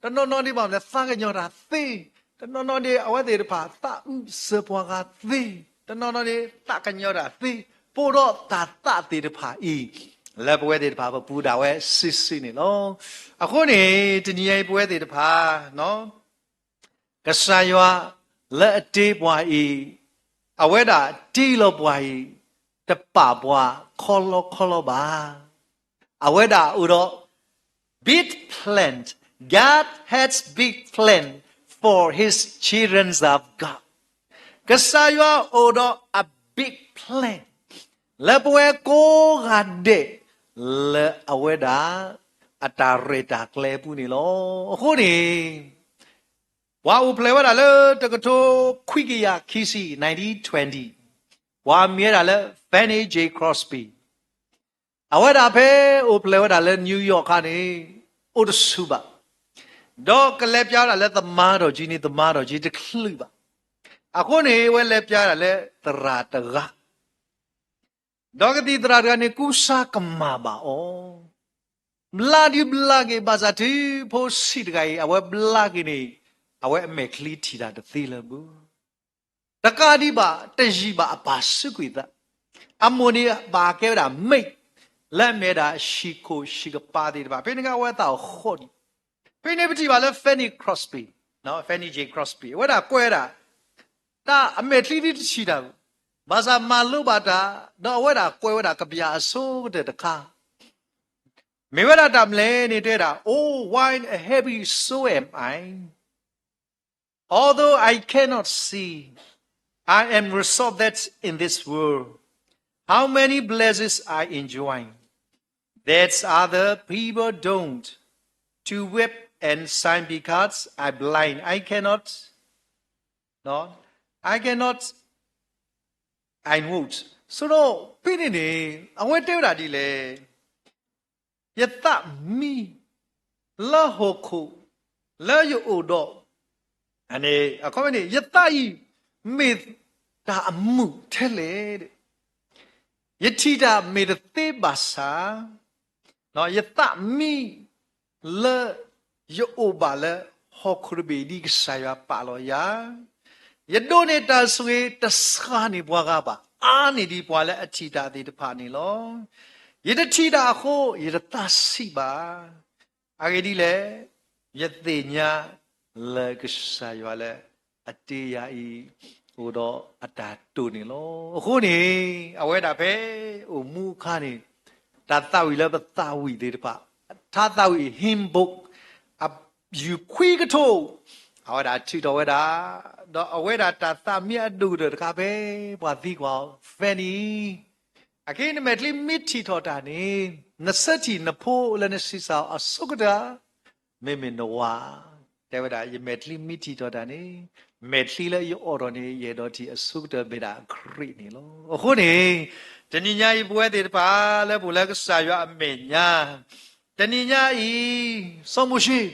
တနီၤနီၤန့ၣ် ဘၣ်မနုၤလဲၣ် သးကညီၤတၢ်သ့, တနီၤနီၤန့ၣ် အဝဲသ့ၣ်တဖၣ် သးအုးစၢၤပှၤဂၤသ့, တနီၤနီၤန့ၣ် သးကညီၤတၢ်သ့, ပအိၣ်ဒီးတၢ်သးသ့ၣ်တဖၣ်အံၤ လၢပဝဲသ့ၣ်တဖၣ်ပပူၤဒၣ်ဝဲစုာ်စုာ်န့ၣ်လီၤ. အဃိန့ၣ် တနံၤအံၤ ပဝဲသ့ၣ်တဖၣ် ကစၢ်ယွၤလၢအတ့ပှၤအံၤ, အဝဲဒၣ်တ့လီၤပှၤအံၤ တပာ်ပှၤခီလီခီလီဘၣ်. အဝဲဒၣ်အိၣ်ဒီး big plan, God has big plan for his children of God. ကစၢ်ယွၤအိၣ်ဒီးအ big plan လၢပဝဲကိးဂၤဒဲး လၢအဝဲဒၣ် အတၢ်ရဲၣ်တၢ်ကျဲၤအပူၤန့ၣ်လီၤ. အဃိန့ၣ် ပှၤအိၣ်ဖျဲၣ်ဝဲဒၣ်လၢတကထိခွံကယၤခံဆံ nineteen twenty, ပှၤမ့ၢ်ဝဲဒၣ်လၢ Fanny J Crosby, အဝဲဒၣ်ဖဲအိၣ်ဖျဲၣ်ဝဲဒၣ်လၢ New York ခါန့ၣ် အိၣ်တဆူၣ်ဘၣ်, ဒီးကလဲၤပျါဝဲဒၣ်လၢသမါထီၣ်ကၠံန့ၣ် သမါထီၣ်ကၠံတချုးဘၣ်. အဃိန့ၣ် အဝဲလဲၤပျါဝဲဒၣ်လၢသရၣ်တဂၤ ဒီးကသံၣ်သရၣ်တဂၤန့ၣ် ကူစါကမၣ်ဘၣ်အီၤ, ဘျါဒုးဘျါက့ၤဘၣ်ဆၣ်တုၤဖိဆံးတဂၤအံၤ အဝဲဘျါက့ၤန့ၣ် အဝဲအမဲာ်ချံထံၣ်တၢ်တသ့လၢၤဘၣ်. တကးဒံးဘၣ် တယံာ်ဘၣ်အပၢ်စူးကွံာ်သး, အမိၢ်န့ၣ်ဘၣ်ကဲဝဲဒၣ် maid လၢအမ့ၢ်ဝဲဒၣ်ဟံၣ်ခိၣ်ဟံၣ်ကပၤသ့ၣ်တဖၣ်, ဖဲန့ၣ်က့ၤအဝဲသးအိၣ်ဃီဒံး. ဖဲန့ၣ်ပထံၣ်ဘၣ်လၢ Fanny Crosby, Fanny J Crosby အဝဲဒၣ်ကွဲးဝဲဒၣ် တၢ်အမဲာ်ချံဒ်တထံၣ်တၢ်, ဘၣ်ဆၣ်မၤလိဘၣ်တၢ်, ဒီးအဝဲဒၣ်ကွဲးဝဲဒၣ်ကဘျၣ်အဆိကတၢၢ်တခါ, မ့ၢ်ဝဲဒၣ်တၢ်မနုၤလဲၣ်န့ၣ်တဲဒၣ်, Oh, what a happy soul am I. Although I cannot see, I am resolved that in this world, how many blessings I enjoy, that other people don't, to weep and sigh because I blind, I cannot, no, I cannot, I won't. ဆိုတော့ ဖဲန့ၣ်န့ၣ် အဝဲတဲဝဲဒၣ်ဒ်လဲၣ်, ယသးမံ လၢဟီၣ်ခိၣ် လၢယအိၣ်ဒီး, အခီပညီန့ၣ် ယသးအံၤ မ့ၢ်တၢ်အမုာ်ထဲလဲၣ်, ယထံၣ်တၢ်မ့ၢ်တသ့ဘၣ်ဆၣ်, ယသးမံ လၢယအိၣ်ဘၣ်လၢဟီၣ်ခိၣ်တဘ့ၣ်ဒ်ကစၢ်ယွၤပာ်လီၤယၤ, ယဒိးန့ၢ်တၢ်ဆိၣ်ဂ့ၤ တစှၤန့ၢ်ပှၤဂၤဘၣ်, အါန့ၢ်ဒံးပှၤလၢအထံၣ်တၢ်သ့ၣ်တဖၣ်န့ၣ်လီၤ. ယတထံၣ်တၢ်အဃိ ယတသးဆံးဘၣ်. အဂ့ၢ်ဒ်လဲၣ်, ယသ့ၣ်ညါလၢကစၢ်ယွၤလၢအတ့ယၤအံၤ အိၣ်ဒီးအတၢ်တိာ်န့ၣ်လီၤ. အဃိန့ၣ် အဝဲဒၣ်ဖဲအိၣ်မူအခါန့ၣ် တၢ်သးဝံၣ်လၢပသးဝံၣ်သ့ၣ်တဖၣ်, ထါသးဝံၣ် hymn book အယူၢ်ခွံကထိ, အဝဲဒၣ်ထုးထီၣ်ဝဲဒၣ်, ဒီးအဝဲဒၣ်တၢ်သးမံအဒိၣ်ကတၢၢ်တခါဖဲ ပှၤသံကွၢ်အီၤ Fanny, အခဲအံၤနမဲာ်ချံမ့ၢ်ထံၣ်ထီၣ်တၢ်န့ၣ် နဆၢထံၣ်နဖိလၢနဆံးစၢ်အီၤအဆိကတၢၢ်, မ့မ့ၢ်နဝၤ, တဲဝဲဒၣ် ယမဲာ်ချံမ့ၢ်ထံၣ်ထီၣ်တၢ်န့ၣ် မဲာ်ချံလၢယအိးထီၣ်န့ၣ် ယအဲၣ်ဒိးထံၣ်အဆိကတၢၢ်မ့ၢ်ဒၣ်ခရံာ်န့ၣ်လီၤ. အဃိန့ၣ် တနံၤညါအံၤပဝဲသ့ၣ်တဖၣ်လၢပအိၣ်လၢကစၢ်ယွၤအမဲာ်ညါ, တနံၤညါအံၤ စီၤမိၤၡ့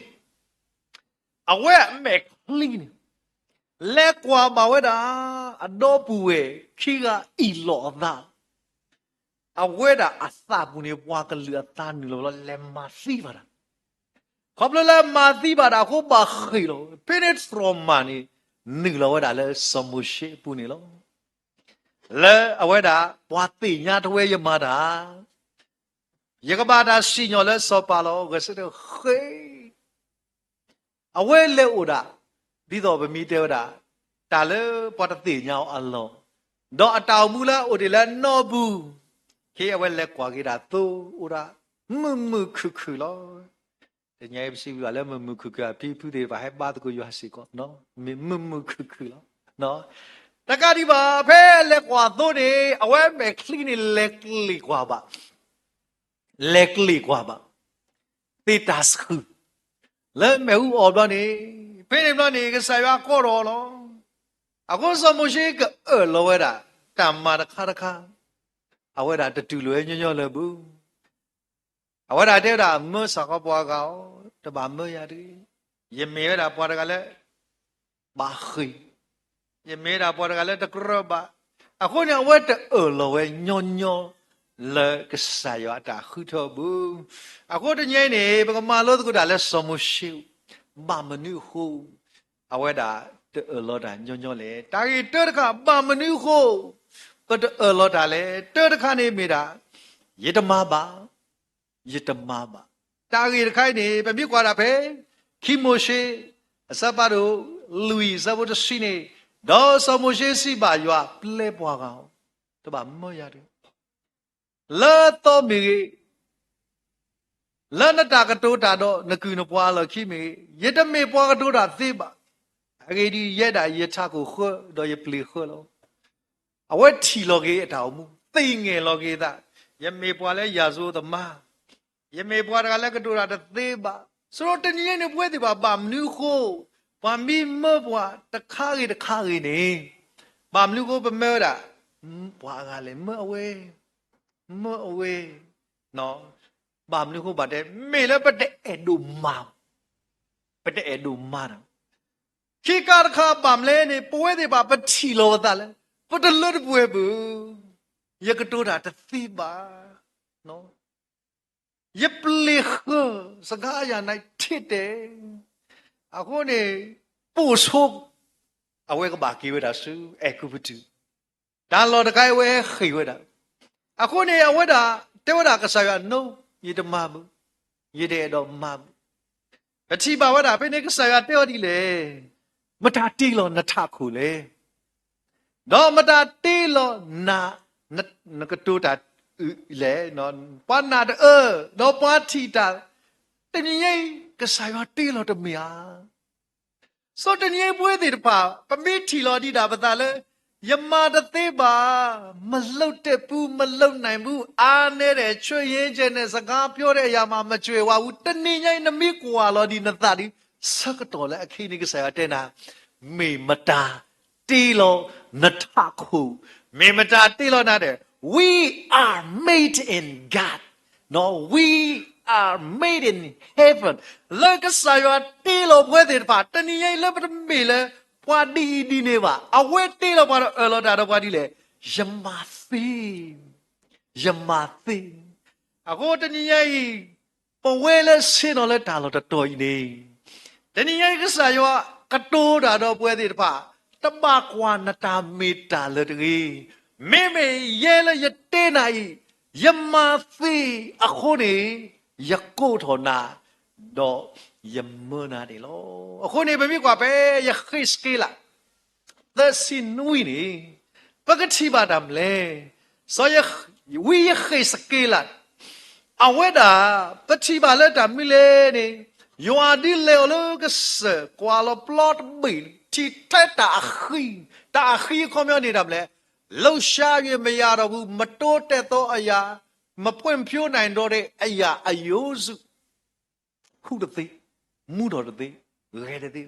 အဝဲအမဲာ်ချံန့ၣ် လဲၤကွၢ်ဘၣ်ဝဲဒၣ် အဒီပုၢ်ဝဲၢ်ခံဂၤအ့ၣ်လိာ်အသး, အဝဲဒၣ်အသးပူၤန့ၣ် ပှၤကလုာ်အသးနုာ်လီၤလီၤ လဲၤမၤသံဘၣ်တၢ်, ခီဖျိလၢမၤသံဘၣ်တၢ်အဃိဘၣ်ဃ့ၢ်လီၤ. ဖဲန့ၣ် trauma န့ၣ် နုာ်လီၤဝဲဒၣ်လၢစီၤမိၤၡ့အပူၤန့ၣ်လီၤ. လၢအဝဲဒၣ် ပှၤသ့ၣ်ညါတဝဲယမၤတၢ် ယကဘၣ်တၢ်စံၣ်ညီၣ်လၢစီၤပၤလီၤ. ဂဲၤဆၢထၢၣ်ဃ့ၢ်, အဝဲလဲၤအိၣ်ဒၣ် ဒ်သိးပမ့ၢ်တဲဝဲဒၣ် တၢ်လၢပှၤတသ့ၣ်ညါအီၤအလီၢ်, ဒီးအတၢ်အိၣ်မူလၢအအိၣ်ဒံးလၢနီၢ်ပူၤ, ခဲအဝဲလဲၤကွၢ်က့ၤဒၣ်သိအိၣ်ဒၣ် မုာ်မုာ်ခုၣ်ခုၣ်လီၤ. တနံၤညါအံၤပစံးဘျုးဘၣ်လၢမုာ်မုာ်ခုၣ်ခုၣ်အဖံဖုသ့ၣ်တဖၣ် ဟဲဘါသကိးယွၤစ့ၢ်ကီး, မ့ၢ်မုာ်မုာ်ခုၣ်ခုၣ်လီၤ. တကးဒံးဘၣ် ဖဲလဲၤကွၢ်သိန့ၣ် အဝဲမဲာ်ချံန့ၣ် လဲၤကျ့ၤကွၢ်ဘၣ်, လဲၤကျ့ၤကွၢ်ဘၣ် သ့ၣ်တၢ်ဆှုၣ် လၢမ့ၣ်အူအီၣ်ဘျီန့ၣ်, ဖဲန့ၣ်ဘျီန့ၣ် ကစၢ်ယွၤကိးထီၣ်အီၤလီၤ. အဃိစီၤမိၤၡ့ကအၢၣ်လီၤဝဲဒၣ် တၢ်မၤတခါတခါ, အဝဲဒၣ်တတူၢ်လိာ်ဝဲညီညီလၢၤဘၣ်. အဝဲဒၣ်တဲဝဲဒၣ် မၢစ့ၢ်ကီးပှၤဂၤအီၤ, တဘၣ်မၢယၤတဂ့ၤ. ယမ့ၢ်ဝဲဒၣ်ပှၤတဂၤလၢ ဘၣ်ဃ့ၢ်, ယမ့ၢ်ဝဲဒၣ်ပှၤတဂၤလၢတကြၢးဘၣ်. အဃိန့ၣ် အဝဲတအၢၣ်လီၤဝဲညီညီ လၢကစၢ်ယွၤအတၢ်ဃုထၢအပူၤ. အဃိတနံၤအံၤန့ၣ် ပကမၤလိသကိးတၢ်လၢစီၤမိၤၡ့, ဘၣ်မနုၤအဃိ အဝဲဒၣ်တအၢၣ်လီၤတၢ်ညီညီလဲၣ်. တၢ်ဂ့ၢ်တၢတခါ ဘၣ်မနုၤအဃိ ပတအၢၣ်လီၤတၢ်လဲၣ်. တၢတခါန့ၣ်မ့ၢ်ဒၣ် ယတမၤဘၣ်, ယတမၤဘၣ်. တၢ်ဂ့ၢ်တခါအံၤန့ၣ် ပမ့ၢ်ကွၢ်ဒၣ်ဖဲ ခံမိၤၡ့ အဆၢဖးဒိၣ်လွံၢ် အဆၢဖိတဆံန့ၣ်, ဒီးစီၤမိၤၡ့စံးဘၣ်ယွၤ, ပျဲပှၤဂၤအီၤ, တဘၣ်မၢယၤတဂ့ၤ. လၢသီမ့ၢ်ဂ့ၤ, လၢနတၢ်ကတိၤတၢ်ဒီးနကုၢ်နပှၤအလီၢ်ခံမ့ၢ်ဂ့ၤ, ယတမ့ၢ်ပှၤကတိၤတၢ်သ့ဘၣ်. အဂ့ၢ်ဒ်အံၤ, ယဲဒၣ်ယထးခိၣ်ဃၢ ဒီးယပျ့ၤဃၢလီၤ. အဝဲထံၣ်လီၤက့ၤအတၢ်အိၣ်မူ, သ့ၣ်ညါလီၤက့ၤအသး, ယမ့ၢ်ပှၤလၢယၤစိသမါ, ယမ့ၢ်ပှၤတဂၤလၢကတိၤတၢ်တသ့ဘၣ်. ဆိုတော့တနံၤအံၤန့ၣ် ပဝဲသ့ၣ်တဖၣ် ဘၣ်မနုၤအဃိ ပှၤမ့ၢ်မၢပှၤတခါဂ့ၤတခါဂ့ၤန့ၣ်, ဘၣ်မနုၤအဃိပမၢဝဲဒၣ် ပှၤအဂၤလဲၣ်, မၢအဝဲ, မၢအဝဲ. ဘၣ်မနုၤအဃိဘၣ်တဲ, မ့ၢ်လၢပတအဲၣ်ဒိးမၤ, ပတအဲၣ်ဒိးမၤတၢ်. ခံခါတခါဘၣ်မနုၤလဲၣ်န့ၣ် ပဝဲသ့ၣ်တဖၣ်ပထံၣ်လီၤပသးလၢ ပတလၢတပှဲၤဘၣ်, ယကတိၤတၢ်တသ့ဘၣ်, ယပျ့ၤဃၢ, စကားအရနိုင် ထိတ်တယ်. အဃိန့ၣ် ပိာ်ဆိ, အဝဲကဘၣ်က့ၤဝဲဒၣ်ဆူအဲၤကူပတူး, တၢ်လီၢ်တခါအံၤအဝဲဟဲဃ့ၢ်ဝဲဒၣ်. အဃိန့ၣ် အဝဲဒၣ်တဲဝဲဒၣ်ကစၢ်ယွၤ, ယတမၤဘၣ်, ယတအဲၣ်ဒိးမၤဘၣ်. ပထံၣ်ဘၣ်ဝဲဒၣ် ဖဲန့ၣ်ကစၢ်ယွၤတဲအီၤဒ်လဲၣ်, မတၤတ့လီၤနထးခိၣ်လဲၣ်. ဒီးမတၤတ့လီၤနၤ, နကတိၤတၢ်အုးလဲၣ်, ပှၤနာ်တအၢ, ဒီးပှၤထံၣ်တၢ်, တနံၤညါအံၤ ကစၢ်ယွၤတ့လီၤတမ့ၢ်ဧါ. စီၤတနံၤညါအံၤပဝဲသ့ၣ်တဖၣ် ပမ့ၢ်ထံၣ်လီၤဒံးဒၣ်ပသးလၢ ယမၤတသ့ဘၣ်, မလုပ်တတ်ဘူး, မလုပ်နိုင်ဘူး, အားနည်းတယ်, ချို့ယွင်းချက်နဲ့ စကားပြောတဲ့အရာမှာ မကြွယ်ဝဘူး, တနံၤညါအံၤနမ့ၢ်ကွၢ်လီၤဒံးနသးဒီး ဆၢကတီၢ်လၢအခဲအံၤန့ၣ် ကစၢ်ယွၤတဲနၤ, မ့ၢ်မတၤတ့လီၤနထးခိၣ်, မ့ၢ်မတၤတ့လီၤနၤဒီး, we are made in God, ဒီး we are made in heaven, လၢကစၢ်ယွၤတ့လီၤပဝဲသ့ၣ်တဖၣ် တနံၤညါအံၤလၢပတမ့ၢ်လၢ ပှၤဒ်အံၤဒ်န့ၣ်ဘၣ်, အဝဲတ့လီၤပှၤဒီးအၢၣ်လီၤတၢ်ဒီးပှၤဒ်လဲၣ်, ယမၤသ့ ယမၤသ့. အဃိတနံၤညါအံၤ ပဝဲလၢဆ့ၣ်နီၤလၢတၢ်လီၢ်တတီၤအံၤန့ၣ်, တနံၤညါအံၤကစၢ်ယွၤကတိၤတၢ်ဒီးပဝဲသ့ၣ်တဖၣ်, တဘၣ်ကွၢ်နတၢ်မ့ၢ်တၢ်လၢၤတဂ့ၤ, မ့မ့ၢ်ယဲလၢယတဲနၤအံၤ, ယမၤသ့အဃိန့ၣ်, ယကိးထီၣ်နၤ, ဒီးယမၢနၤန့ၣ်လီၤ. အဃိန့ၣ် ပမ့ၢ်ကွၢ်ဖဲယဃ့းစက့လး သၢဆံနွံန့ၣ်, ပကထံၣ်ဘၣ်တၢ်မနုၤလဲၣ်. စီၤယ, ဝံယဃ့းစက့လး, အဝဲဒၣ် ပထံၣ်ဘၣ်လၢတၢ်မနုၤလဲၣ်န့ၣ်, ယွၤဒ်လဲၤအီၤလၢကစၢၢ် ကွၢ်လီၤပျီတဘ့ၣ်န့ၣ် ထံၣ်ထဲတၢ်အဃံ, တၢ်အဃံအခီပညီန့ၣ်တၢ်မနုၤလဲၣ်, လှုပ်ရှား၍မရတော့ဘူး, မတိုးတက်သောအရာ, မဖွံ့ဖြိုးနိုင်တော့တဲ့အရာအယိုးစု ဟူးတသ့, မူထီၣ်တသ့, ဂဲၤတသ့.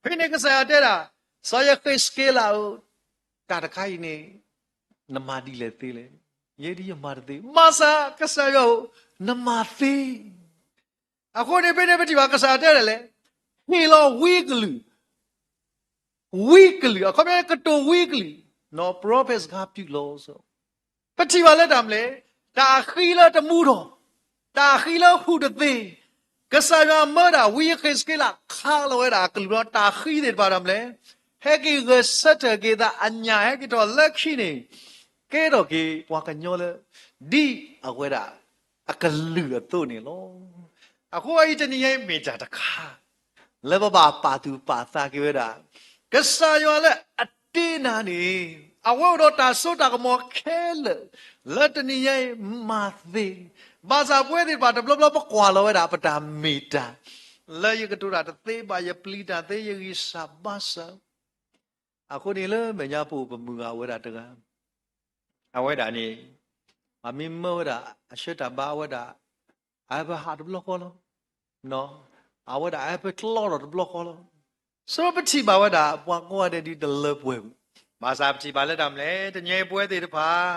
ဖဲန့ၣ်ကစၢ်ယွၤတဲဒၣ်, စီၤယဃ့းစက့လးဧၢ, တၢ်တခါအံၤန့ၣ် နမၤဒ်လဲၣ်သ့လဲၣ်. ယဲဒ်ယမၤတသ့, ဘၣ်ဆၣ်ကစၢ်ယွၤဧၢ, နမၤသ့. အဃိန့ၣ်ဖဲန့ၣ်ပထံၣ်ဘၣ်ကစၢ်ယွၤတဲဒၣ်လဲၣ်, ဟ့ၣ်လီၤဝံကလုာ် ဝံကလုာ်, အခီပညီကတိၤဝံကလုာ်, ပရောဖက်စကားပြုလော, ပထံၣ်ဘၣ်လၢတၢ်မနုၤလဲၣ်, တၢ်အဃံလၢတမူထီၣ်, တၢ်အဃံလၢဟူးတသ့, ကစၢ်ယွၤမၢဒၣ်ဝံယဃ့းစက့လး ခးလီၤဝဲဒၣ်အကလုၢ်ဒီးတၢ်ဃံသ့ၣ်တဖၣ်ဒီးမနုၤလဲၣ်, ဟဲက့ၤဂဲၤဆၢထၢၣ်က့ၤသးအညၣ်ဟဲက့ၤထီၣ်လၢခံန့ၣ်, ကဲထီၣ်က့ၤပှၤကညီလၢ ဒ်အဝဲဒၣ်အကလုၢ်အသိးန့ၣ်လီၤ. အဃိအံၤတနံၤညါအံၤမ့ၢ်တၢ်တခါ လၢပဘၣ်ပာ်သူၣ်ပာ်သးက့ၤဝဲဒၣ်, ကစၢ်ယွၤလၢအတ့နၤန့ၣ်, အဝဲအိၣ်ဒီးတၢ်စိတၢ်ကမီၤခဲလၢာ် လၢတနံၤညါအံၤမၤသ့, ဘၣ်ဆၣ်ပဝဲသ့ၣ်တဖၣ်တဘျီဘျီပကွၢ်လီၤဝဲဒၣ်ပတၢ်မ့ၢ်တၢ်, လၢယကတိၤတၢ်တသ့ဘၣ်, ယပျံၤတၢ်သ့, ယဂံၢ်စၢ်ဘါစၢ် အဃိန့ၣ်လၢမဲာ်ညါပအိၣ်ပမုၢ်ဂၤဝဲဒၣ်တဂၤ, အဝဲဒၣ်န့ၣ်, ပှၤမ့ၢ်မၢဝဲဒၣ်အဆၢတၢ်ဘါအဝဲဒၣ်, အဟဲပဟးတဘျီဃီလီၤ. အဝဲဒၣ်အဟဲပကျီထီၣ်တဘျီဃီလီၤ. ဆိပထံၣ်ဘၣ်ဝဲဒၣ် ပှၤကိးဂၤဒဲးဒ်တလၢပှဲၤဘူး, ဘၣ်ဆၣ်ပထံၣ်ဘၣ်လၢတၢ်မနုၤလဲၣ်, တနံၤညါအံၤပဝဲသ့ၣ်တဖၣ်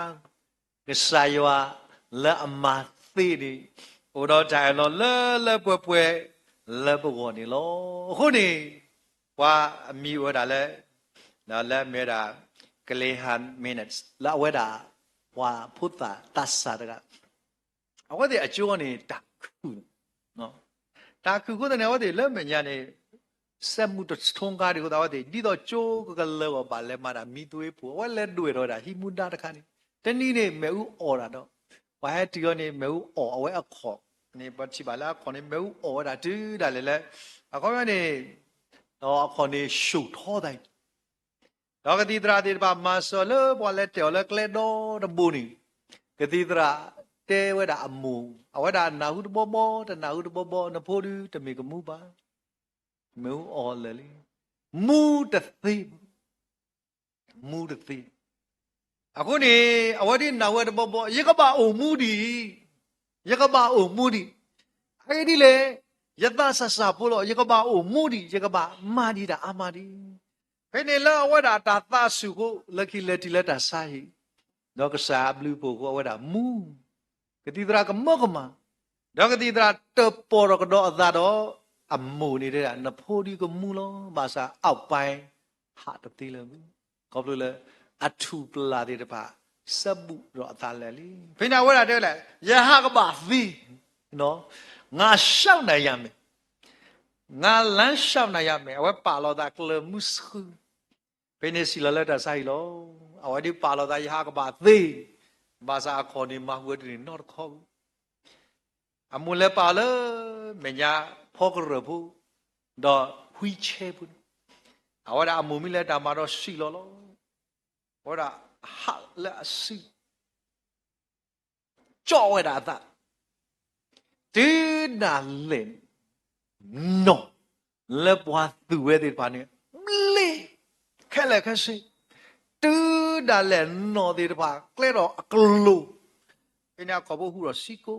ကစၢ်ယွၤလၢအမၤသ့န့ၣ်, အိၣ်ဒီးတၢ်အၢၣ်လီၤလၢလၢပှဲၤပှဲၤ လၢပဂီၢ်န့ၣ်လီၤ. အဃိန့ၣ်, ပှၤအမံၤအိၣ်ဝဲဒၣ်လၢ, လၢအမ့ၢ်ဝဲဒၣ် Graham Metz လၢအဝဲဒၣ် ပှၤဖိသၣ်သးစၢ်တဂၤ, အဝဲသ့ၣ်အကၠိန့ၣ် တၢ်ခုၣ် တၢ်ခုၣ်အဃိသတးန့ၣ် အဝဲသ့ၣ်လၢမဲာ်ညါန့ၣ်, စက်မှု တထွန်းကား ဒ်အဃိသတး အဝဲသ့ၣ် ဒ်သိးကၠိကကလၢၤအဂီၢ် ဘၣ်လဲၤမၤတၢ် မီးသွေးဖှိၣ်, အဝဲလဲၤဒွဲၣ်ထီၣ်ဝဲဒၣ် ဟံးမူဒါတခါန့ၣ်, တနံၤန့ၣ် မ့ၣ်အူအီၣ်တၢ်ဒီး, ပှၤဟဲတုၤအီၤန့ၣ် မ့ၣ်အူအီၣ်အဝဲအခီၣ်န့ၣ်, ပထံၣ်ဘၣ်လၢအခီၣ်န့ၣ် မ့ၣ်အူအီၣ်ဝဲဒၣ်တုၤဒၣ်လဲာ်လၢ, အခီပညီန့ၣ်, ဒီးအခီၣ်န့ၣ် ဆူၣ်ထီသးအံၤ ဒီးကသံၣ်သရၣ်သ့ၣ်တဖၣ်မၤစၢၤလၢပှၤလဲၤတဲာ်အီၤလၢကျဲဒီတဘိန့ၣ်, ကသံၣ်သရၣ်တဲဝဲဒၣ်အမိၢ်, အဝဲဒၣ်နၢ်ဟူတဘီဘီ တနၢ်ဟူတဘီဘီ, နဖိဒုးတမ့ၢ်ကမူဘၣ်, မ့ၣ်အူအီၣ်လၢာ်လံ, မူတသ့ဘၣ်, မူတသ့. အဃိန့ၣ် အဝဲဒၣ်နၢ်ဟူဝဲတဘီဘီ ယကဘၣ်အိၣ်မူဒံး, ယကဘၣ်အိၣ်မူဒံး, အဂ့ၢ်ဒ်လဲၣ်, ယသးစၢ်စၢ်ဖိလီၤ, ယကဘၣ်အိၣ်မူဒံး, ယကဘၣ်မၤဒံးတၢ်အါမးဒံး. ဖဲန့ၣ်လၢအဝဲဒၣ်တၢ်သးဆူၣ်အဃိ လၢခံလဲၤတုၤလၢတၢ်ဆါဟံၣ်, ဒီးကစၢ်အဘျုးအဖှိၣ်အဃိ အဝဲဒၣ်မူ, ကသံၣ်သရၣ်ကမၢကမၣ်, ဒီးကသံၣ်သရၣ်တၢၣ်ပီၣ်ထီၣ်ကဒီးအသးဒီး, အမိၢ်န့ၣ်တဲဒၣ် နဖိဒုးကမူလီၤ, ဘၣ်ဆၣ် အပၢ် ဟးတသ့လၢၤဘၣ်, ခီဖျိလၢအထူၣ်ပျၢ်သ့ၣ်တဖၣ် စဲဘူးဒီးအသးလၢာ်လံ. ဖဲန့ၣ်အဝဲဒၣ်တဲဝဲလဲၣ်, ယဟးကဘၣ်သ့, ငါလမ်းရှောက်နၤယၤမ့ၢ်, ငါလမ်းရှောက်နၤယၤမ့ၢ်, အဝဲပာ်လီၤသးကျၢၤမုၢ်ဆှု ဖဲန့ၣ်စံၣ်လီၤလၢတၢ်ဆါဟံၣ်လီၤ. အဝဲဒၣ်ပာ်လီၤသး ယဟးကဘၣ်သ့, ဘၣ်ဆၣ်အခီၣ်န့ၣ်မၤဟူးဝဲတန့ၢ်နီတခီဘၣ်. အမိၢ်လဲၤပာ်လၢမဲာ်ညါဖီကရၢၢ်ဖိ, ဒီး wheelchair ဖိန့ၣ်, အဝဲဒၣ်အမိၢ်မ့ၢ်လဲၤတၢ်မၤဒီးစံၣ်လီၤလီၤ. အဝဲဒၣ်ဟးလၢအစု ကၠီၣ်ဝဲဒၣ်အသး, တုၤဒၣ်လဲာ် နီၢ် လၢပှၤသူၣ်ဝဲသ့ၣ်တဖၣ်န့ၣ် ဘျ့ ခဲလၢာ်ခဲဆ့, တုၤဒၣ်လဲာ်နီၢ်သ့ၣ်တဖၣ်ကျဲထီၣ်အကျိၤ, ဖဲန့ၣ်အခီၣ်ဖိဟူးထီၣ်ဆံကိ,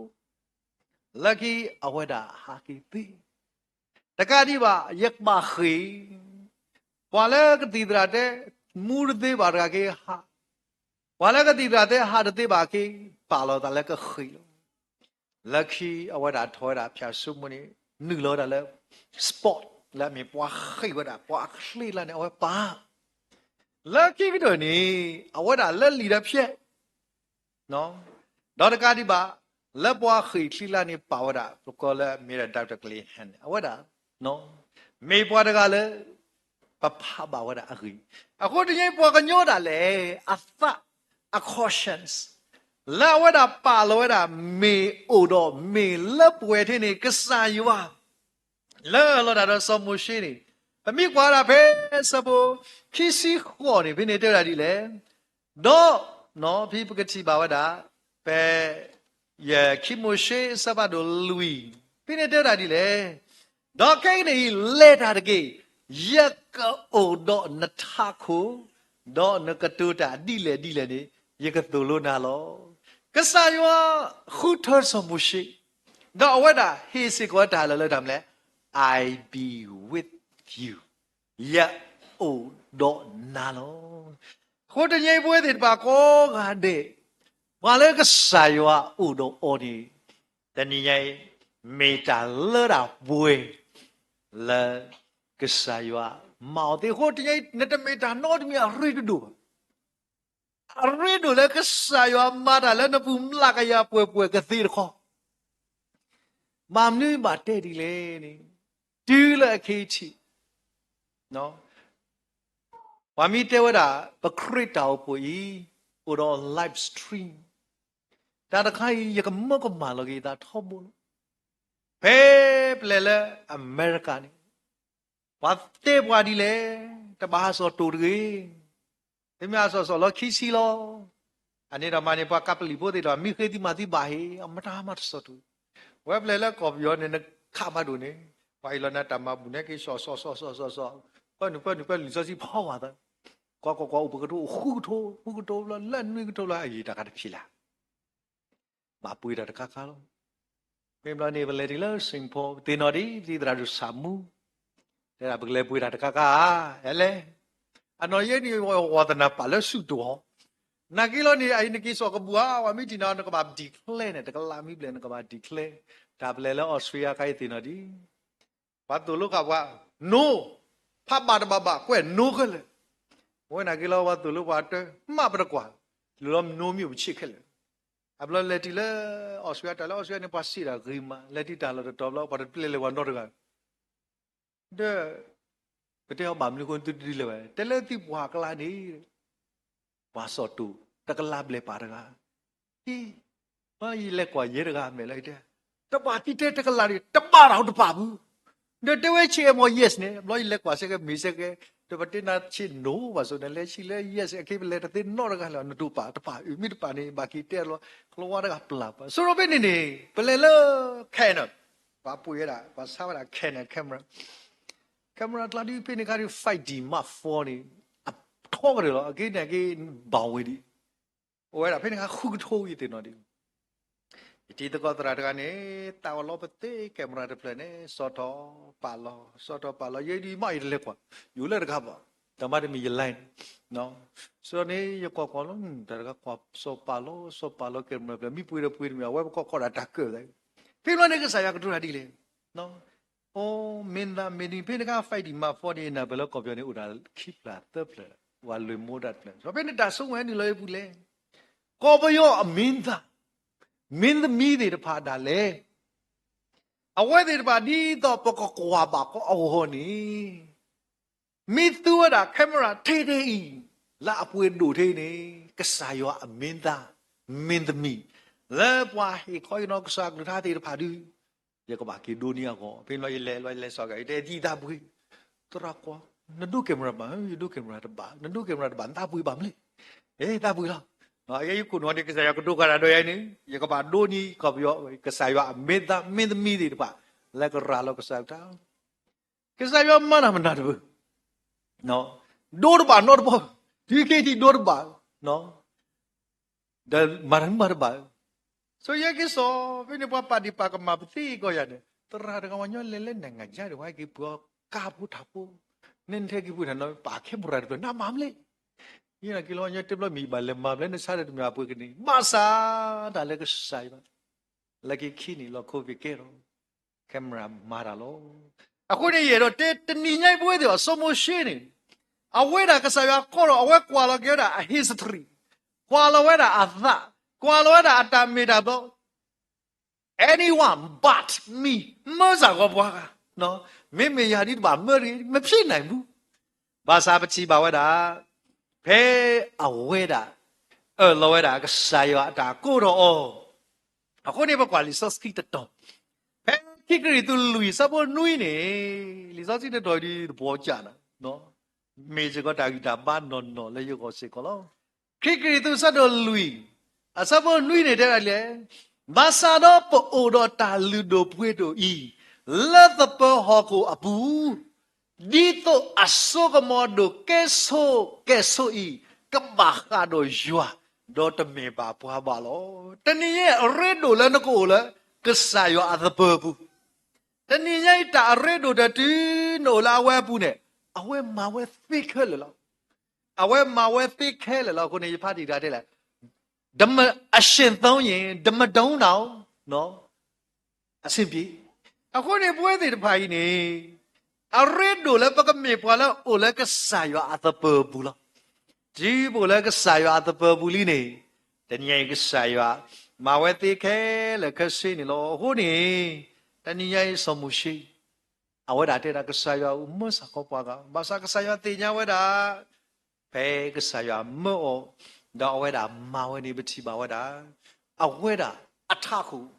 လၢခံအဝဲဒၣ်ဟးက့ၤသ့ တကးဒံးဘၣ် ယကဘၣ်ဃ့ၢ်, ပှၤလၢကသံၣ်သရၣ်တဲ မူတသ့ဘၣ်တဂၤက့ၤဟး, ပှၤလၢကသံၣ်သရၣ်တဲ ဟးတသ့ဘၣ်က့ၤ ပာ်လီၤသးလၢကဃ့ၢ်လီၤ. လၢခံအဝဲဒၣ်ထီၣ်ဝဲဒၣ်ဖၠၣ်စိမိၤန့ၣ် နုာ်လီၤဝဲဒၣ်လၢ sport လၢအမ့ၢ်ပှၤဃ့ၢ်ဝဲဒၣ် ပှၤအချ့လၢန့ၣ် အဝဲပာ် လၢခံကတၢၢ်န့ၣ် အဝဲဒၣ်လၢလံာ်ဒီးဖျဲး ဒီးတကးဒံးဘၣ် လၢပှၤဃ့ၢ်ချံလၢန့ၣ် ပာ်ဝဲဒၣ် ပကိးလၢ မ့ၢ်ဒၣ် Doctor Glen Hansen န့ၣ် အဝဲဒၣ် မ့ၢ်ပှၤတဂၤလၢ ပဖးဘၣ်ဝဲဒၣ်အဂ့ၢ်, အဃိတနံၤပှၤကညီဒၣ်လဲာ် အသး အ conscience လၢအဝဲဒၣ်ပာ်လီၤဝဲဒၣ် မ့ၢ်အိၣ်ဒီးမ့ၢ်လၢပှဲၤထဲန့ၣ် ကစၢ်ယွၤ လၢလီၤတၢ်ဒီးစီၤမိၤၡ့န့ၣ် ပမ့ၢ်ကွၢ်ဝဲဒၣ်ဖဲဆၢဖိခံဆံဃိးန့ၣ် ဖဲန့ၣ်တဲဝဲဒၣ်ဒ်လဲၣ်, ဒီး ဖဲပကထံၣ်ဘၣ်ဝဲဒၣ် ဖဲ ယခံမိၤၡ့အဆၢဖးဒိၣ်လွံၢ် ဖဲန့ၣ်တဲဝဲဒၣ်ဒ်လဲၣ်, ဒီးခဲကနံၣ်အံၤ လဲၤတၢ်တက့ၢ်, ယကအိၣ်ဒီးနထးခိၣ်, ဒီးနကတိၤတၢ်ဒ်လဲၣ်ဒ်လဲၣ်န့ၣ် ယကသိၣ်လိနၤလီၤ. ကစၢ်ယွၤဃုထၢစီၤမိၤၡ့, ဒီးအဝဲဒၣ်ဟ့ၣ်စ့ၢ်ကီးတၢ်လၢလၢတၢ်မနုၤလဲၣ်, I be with you, ယအိၣ်ဒီးနၤလီၤ. အဃိတနံၤအံၤပဝဲသ့ၣ်တဖၣ်ကိးဂၤဒဲး, ပှၤလၢကစၢ်ယွၤအိၣ်ဒီးအီၤန့ၣ် တနံၤညါအံၤ မ့ၢ်တၢ်လၢတၢ်ပှဲၤ လၢကစၢ်ယွၤမၤအီၤသ့အဃိ တနံၤအံၤ နတမ့ၢ်တၢ်နီတမံၤအရ့တဒိၣ်ဘၣ်. အရ့ဒိၣ်လၢကစၢ်ယွၤမၤတၢ်လၢနပူၤမျးကယၤပှဲၤပှဲၤကသ့တခီ, ဘၣ်မနုၤဘၣ်တဲဒ်လဲၣ်န့ၣ်, တုၤလၢအခဲအံၤထံး ပှၤမ့ၢ်တဲဝဲဒၣ် ပခရံာ်တၢ်အိၣ်ဖှိၣ်အံၤ အိၣ်ဒီး live stream, တၢ်တခါအံၤ ယကမၢကမၣ်လီၤက့ၤသးထီဘိလီၤ. ဖဲပလဲၤလၢအမဲရကၤန့ၣ် ပှၤတဲပှၤဒ်လဲၣ်, တဘၣ်ဟးစီၣ်တိၢ်တဂ့ၤ. သုမ့ၢ်ဟးစီၣ်စီၣ်လီၤခံဆံလီၤ. အန့ၣ်ဒီးမၤန့ၣ် ပှၤကးပလံၣ်ဖိသ့ၣ်တဖၣ် မ့ၢ်ဃ့သုမၤသုဘၣ်ဟ့ၣ်, အမတၤမၤတစီၣ်တိၢ်. ဝဲပလဲၤလၢကီၢ်ပယီၤန့ၣ် နခးဖးဒိၣ်န့ၣ် ပှၤအံၤလီၤနၤတၢ်မၤဘူၣ်န့ၣ်က့ၤစီၣ်စီၣ်စီၣ်စီၣ်စီၣ်, ကွၢ်နုာ်ကွၢ်နုာ်ကွၢ်လံာ်စီဆှံဖီဝဲသး, ကွၢ်ကွၢ်ကွၢ်အိၣ်ပကထိအိၣ်ဃုကထိ, ဃုကထိလၢလၢနွံကထိလၢအဂ့ၤတၢ်ခါတဖျ့လၢ် ဘၣ်ပှ့ၤတၢ်တခါခါလီၤ. မ့ၢ်ဘျီန့ၣ် ပလဲၤတုၤလၢ Saint Paul ပသ့ၣ်နီၣ်ဒံး ပသံၣ်သရၣ်ဒိၣ်ဆၣ်မူ, တဲဒၣ်ပကလဲၤပှ့ၤတၢ်တခါခါဧါ, လဲၤလဲၤ. အနီၢ်ယဲန့ၣ် ဝီသနၢ်ပာ်လၢဆူၣ်တိၢ်အီၤ, နာ်က့လီၤန့ၣ် အအံၤနက့ၤစိာ်ကဘူၣ်ဧါ, ပှၤမ့ၢ်ထံၣ်နၤ နကဘၣ် declare န့ၣ်, တကလးမ့ၢ်ဘျဲၣ် နကဘၣ် declare. တၢ်ပလဲၤလၢ Australia ခါအံၤသ့ၣ်နီၣ်ဒံး ပှၤသိၣ်လိဃာ်ပှၤ, နိ, ဖးဘၣ်တဘၣ်ဘၣ် ကွဲးနိခဲလၢာ်. အဝဲနာ်က့လီၤ ပှၤသိၣ်လိပှၤတၢ် မၤပတကွၢ်, လၢလီၤနိမ့ၢ်အိၣ်ပဆ့ၣ်ခဲလၢာ်. အဘျီလဲၤတုၤလၢ Australia, တၢ်လၢ Australia န့ၣ် ပှၤစံးတၢ်ဂ့ၤမး, လဲၤတုၤတၢ်လီၢ်တတီၤဘျီ ပှၤတပျဲလဲၤပှၤနီတဂၤ ဒီး ပတဲအီၤဘၣ်မနုၤအဃိ သုတဒ်လဲၣ်ဘၣ်, တဲလၢသုပှၤကျါန့ၣ် ပှၤစီၣ်တိၢ် တကလးဘျဲၣ်ပာ်တဂၤ, အံၤ, ယလဲၤကွၢ်ယဲတဂၤမဲာ်လၢတဲ, တဘၣ်သံတဲတကလးန့ၣ် တဘၣ်တၢ်တပာ်ဘၣ်, ဒီးတဲဝဲဆ့ၣ်အဲၣ် မ့ၢ် yes န့ၣ်, ဘျီယလဲၤကွၢ်စ့ၢ်ကီး မ့ၢ်စ့ၢ်ကီး, ဒီးပတဲနၤဆ့ၣ် no ဘၣ်ဆိန့ၣ် လဲၤဆံးလၢ yes အခ့ပလဲၤတသ့နီတဂၤလၢၤ နတိၢ်ပာ်တပာ်အုး မ့ၢ်တပာ်န့ၣ် ဘၣ်က့ၤတဲလီၤ ကလီဝါတဂၤပျၢ်ပာ် ဆိရိဖဲန့ၣ်န့ၣ် ပလဲၤလၢ Canon, ပှၤပှ့ၤဝဲဒၣ် ပှၤဆါဝဲဒၣ် Canon camera, camera ကျါဒ်ဖဲန့ၣ်ခါဒ် five D Mark four န့ၣ် အထီကတၢၢ်လီၤ, အက့န့ၣ်အက့ ဘၣ်ဝဲဒံး, အိၣ်ဝဲဒၣ်ဖဲန့ၣ်ခါဃုကထိယသ့ၣ်နီၣ်ဒံး, ယတံၤသကိးသရၣ်တဂၤန့ၣ် သးဝဲလီၤပသ့ camera တဖျၢၣ်န့ၣ် ဆီၣ်ထီၣ်ပာ်လီၤ ဆီၣ်ထီၣ်ပာ်လီၤ ယဲဒ်မးယတလဲၤကွၢ်, ယအိၣ်လၢတဂၤဘၣ်, တၢ်မၤတမံၤယ line န့ၣ်, ဆိန့ၣ် ယကွၢ်ကွၢ်လီၤ တၢ်တဂၤကွၢ်ဆီၣ်ပာ်လီၤ ဆီၣ်ပာ်လီၤ camera တဖျၢၣ် မ့ၢ်ပှ့ၤဒီးပှ့ၤတမံၤ အဝဲပကီၢ်ခီၣ်ဒၣ်တၢ်ကၢၣ်သး, ဖဲဘျီန့ၣ်ကစၢ်ယွၤကတိၤတၢ်ဒ်လဲၣ် အိ မ့ၢ်သးမ့ၢ်ဒ်ဖဲန့ၣ်ခါ five D Mark four န့ၣ် နၢ်ပၢၢ်လၢကီၢ်ပယီၤန့ၣ် အိၣ်ဒၣ်ခံဖျၢၣ်သၢဖျၢၣ်, ပှၤလွဲၢ်မိၢ်ဒၣ်တဖျၢၣ်, ဖဲန့ၣ်တၢ်ဆိကမိၣ်ဟဲနုာ်လီၤအပူၤလဲၣ်, ကီၢ်ပယီၤအမ့ၢ်သး, မ့ၢ်သမံသ့ၣ်တဖၣ်ဒၣ်လဲၣ်, အဝဲသ့ၣ်တဖၣ်ဒ်သိးပကကွၢ်ဘၣ်ကအီၤအဂီၢ်န့ၣ် မ့ၢ်သူဝဲဒၣ် camera ထဲထဲအံၤ လၢအပှ့ၤဒိၣ်ထဲန့ၣ် ကစၢ်ယွၤအမ့ၢ်သး, မ့ၢ်သမံ, လၢပှၤဟ့ၣ်ခီဟ့ၣ်နီၤကစၢ်အကလုၢ်ကထါသ့ၣ်တဖၣ်ဒုး, ယကဘၣ်က့ၤဒိးန့ၢ်အဂီၢ်, ဖဲန့ၣ်လီၤယလဲၤလီၤယလဲၤစိာ်က့ၤ ယတဲသံသးပှ့ၤ, သရၣ်ကွၢ်, နဒိ camera တဘၣ်, ယဒိ camera တဘၣ်, နဒိ camera တဘၣ် နသးပှ့ၤဘၣ်မနုၤလဲၣ်, တၢ်ဘှံးလီၤ. ယဲယခိၣ်နူာ်န့ၣ် ကစၢ်ယွၤကဒိးဃာ်တၢ်ဒီးယၤန့ၣ် ယကဘၣ်ဒိးန့ၢ်ကီၢ်ပယီၤ ကစၢ်ယွၤအမ့ၢ်သးမ့ၢ်သမံသ့ၣ်တဖၣ် လၢကရၤလီၤကစၢ်ယွၤတၢ် ကစၢ်ယွၤမၤတၢ်မနုၤတပူၤ, ဒိတဘၣ်နီတဘီ, တုၤခဲထံးဒိတဘၣ်, ဒီးမၤတၢ်မၤတဘၣ်. ဆိယဲက့ၤစိာ် ဖဲန့ၣ်ပှၤပာ်ဒံးပာ်ကမၣ်ပသ့ကီၢ်ယၤန့ၣ် သရၣ်တဂၤဝဲညီလဲၤလၢနံၣ်ဂၤယါဒီး ဝဲက့ၤပှၤကါဖိထးဖိ, နဲနထဲက့ၤပှၤထးနီၤ ပာ်ခဲပရၤတဖျၢၣ် နမၤမလဲၣ်. ယနာ်က့ၤလီၤညီတဲဘျီမ့ၢ်ဘၣ်လဲၤမၤမလဲၣ် နဆါဒီးတမ့ၢ်အပှ့ၤကန့ၣ် ဘၣ်ဆၣ်တၢ်လၢကစၢ်ယွၤ လၢက့ၤခံန့ၣ်လီၤ ခိၣ်ဖံးကဲထီၣ် ခဲမရၤမၤတၢ်လီၤ. အဃိန့ၣ် ယအဲၣ်ဒိးတဲ တနံၤညါအံၤပဝဲသ့ၣ်အီၤ စီၤမိၤၡ့န့ၣ် အဝဲဒၣ်ကစၢ်ယွၤကိးထီၣ် အဝဲကွၢ်လီၤက့ၤဝဲဒၣ်အ history, ကွၢ်လီၤဝဲဒၣ်အသး, ကွၢ်လီၤဝဲဒၣ်အတၢ်မ့ၢ်တၢ်တီ anyone but me, မၢစ့ၢ်ကီးပှၤဂၤ, မ့မ့ၢ်ယၤဒ်တဘၣ်မၢတဂ့ၤ မဖျ့နၢ်မူ ဘၣ်ဆၣ်ပထံၣ်ဘၣ်ဝဲဒၣ် ဖဲအဝဲဒၣ် အၢၣ်လီၤဝဲဒၣ်ကစၢ်ယွၤအတၢ်ကိးထီၣ်အီၤ, အဃိန့ၣ် ပကွၢ်လံာ်စီဆှံတတီၤ, ဖဲခံကရံၣ်သူးလွံၢ် အဆၢဖိနွံန့ၣ်, လံာ်စီဆှံတတီၤဒ်သပှၢ်ကၢ်နၤ, မ့ၢ်စ့ၢ်ကီးတၢ်ဂံၢ်တၢ်ဘါနီၢ်နီၢ်လၢယဂီၢ်စ့ၢ်ကီးလီၤ. ခံကရံၣ်သူး အဆၢဒိၣ်လွံၢ် အဆၢဖိနွံန့ၣ်တဲဒၣ်ဒ်လဲၣ်, ဘၣ်ဆၣ်ဒီးပအိၣ်ဒီးတၢ်လုၢ်ဒိၣ်ပှ့ၤဒိၣ်အံၤ လၢသပၢၤဟီၣ်ခိၣ်အပူၤ, ဒ်သိးအစိကမီၤဒိၣ်ကဲဆိးကဲဆိးအံၤ ကဘၣ်ဃးဒီးယွၤ, ဒီးတမ့ၢ်ဘၣ်ပှၤဘၣ်လီၤ. တနံၤညါအံၤအရ့ဒိၣ်လၢနကအိၣ်လၢ ကစၢ်ယွၤအသပၢၤပူၤ, တနံၤညါအံၤတၢ်အရ့ဒိၣ်တၢ်တုၤ နအိၣ်လၢအဝဲအပူၤန့ၣ်, အဝဲမၤဝဲသ့ခဲလၢာ်လီၤ. အဝဲမၤဝဲသ့ခဲလၢာ်လီၤ. အဃိန့ၣ် ယဖးတံၢ်တၢ်တဲလဲၣ်, ဒီးမအရှင်သုံးရင် ဒီးမတုံးတောင် အဆင်ပြေ. အဃိန့ၣ် ပဝဲသ့ၣ်တဖၣ်အံၤန့ၣ် အရ့ဒိၣ်လၢပကမ့ၢ်ပှၤလၢအိၣ်လၢကစၢ်ယွၤအသပၢၤပူၤလီၤ. တုၤပအိၣ်လၢကစၢ်ယွၤအသပၢၤပူၤလံန့ၣ်, တနံၤညါအံၤကစၢ်ယွၤ မၤဝဲသ့ခဲလၢာ်ခဲဆ့န့ၣ်လီၤ. အဃိန့ၣ် တနံၤညါအံၤစီၤမိၤၡ့ အဝဲဒၣ်တဲဒၣ်ကစၢ်ယွၤအိၣ်မၢစ့ၢ်ကီးပှၤဂၤ, ဘၣ်ဆၣ်ကစၢ်ယွၤသ့ၣ်ညါဝဲဒၣ် ဖဲကစၢ်ယွၤမၢအီၤ ဒီးအဝဲဒၣ်မၤဝဲန့ၣ် ပထံၣ်ဘၣ်ဝဲဒၣ် အဝဲဒၣ်အထးခိၣ်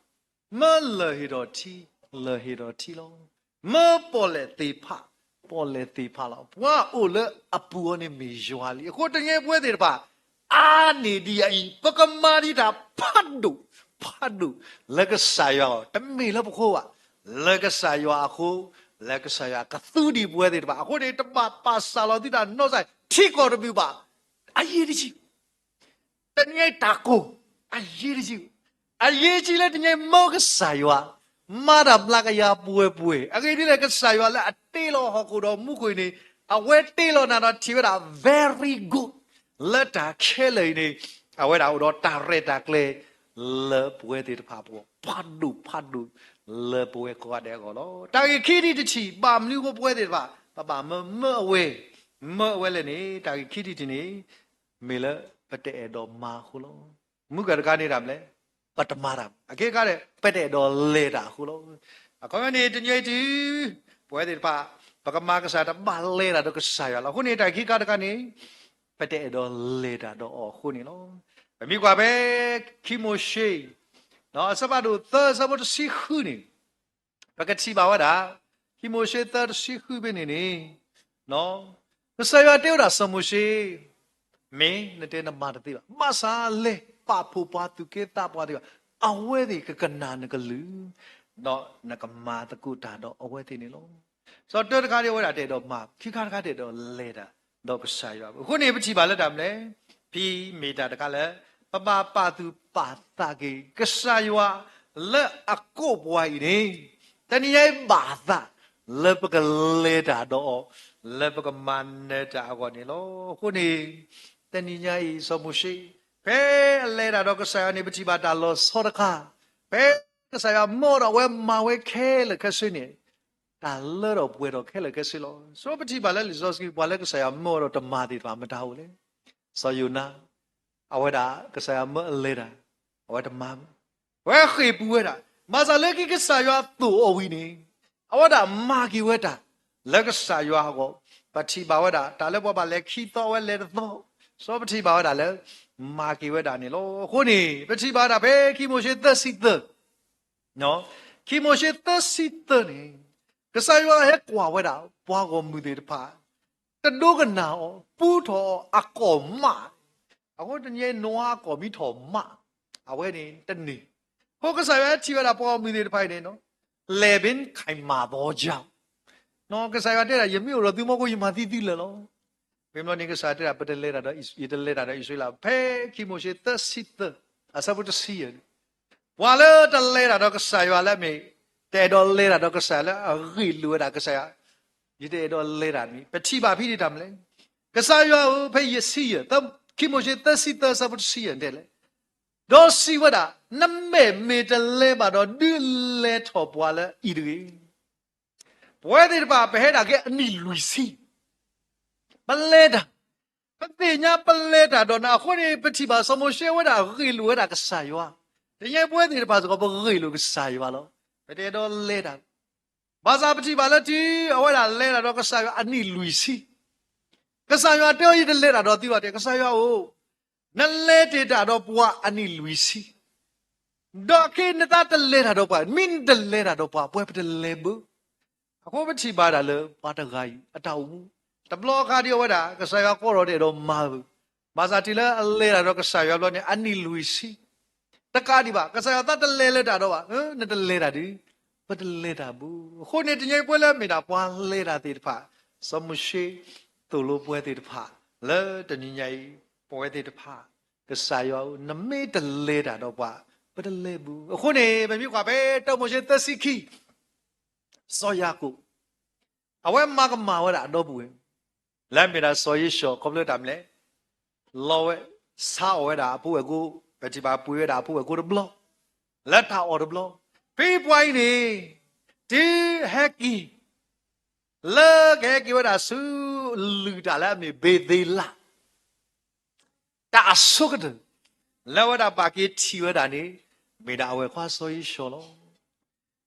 မၢလၢာ်ဟ့ၣ်ဒီးထံ, လၢာ်ဟ့ၣ်ဒီးထံလီၤ. မၢပီၣ်လဲၣ်သ့ၣ်ဖး, ပီၣ်လဲၣ်သ့ၣ်ဖးလီၤ. ပှၤအိၣ်လၢအပူၤအီၤန့ၣ်မ့ၢ်ယွၤလံ. အဃိတနံၤညါအံၤပဝဲသ့ၣ်တဖၣ် အါန့ၢ်ဒံးအံၤ ပကမၤဒံးတၢ်ဖးဒိၣ်, ဖးဒိၣ်လၢကစၢ်ယွၤအဂီၢ်, တမ့ၢ်လၢပဃိဘၣ်, လၢကစၢ်ယွၤအဃိ, လၢကစၢ်ယွၤကသူဒံးပဝဲသ့ၣ်တဖၣ်. အဃိန့ၣ် တဘၣ်ပာ်စၢ်လီၤသုတၢ်နီၢ်ကစၢ် ထံကီၢ်တဘ့ၣ်ဘၣ်. အယံာ်တယံာ် တနံၤညါအံၤတၢ်ကိၢ်, အယံာ်တယံာ်, အယံာ်တယံာ်လၢတနံၤညါအံၤမၢကစၢ်ယွၤ မၤတၢ်ဘျါကယၤပှဲၤပှဲၤ. အဂ့ၢ်ဒ်လဲၣ် ကစၢ်ယွၤလၢအတ့လီၤဟီၣ်ခိၣ်ဒီးမူခိၣ်အံၤန့ၣ် အဝဲတ့လီၤနၤဒီးထံၣ်ဝဲဒၣ် very good လၢတၢ်ခဲလၢာ်အံၤန့ၣ် အဝဲဒၣ်အိၣ်ဒီးတၢ်ရဲၣ်တၢ်ကျဲၤ လၢပဝဲသ့ၣ်တဖၣ်အဂီၢ် ဖးဒိၣ်ဖးဒိၣ်လၢပဝဲကိးဂၤဒဲးအဂီၢ်လီၤ. တၢ်ဂ့ၢ်ခံထံၣ်တထံၣ် ဘၣ်မနုၤအဃိပဝဲသ့ၣ်တဖၣ် ပဘၣ်မၢမၢအဝဲ, မၢအဝဲလဲၣ်န့ၣ် တၢ်ဂ့ၢ်ခံထံၣ်တထံၣ်န့ၣ် မ့ၢ်လၢပတအဲၣ်ဒိးမၤအဃိလီၤ. မုၢ်ကၢတခါန့ၣ်ဒၣ်မလဲၣ်, ပတမၤတၢ်, အခဲခါန့ၣ် ပတအဲၣ်ဒိးလဲၤတၢ်အဃိလီၤ. အခီပညီန့ၣ် တနံၤအံၤတုၤ ပဝဲသ့ၣ်တဖၣ် ပကမၤကစၢ်တဘၣ်လဲၤတၢ်ဒီးကစၢ်ယွၤလီၤ. အဃိန့ၣ် တၢ်ဂ့ၢ်ခံခါတခါန့ၣ် ပတအဲၣ်ဒိးလဲၤတၢ်ဒီးအီၤအဃိန့ၣ်လီၤ. ပမ့ၢ်ကွၢ်ဖဲ ခံမိၤၡ့ အဆၢဖးဒိၣ်သၢ အဆၢဖိတဆံဃုန့ၣ် ပကထံၣ်ဘၣ်ဝဲဒၣ် ခံမိၤၡ့သၢတဆံဃုဖဲန့ၣ်န့ၣ် ကစၢ်ယွၤတဲဝဲဒၣ်စီၤမိၤၡ့, မ့ၢ်နတဲနမၤတသ့ဘၣ်, ဘၣ်ဆၣ်လဲၤပာ်ဖှိၣ်ပှၤသူၣ်က့သးပှၢ်သ့ၣ်တဖၣ်, အဝဲသ့ၣ်ကကနၣ်နကလုၢ်, ဒီးနကမၤသကိးတၢ်ဒီးအဝဲသ့ၣ်န့ၣ်လီၤ. စီၤတၢတခါန့ၣ် အဝဲဒၣ်တအဲၣ်ဒိးမၤ, ခံခါတခါတအဲၣ်ဒိးလဲၤတၢ်ဒီးကစၢ်ယွၤ. အဃိန့ၣ် ပထံၣ်ဘၣ်လၢတၢ်မနုၤလဲၣ်, ဖဲမ့ၢ်တၢ်တခါလၢ ပဘၣ်ပာ်သူၣ်ပာ်သးက့ၤ ကစၢ်ယွၤလၢအကိးပှၤအံၤန့ၣ် တနံၤညါအံၤဘၣ်သး လၢပကလဲၤတၢ်ဒီးအီၤ, လၢပကမၤနၢၤတၢ်အဂီၢ်န့ၣ်လီၤ. အဃိန့ၣ် တနံၤညါအံၤ စီၤမိၤၡ့ ဖဲအလဲၤတၢ်ဒီးကစၢ်ယွၤန့ၣ် ပထံၣ်ဘၣ်တၢ်လီၤဆီတခါ, ဖဲကစၢ်ယွၤမၢအီၤဒီးအဝဲမၤဝဲခဲလၢာ်ခဲဆ့န့ၣ် တၢ်လၢထီၣ်ပှဲၤထီၣ်ခဲလၢာ်ခဲဆ့လီၤ. စီၤပထံၣ်ဘၣ်လၢလံာ်စီဆှံ ပှၤလၢကစၢ်ယွၤမၢအီၤဒီးတမၤသ့ၣ်တဖၣ်မတၤအိၣ်လဲၣ်. စီၤယိၤနါ, အဝဲဒၣ်ကစၢ်ယွၤမၢအလဲၤတၢ်, အဝဲတမၤဘၣ်, အဝဲဃ့ၢ်ပူၤဝဲဒၣ်, ဘၣ်ဆၣ်လၢခံကစၢ်ယွၤသိၣ်အီၤဝံၤန့ၣ် အဝဲဒၣ်မၤက့ၤဝဲတၢ် လၢကစၢ်ယွၤအဂီၢ်, ပထံၣ်ဘၣ်ဝဲဒၣ် တၢ်လၢပှၤဘၣ်လဲၤခံသီအဝဲလဲၤတသီ, စီၤပထံၣ်ဘၣ်ဝဲဒၣ်လၢ မၤက့ၤဝဲဒၣ်န့ၣ်လီၤ. အဃိန့ၣ် ပထံၣ်ဘၣ်ဝဲဒၣ်ဖဲခံမိၤၡ့သၢဆံသၢ ခံမိၤၡ့သၢဆံသၢန့ၣ် ကစၢ်ယွၤဟဲကွၢ်ဝဲဒၣ် ပှၤဂီၢ်မုၢ်သ့ၣ်တဖၣ် တဒိကနၣ်အီၤ ပူထီၣ်အီၤအကီၢ်မးန့ၣ် အဃိတနံၤအံၤ နွါအကိာ်မံထီၣ်မး, အဝဲန့ၣ်တန့ၢ်. အဃိကစၢ်ယွၤထံၣ်ဝဲဒၣ်ပှၤဂီၢ်မုၢ်သ့ၣ်တဖၣ်အံၤန့ၣ်, လဲၤဘ့ၣ်ခၢၣ်မၤသီယၤ, ကစၢ်ယွၤတဲဒၣ် ယမ့ၢ်အိၣ်ဒီးသုမ့ၢ်ဃိ ယမၤသံသုလၢာ်လီၤ. ဖဲမ့ၢ်န့ၣ် ကစၢ်ယွၤတဲဒၣ် ပတလဲၤတၢ်ဒီး ယတလဲၤတၢ်ဒီးအံၣ်စရ့လး, ဖဲခံမိၤၡ့သၢဆံသၢ အဆၢဖိတဆံယဲၢ်န့ၣ်, ပှၤလၢတလဲၤတၢ်ဒီးကစၢ်ယွၤလၢအမ့ၢ် တအဲၣ်ဒိးလဲၤတၢ်ဒီးကစၢ်ယွၤလၢအဂ့ၢ်လိာ်ဝဲဒၣ်ကစၢ်ယွၤ, ယတအဲၣ်ဒိးလဲၤတၢ်န့ၣ် ပထံၣ်ဘၣ်ဖဲန့ၣ်တၢ်မနုၤလဲၣ်. ကစၢ်ယွၤဧၢ, ဖဲယဆံယဲၢ်, ခံမိၤၡ့သၢဆံသၢ အဆၢဖိတဆံယဲၢ်တဲလဲၣ်, ဒီးစံးဝဲဒၣ်, နမဲာ်မ့ၢ်တလဲဘၣ်ဒီး ဒုးလဲၤထီၣ်ပှၤလၢအံၤတဂ့ၤ. ပဝဲသ့ၣ်တဖၣ် ပဟဲဒၣ်က့ၤအနံၣ်လွံၢ်ဆံ, ပလဲၤတၢ်, ပသ့ၣ်ညါပလဲၤတၢ်ဒီးနၤအဃိန့ၣ် ပထံၣ်ဘၣ်စီၤမိၤၡ့ဝဲဒၣ်ဂ့ၢ်လိာ်ဝဲဒၣ်ကစၢ်ယွၤ, တနံၤအံၤပဝဲသ့ၣ်တဖၣ်စ့ၢ်ကီး ပဂ့ၢ်လိာ်ကစၢ်ယွၤလီၤ. ပတအဲၣ်ဒိးလဲၤတၢ် ဘၣ်ဆၣ်ပထံၣ်ဘၣ်လၢထံ အဝဲဒၣ်လဲၤတၢ်ဒီးကစၢ်ယွၤအနံၣ်လွံၢ်ဆံ, ကစၢ်ယွၤတဲအီၤ ယတလဲၤတၢ်ဒီးသုဘၣ်တဲ, ကစၢ်ယွၤဧၢ, နလဲၤတ့ၢ်တၢ်ဒီးပှၤအနံၣ်လွံၢ်ဆံ, ဒီးခဲအံၤနသးတလဲၤတၢ်ဒီးပှၤ, မ့ၢ်နတလဲၤတၢ်ဒီးပှၤ ပဝဲပတလဲၤဘၣ်. အဃိပထံၣ်ဘၣ်ဒၣ်လၢပှၤတဂၤအံၤအတၢ်အိၣ်မူ, တဘျီအခါဒ်အဝဲဒၣ် ကစၢ်ယွၤကိးထီၣ်တအဲၣ်ဒိးမၤဘၣ်, ဘၣ်ဆၣ်တုၤလၢအလဲၤတၢ်ဒီးကစၢ်ယွၤဘျီန့ၣ် အနံၣ်လွံၢ်ဆံ တကးဒံးဘၣ် ကစၢ်ယွၤသးတလဲၤလၢတၢ်ဒီးဘၣ်, နတလဲၤတၢ်ဒုး, ပတလဲၤတၢ်ဘၣ်. အဃိန့ၣ် တနံၤအံၤပဝဲလၢအမ့ၢ်ဒၣ်ပှၤလဲၤတၢ်သ့ၣ်တဖၣ်, စီၤမိၤၡ့သိၣ်လိပဝဲသ့ၣ်တဖၣ် လၢတနံၤညါအံၤ ပဝဲသ့ၣ်တဖၣ်, ကစၢ်ယွၤဧၢ, နမ့ၢ်တလဲၤတၢ်ဒီးပှၤ ပတလဲၤဘၣ်. အဃိန့ၣ် ပမ့ၢ်ကွၢ်ဖဲတၢမိၤၡ့သၢဆံခံ စီၤယၤကိာ် အဝဲမၤကမၣ်ဝဲဒၣ်အဒီပုၢ်ဝဲၢ် လၢအမ့ၢ်ဒၣ်စီၤယိၤၡီၣ် ခီဖျိတၢ်မနုၤလဲၣ်, လီဝဲ, ဆါအီၣ်ဝဲဒၣ်အဖိဝဲၢ်ကိာ်, ပထံၣ်ဘၣ်ပှ့ၤဝဲဒၣ်အဖိဝဲၢ်ကိာ်တဘျီ, လၢတၢ်အီၣ်တဘျီ, ဖဲပှၤအံၤန့ၣ် တုၤဟဲက့ၤ လၢကဟဲက့ၤဝဲဒၣ်ဆူ လုၢ်တၢ်လၢအမ့ၢ်ဘ့ၤသ့လး တၢ်အဆိကတၢၢ် လၢအဝဲဒၣ်ဘၣ်က့ၤထံၣ်ဝဲဒၣ်န့ၣ် မ့ၢ်ဒၣ်အဝဲၢ်ခွါစီၤယိၤၡီၣ်လီၤ.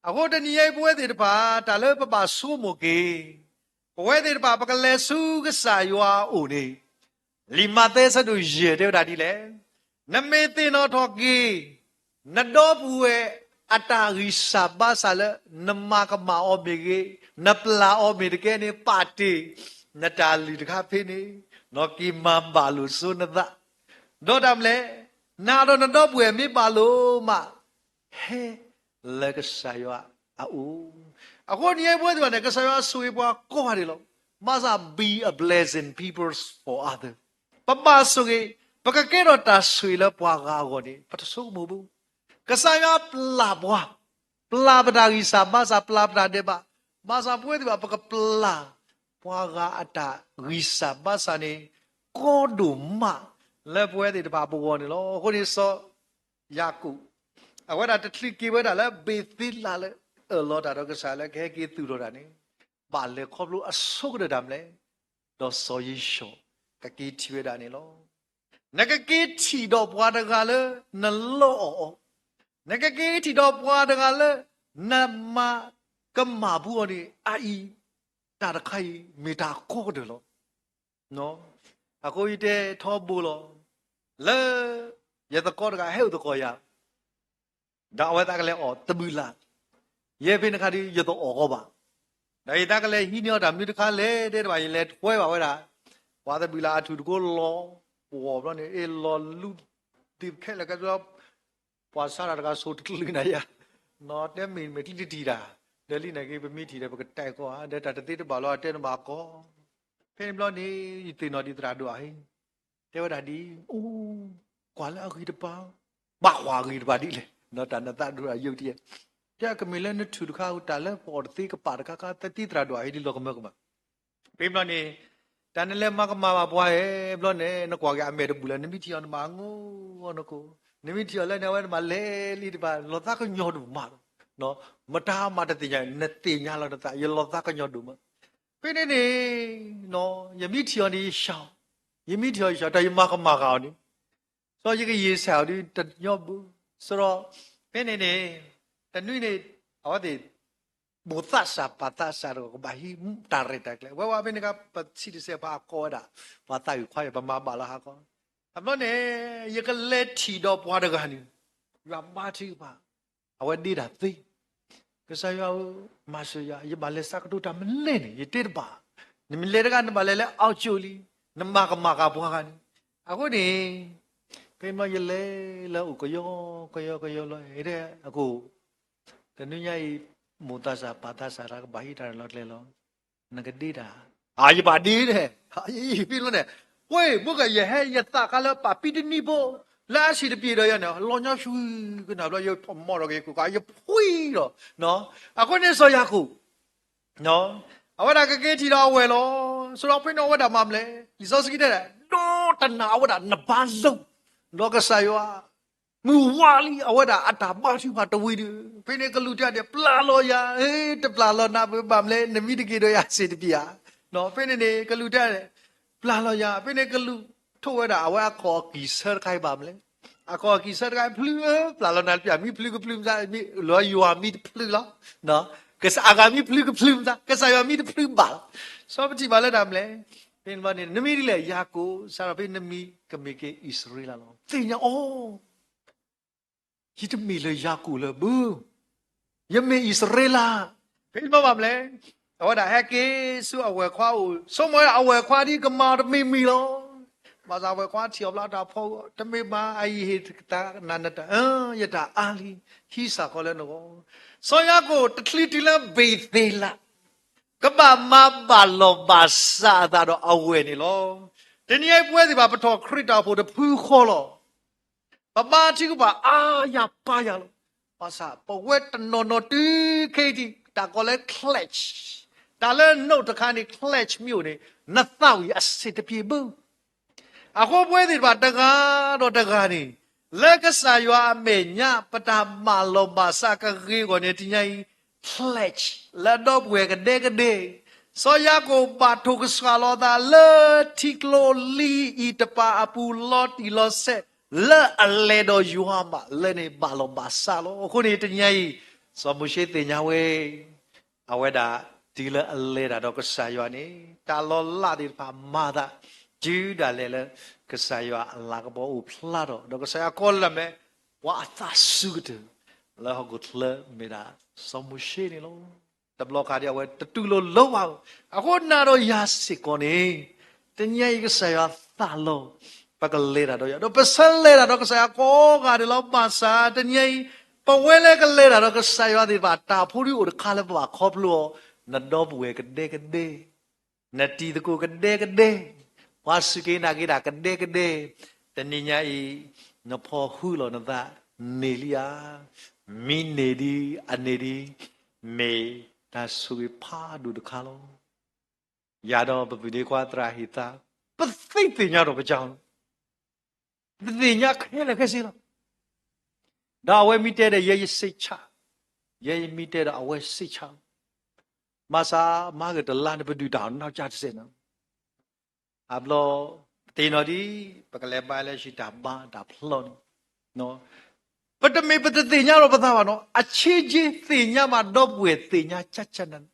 အဃိတနံၤအံၤပဝဲသ့ၣ်တဖၣ် တၢ်လၢပဘၣ်ဆိကမိၣ်က့ၤ, ပဝဲသ့ၣ်တဖၣ် ပကလဲၤဆူကစၢ်ယွၤအအိၣ်န့ၣ်, လံာ်မးသဲဆၢဒိၣ်ယဲၢ်တဲဝဲဒၣ်ဒ်လဲၣ်, နမ့ၢ်သ့ၣ်နီၣ်ထီၣ်က့ၤ နဒီပုၢ်ဝဲၢ်အတၢ်ဂံၢ်စၢ်ဘါစၢ်လၢ နမၤကမၣ်အီၤမ့ၢ်ဂ့ၤ, နပျၢ်အီၤမ့ၢ်တကဲန့ၣ် ပာ်တ့ၢ်နတၢ်လုၢ်တခါဖဲန့ၣ်, နီၢ်က့ၤမၤဘၣ်လိာ်စိနသး, ဒီးတၢ်မနုၤလဲၣ်, နၤဒီးနဒီပုၢ်ဝဲၢ်မ့ၢ်ဘၣ်လိာ်မး ဟဲလၢကစၢ်ယွၤအအိၣ်. အဃိန့ၣ် ပဝဲသ့ၣ်တဖၣ်န့ၣ် ကစၢ်ယွၤဆိၣ်ဂ့ၤပှၤကိးဂၤဒဲးလီၤ. ဘၣ်ဆၣ် be a blessing people for other, ပဘၣ်ဆိၣ်ဂ့ၤ, ပကကဲထီၣ်တၢ်ဆိၣ်ဂ့ၤလၢပှၤဂၤအဂီၢ်န့ၣ် ပတဆိကမိၣ်ဘၣ်. ကစၢ်ယွၤပျၢ်ပှၤ, ပျၢ်ပတၢ်ဂံၢ်စၢ်ဘါစၢ်, ပျၢ်ပတၢ်ဒဲးဘး, ဘၣ်ဆၣ်ပဝဲသ့ၣ်တဖၣ် ပကပျၢ်ပှၤဂၤအတၢ်ဂံၢ်စၢ်ဘါစၢ်န့ၣ် ကီဒိၣ်မး လၢပဝဲသ့ၣ်တဖၣ်ပဂီၢ်န့ၣ်လီၤ. အဃိန့ၣ်စီၤ ယၤကိာ် အဝဲဒၣ်တချုးက့ၤဝဲဒၣ်လၢဘ့ၤသ့လးလၢအၢၣ်လီၤတၢ်ဒီးကစၢ်လၢကဟဲက့ၤသူၣ်ထီၣ်တၢ်န့ၣ်, ဘၣ်လဲၤခီဖျိအဆိကတၢၢ်တၢ်မနုၤလဲၣ်, ဒီးစီၤယိၤၡီၣ် ကက့ၤထံၣ်ဝဲဒၣ်န့ၣ်လီၤ. နကက့ၤထံၣ်ဒီးပှၤတဂၤလၢနလီအီၣ်အီၤ, နကက့ၤထံၣ်ဒီးပှၤတဂၤလၢ နမၤကမၣ်ပူၤအီၤန့ၣ် အအံၤ တၢ်တခါအံၤ မ့ၢ်တၢ်အကီကတၢၢ်လီၤ. အဃိယတဲထီဘိလီၤ, လၢယသကိးတဂၤဟဲအိၣ်သကိးယၤ, ဒီးအဝဲသးကလဲၤအီၣ်သဘုၣ်လၢ်, ယဲဖဲန့ၣ်အခါဒီး ယတအီၣ်ကီဘၣ်. ဒီးယသးကလဲၤဟံးန့ၢ်အီၣ်တၢ်မနုၤတခါလဲၣ် တဲတဘၣ် ယလဲၤထွဲဘၣ်ဝဲဒၣ် ပှၤသဘုၣ်လၢ်အထူၣ်တကိးလီၤ, ပှီၢ်ဘျီန့ၣ် အ့ၣ်လီၤလူ ဒ်ခဲလၢာ်ခဲဆ့ ပှၤဆါတၢ်တဂၤဆိၣ်တကလုာ်နၤယၤ, နီၢ်တဲမ့ၢ်မဲာ်ချံတထံၣ်တၢ်, ဒီးလံန့ၣ်က့ၤ ပမ့ၢ်ထံၣ်ဒီး ပကတဲကီဧါ, ဒီးတၢ်တသ့တဘၣ်လီၤ အတဲနဘၣ်ကီ. ဖဲန့ၣ်ဘျီန့ၣ် ယသ့ၣ်နီၣ်ဒံးသရၣ်ဒိၣ်အဟံၣ်, တဲဝဲဒၣ်ဒ်အံၤ, အိ, ကွၢ်လၢအဂံၢ်တပၤ, ဘၣ်ကွၢ်အဂံၢ်တပၤဒ်လဲၣ်, ဒီးတၢ်နသးဒိၣ်တၢ်ယုၢ်တယဲၢ်, တဲကမ့ၢ်လၢနထူၣ်တခါ တၢ်လၢပအီၣ်တသ့ကပၤတခါခါ သးသံသရၣ်ဒိၣ်အဟံၣ်ဒ်လီၤကမၢကမၣ်. ဖဲဘျီန့ၣ် တၢ်နလဲၤမၤကမၣ်ဘၣ်ပှၤဧဲဘျီန့ၣ် နကွၢ်က့ၤအမဲာ်တဘူၣ်လၢ နမ့ၢ်ထံၣ်အီၤနဘၣ်အငိၢ်အီၤနကိး, နမ့ၢ်ထံၣ်အီၤလၢန့ၣ် အဝဲနဘၣ်လဲၤလံတဘၣ် လီၤသးကညီၤဒိၣ်မးလီၤ. မတၤမးတသ့ၣ်ညါ နသ့ၣ်ညါလီၤနသး ယလီၤသးကညီၤဒိၣ်မး. ဖဲန့ၣ်န့ၣ် ယမ့ၢ်ထံၣ်အီၤန့ၣ်ယဆှး, ယမ့ၢ်ထံၣ်အီၤယဆှး တၢ်ယမၤကမၣ်ဃာ်အီၤန့ၣ် စီၤယကယံာ်ဆၢအီၤဒ်တညီဘၣ်. စီၤဒီး ဖဲန့ၣ်န့ၣ် တနွံန့ၣ် အဝဲသ့ၣ် ဘိၣ်သးစၢ်ပာ်သးစၢ်တဂၤ ကဘၣ်ဟံးတၢ်ရဲၣ်တၢ်ကျဲၤ ဝဲဝဲဖဲန့ၣ်အခါ ပဆံးတစဲးပှၤအကိးဝဲဒၣ် ပှၤသးဂုၤခွါအံၤ ပမၤဘၣ်လီၤဟးဂီၤ. အဘျီန့ၣ် ယကလဲၤထံၣ်ဒီးပှၤတဂၤန့ၣ် ယွၤဘါထုကဖၣ် အဝဲဒ့တၢ်သ့ ကစၢ်ယွၤဧၢ, မၤစၢၤယၤ, ယဘၣ်လဲၤဆၢကတီၢ်တၢ်မနုၤလဲၣ်န့ၣ် ယတဲတဘၣ်. နမ့ၢ်လဲၤတဂၤ နဘၣ်လဲၤလၢ အောက်ကျိလံ, နမၤကမၣ်ဃာ်ပှၤဂၤန့ၣ်. အဃိန့ၣ် ဖဲမ့ၢ်ယလဲၤလၢအိၣ်ကယီကယီကယီလီၤ အ့ၣ် အကိၣ်, တနွံညါအံၤ မိၢ်သးစၢ်ပၢ်သးစၢ်တၢ်ကဘၣ်ဟံးတၢ်လီၤကျဲလီၤ, နကဒ့တၢ်, အယဘၣ်ဒ့ဒဲး, ဖဲန့ၣ်, ဝ့ၢ် မ့ၢ်ကယဟဲယသးခါလၢပာ်ပံတနံၤဖိ, လၢအဆံးတပျ့ၤဒီးယၤန့ၣ် လီၤညီဆူကနၣ်ဘျီ ယမီၢ်ဒီးက့ၤကိၣ်ကး ယဖှံလီၤ, အဃိန့ၣ်စီၤယၤကိာ် အဝဲဒၣ်ကက့ၤထံၣ်ဒီးအဝဲၢ်လီၤ. ဆိဒီးဖဲန့ၣ်အဝဲဒၣ်မၤမလဲၣ်, လံာ်စီဆှံတဲဒၣ် ဒီးတနာ်အဝဲဒၣ်နဘါလိၤ, ဒီးကစၢ်ယွၤ မုၢ်ဝါလံ အဝဲဒၣ်အတၢ်ဘါထုကဖၣ်တဝံၤဒုး, ဖဲန့ၣ်ကလူးတဲဒၣ် ပျၢ်လီၤယၤ, တပျၢ်လီၤနၤဘၣ်မလဲၣ်, နမ့ၢ်တက့ၤဒီးယၤဆံးတပျ့ၤဧါ. ဖဲန့ၣ်န့ၣ် ကလူးတဲဒၣ် ပျၢ်လီၤယၤ, ဖဲန့ၣ်ကလူးထိၣ်ဝဲဒၣ် အဝဲအခီၣ်အကံၢ်ဆၢတခါအံၤဘၣ်မလဲၣ်, အခီၣ်အကံၢ်ဆၢတခါအံၤ ဖျုးဧၢ, ပျၢ်လီၤနၤတပျၢ် မ့ၢ်ဖျုးကဖျုးမး, လၢယွၤမံတဖျုးလီၤ, အဂၤမ့ၢ်ဖျုးကဖျုးမး, ကစၢ်ယွၤမံတဖျုးဘၣ်လီၤ. စီၤပထံၣ်ဘၣ်လၢတၢ်မလဲၣ်, ဖဲန့ၣ်ဘျီန့ၣ် နမံၤဒ်လဲၣ် ယၤကိာ်, စးထီၣ်ဖဲနမံၤကမ့ၢ်က့ၤအံၣ်စရ့လးလီၤ. သ့ၣ်ညါအီၤ ယတမ့ၢ်လၢယၤကိာ်လၢၤဘၣ်, ယမ့ၢ်အံၣ်စရ့လး. ဖဲန့ၣ်ဘၣ်မလဲၣ်, အဝဲဒၣ်ဟဲက့ၤဆူအဝဲၢ်ခွါအိၣ်, ဆိကမိၣ်ဝဲဒၣ်အဝဲၢ်ခွါဒ်ကမၤတမံၤမံၤလီၤ. ဘၣ်ဆၣ်အဝဲၢ်ခွါထံၣ်အီၤဘျီတၢ်ဖီ, တမ့ၢ်ဘၣ်အံၤဟ့ၣ်နၤနတၢ်, ယတၢ်အါလံ, ဟံးစၢ်ခီလၢနဂီၢ်. စီၤယၤကိာ်တချုးတုၤလၢဘ့ၤသ့လး ကဘၣ်မၤဘၣ်လီၢ်ဘၣ်စးအသးဒီးအဝဲၢ်န့ၣ်လီၤ. တနံၤအံၤပဝဲသ့ၣ်တဖၣ် ပထီၣ်ခရံာ်တၢ်အိၣ်ဖှိၣ်တဖုဃီလီၤ. ပဘါထုကဖၣ်အါယၤပါယၤလီၤ. ဘၣ်ဆၣ်ပဝဲတနီၤနီၤတုၤခဲအံၤ တၢ်ကိးလၢ clench, တၢ်လၢ note တခါန့ၣ် clench မ့ၢ်အိၣ်န့ၣ် နသးဝံၣ်အဆံးတပျ့ၤဘၣ်. အဃိပဝဲသ့ၣ်တဖၣ်တဂၤဒီးတဂၤန့ၣ် လၢကစၢ်ယွၤအမဲာ်ညါ ပတၢ်မၤလီၤဘၣ်စးကဂ့ၤအဂီၢ်န့ၣ် တနံၤညါအံၤ clench လၢအဒီပုၢ်ဝဲၢ်ကဒဲကဒဲ, စီၤယၤကိာ်ဘၣ်ထိၣ်ကစှၤလီၤအသးလၢထံကျိလံအံၤတပၤအပူၤ လီၤတံၢ်လီၤဆဲး လၢအလဲၤဒီးယွၤမးလၢန့ၣ် ဘၣ်လီၤဘၣ်စးလီၤ. အဃိန့ၣ် တနံၤညါအံၤ စီၤမိၤၡ့သ့ၣ်ညါဝဲ အဝဲဒၣ်တုၤလၢအလဲၤတၢ်ဒီးကစၢ်ယွၤန့ၣ် တၢ်လီၤလးသ့ၣ်တဖၣ်မၤသး တုၤဒၣ်လဲာ်လၢ ကစၢ်ယွၤအလၤကပီၤအိၣ်ဖျါထီၣ် ဒီးကစၢ်ယွၤကိးလၢမဲာ် ပှၤအသးစူၤကတၢၢ် လၢဟီၣ်ခိၣ်ချၢမ့ၢ်ဒၣ်စီၤမိၤၡ့န့ၣ်လီၤ. တဘျီခါဒ်အဝဲတတူၢ်လိာ်လၢၤဘၣ်. အဃိနၤဒီးယၤစ့ၢ်ကီးန့ၣ် တနံၤအံၤကစၢ်ယွၤသးလီၤ ပကလဲၤတၢ်ဒီးယွၤ ဒီးပဆၢလဲၤတၢ်ဒီးကစၢ်ယွၤကိးဂၤဒဲးလီၤ. ဘၣ်ဆၣ်တနံၤအံၤ ပဝဲလၢကလဲၤတၢ်ဒီးကစၢ်ယွၤသ့ၣ်တဖၣ် တၢ်ဖိဒုအိၣ်တခါလၢပဘၣ်ခီဖျိအီၤ, နဒီပုၢ်ဝဲၢ်ကဒဲကဒဲ နတံၤသကိးကဒဲကဒဲ, ပှၤစူၢ်က့ၤနာ်က့ၤတၢ်ကဒဲကဒဲ, တနံၤညါအံၤ နဖီၣ်ဟုလီၤနသးန့ၢ်လံဧါ. မ့ၢ်န့ၢ်ဒံး အန့ၢ်ဒံး မ့ၢ်တၢ်ဆိၣ်ဂ့ၤဖးဒိၣ်တခါလီၤ. ယၤဒီးပပုၢ်ဒ့ခွါသရၣ်ဟ့ၣ်သါ ပသ့သ့ၣ်ညါဒီးပကီလီၤ. ပသ့ၣ်ညါခဲလၢာ်ခဲဆ့လီၤ. ဒီးအဝဲမ့ၢ်တဲဒီးယဲယစိတ်ချ, ယဲယမ့ၢ်တဲဒီးအဝဲစိတ်ချလီၤ. မၤစၢ်မၤကတၢၢ်လါန့ၣ်ပဒုၣ်တၢ်နီၢ်ကစၢ်တစဲးနီၤ. အဘျီ ပသ့ၣ်နီၣ်ဒံး ပကလဲၤဘါလၢဟံၣ်တၢ်ဘါတၢ်ဖျီန့ၣ် ပတမ့ၢ်ပတသ့ၣ်ညါလီၤပသးဘၣ်နီၤ, အဆံးဆံးသ့ၣ်ညါဘၣ် ဒီပုၢ်ဝဲၢ်သ့ၣ်ညါကၠၢ်ကၠၢ်နးနး.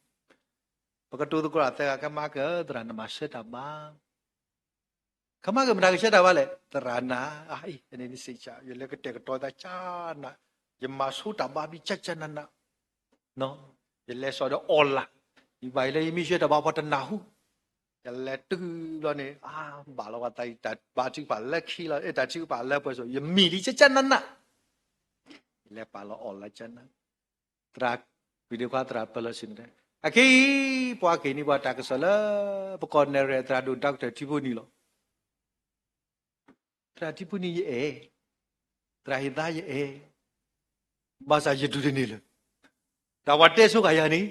ပကတိၤသကိးတၢ်သၢဂၤ ကမၤကၢၢ်သရၣ် နမၤဆၢတၢ်ဘါ, ကမၤကၢၢ်မတၤကဆၢတၢ်ဘါလဲၣ်, သရၣ်နၤ, အအံၤ ယလဲၤကတဲာ်ကတီၤသးကၠၢ်နး, ယမၤဆူတၢ်ဘါဖဲကၠၢ်ကၠၢ်နးနး, ယလဲၤစိာ်ဒီး online, ယဘၣ်ယလၢယမ့ၢ်ဆၢတၢ်ဘါပှၤတနၢ်ဟူ, ယလဲၤတုၤဘျီန့ၣ် အါ ဘၣ်လီၤပှၤသးအံၤ တၢ်ဘါထုကဖၣ်လၢခံလီၤ, အဲၣ်တၢ်ထုကဖၣ်လၢပှဲၤစိၤ ယမံၤလံကၠၢ်ကၠၢ်နးနး, ယလဲၤပာ်လီၤ online ကၠၢ်နး, သရၣ် ပုၢ်ဒ့ခွါသရၣ်ပၢၢ်လီၤစ့ၢ်န့ၣ်, အခဲအံၤ ပှၤက့ၤန့ၢ်ပှၤတၢ်ကစီၣ်လၢ ပကီၢ်နဲၣ်ရွဲၣ် သရၣ်ဒိၣ် doctor ထံဖိနံၣ်လီၤ. သရၣ်ထံဖိနံၣ်ယအဲၣ်, သရၣ်ဟ့ၣ်သါယအဲၣ်, ဘၣ်ဆၣ်ယဒုးတန့ၢ်လၢၤ, တၢ်ပှၤတဲဆိဃာ်ယၤန့ၣ်,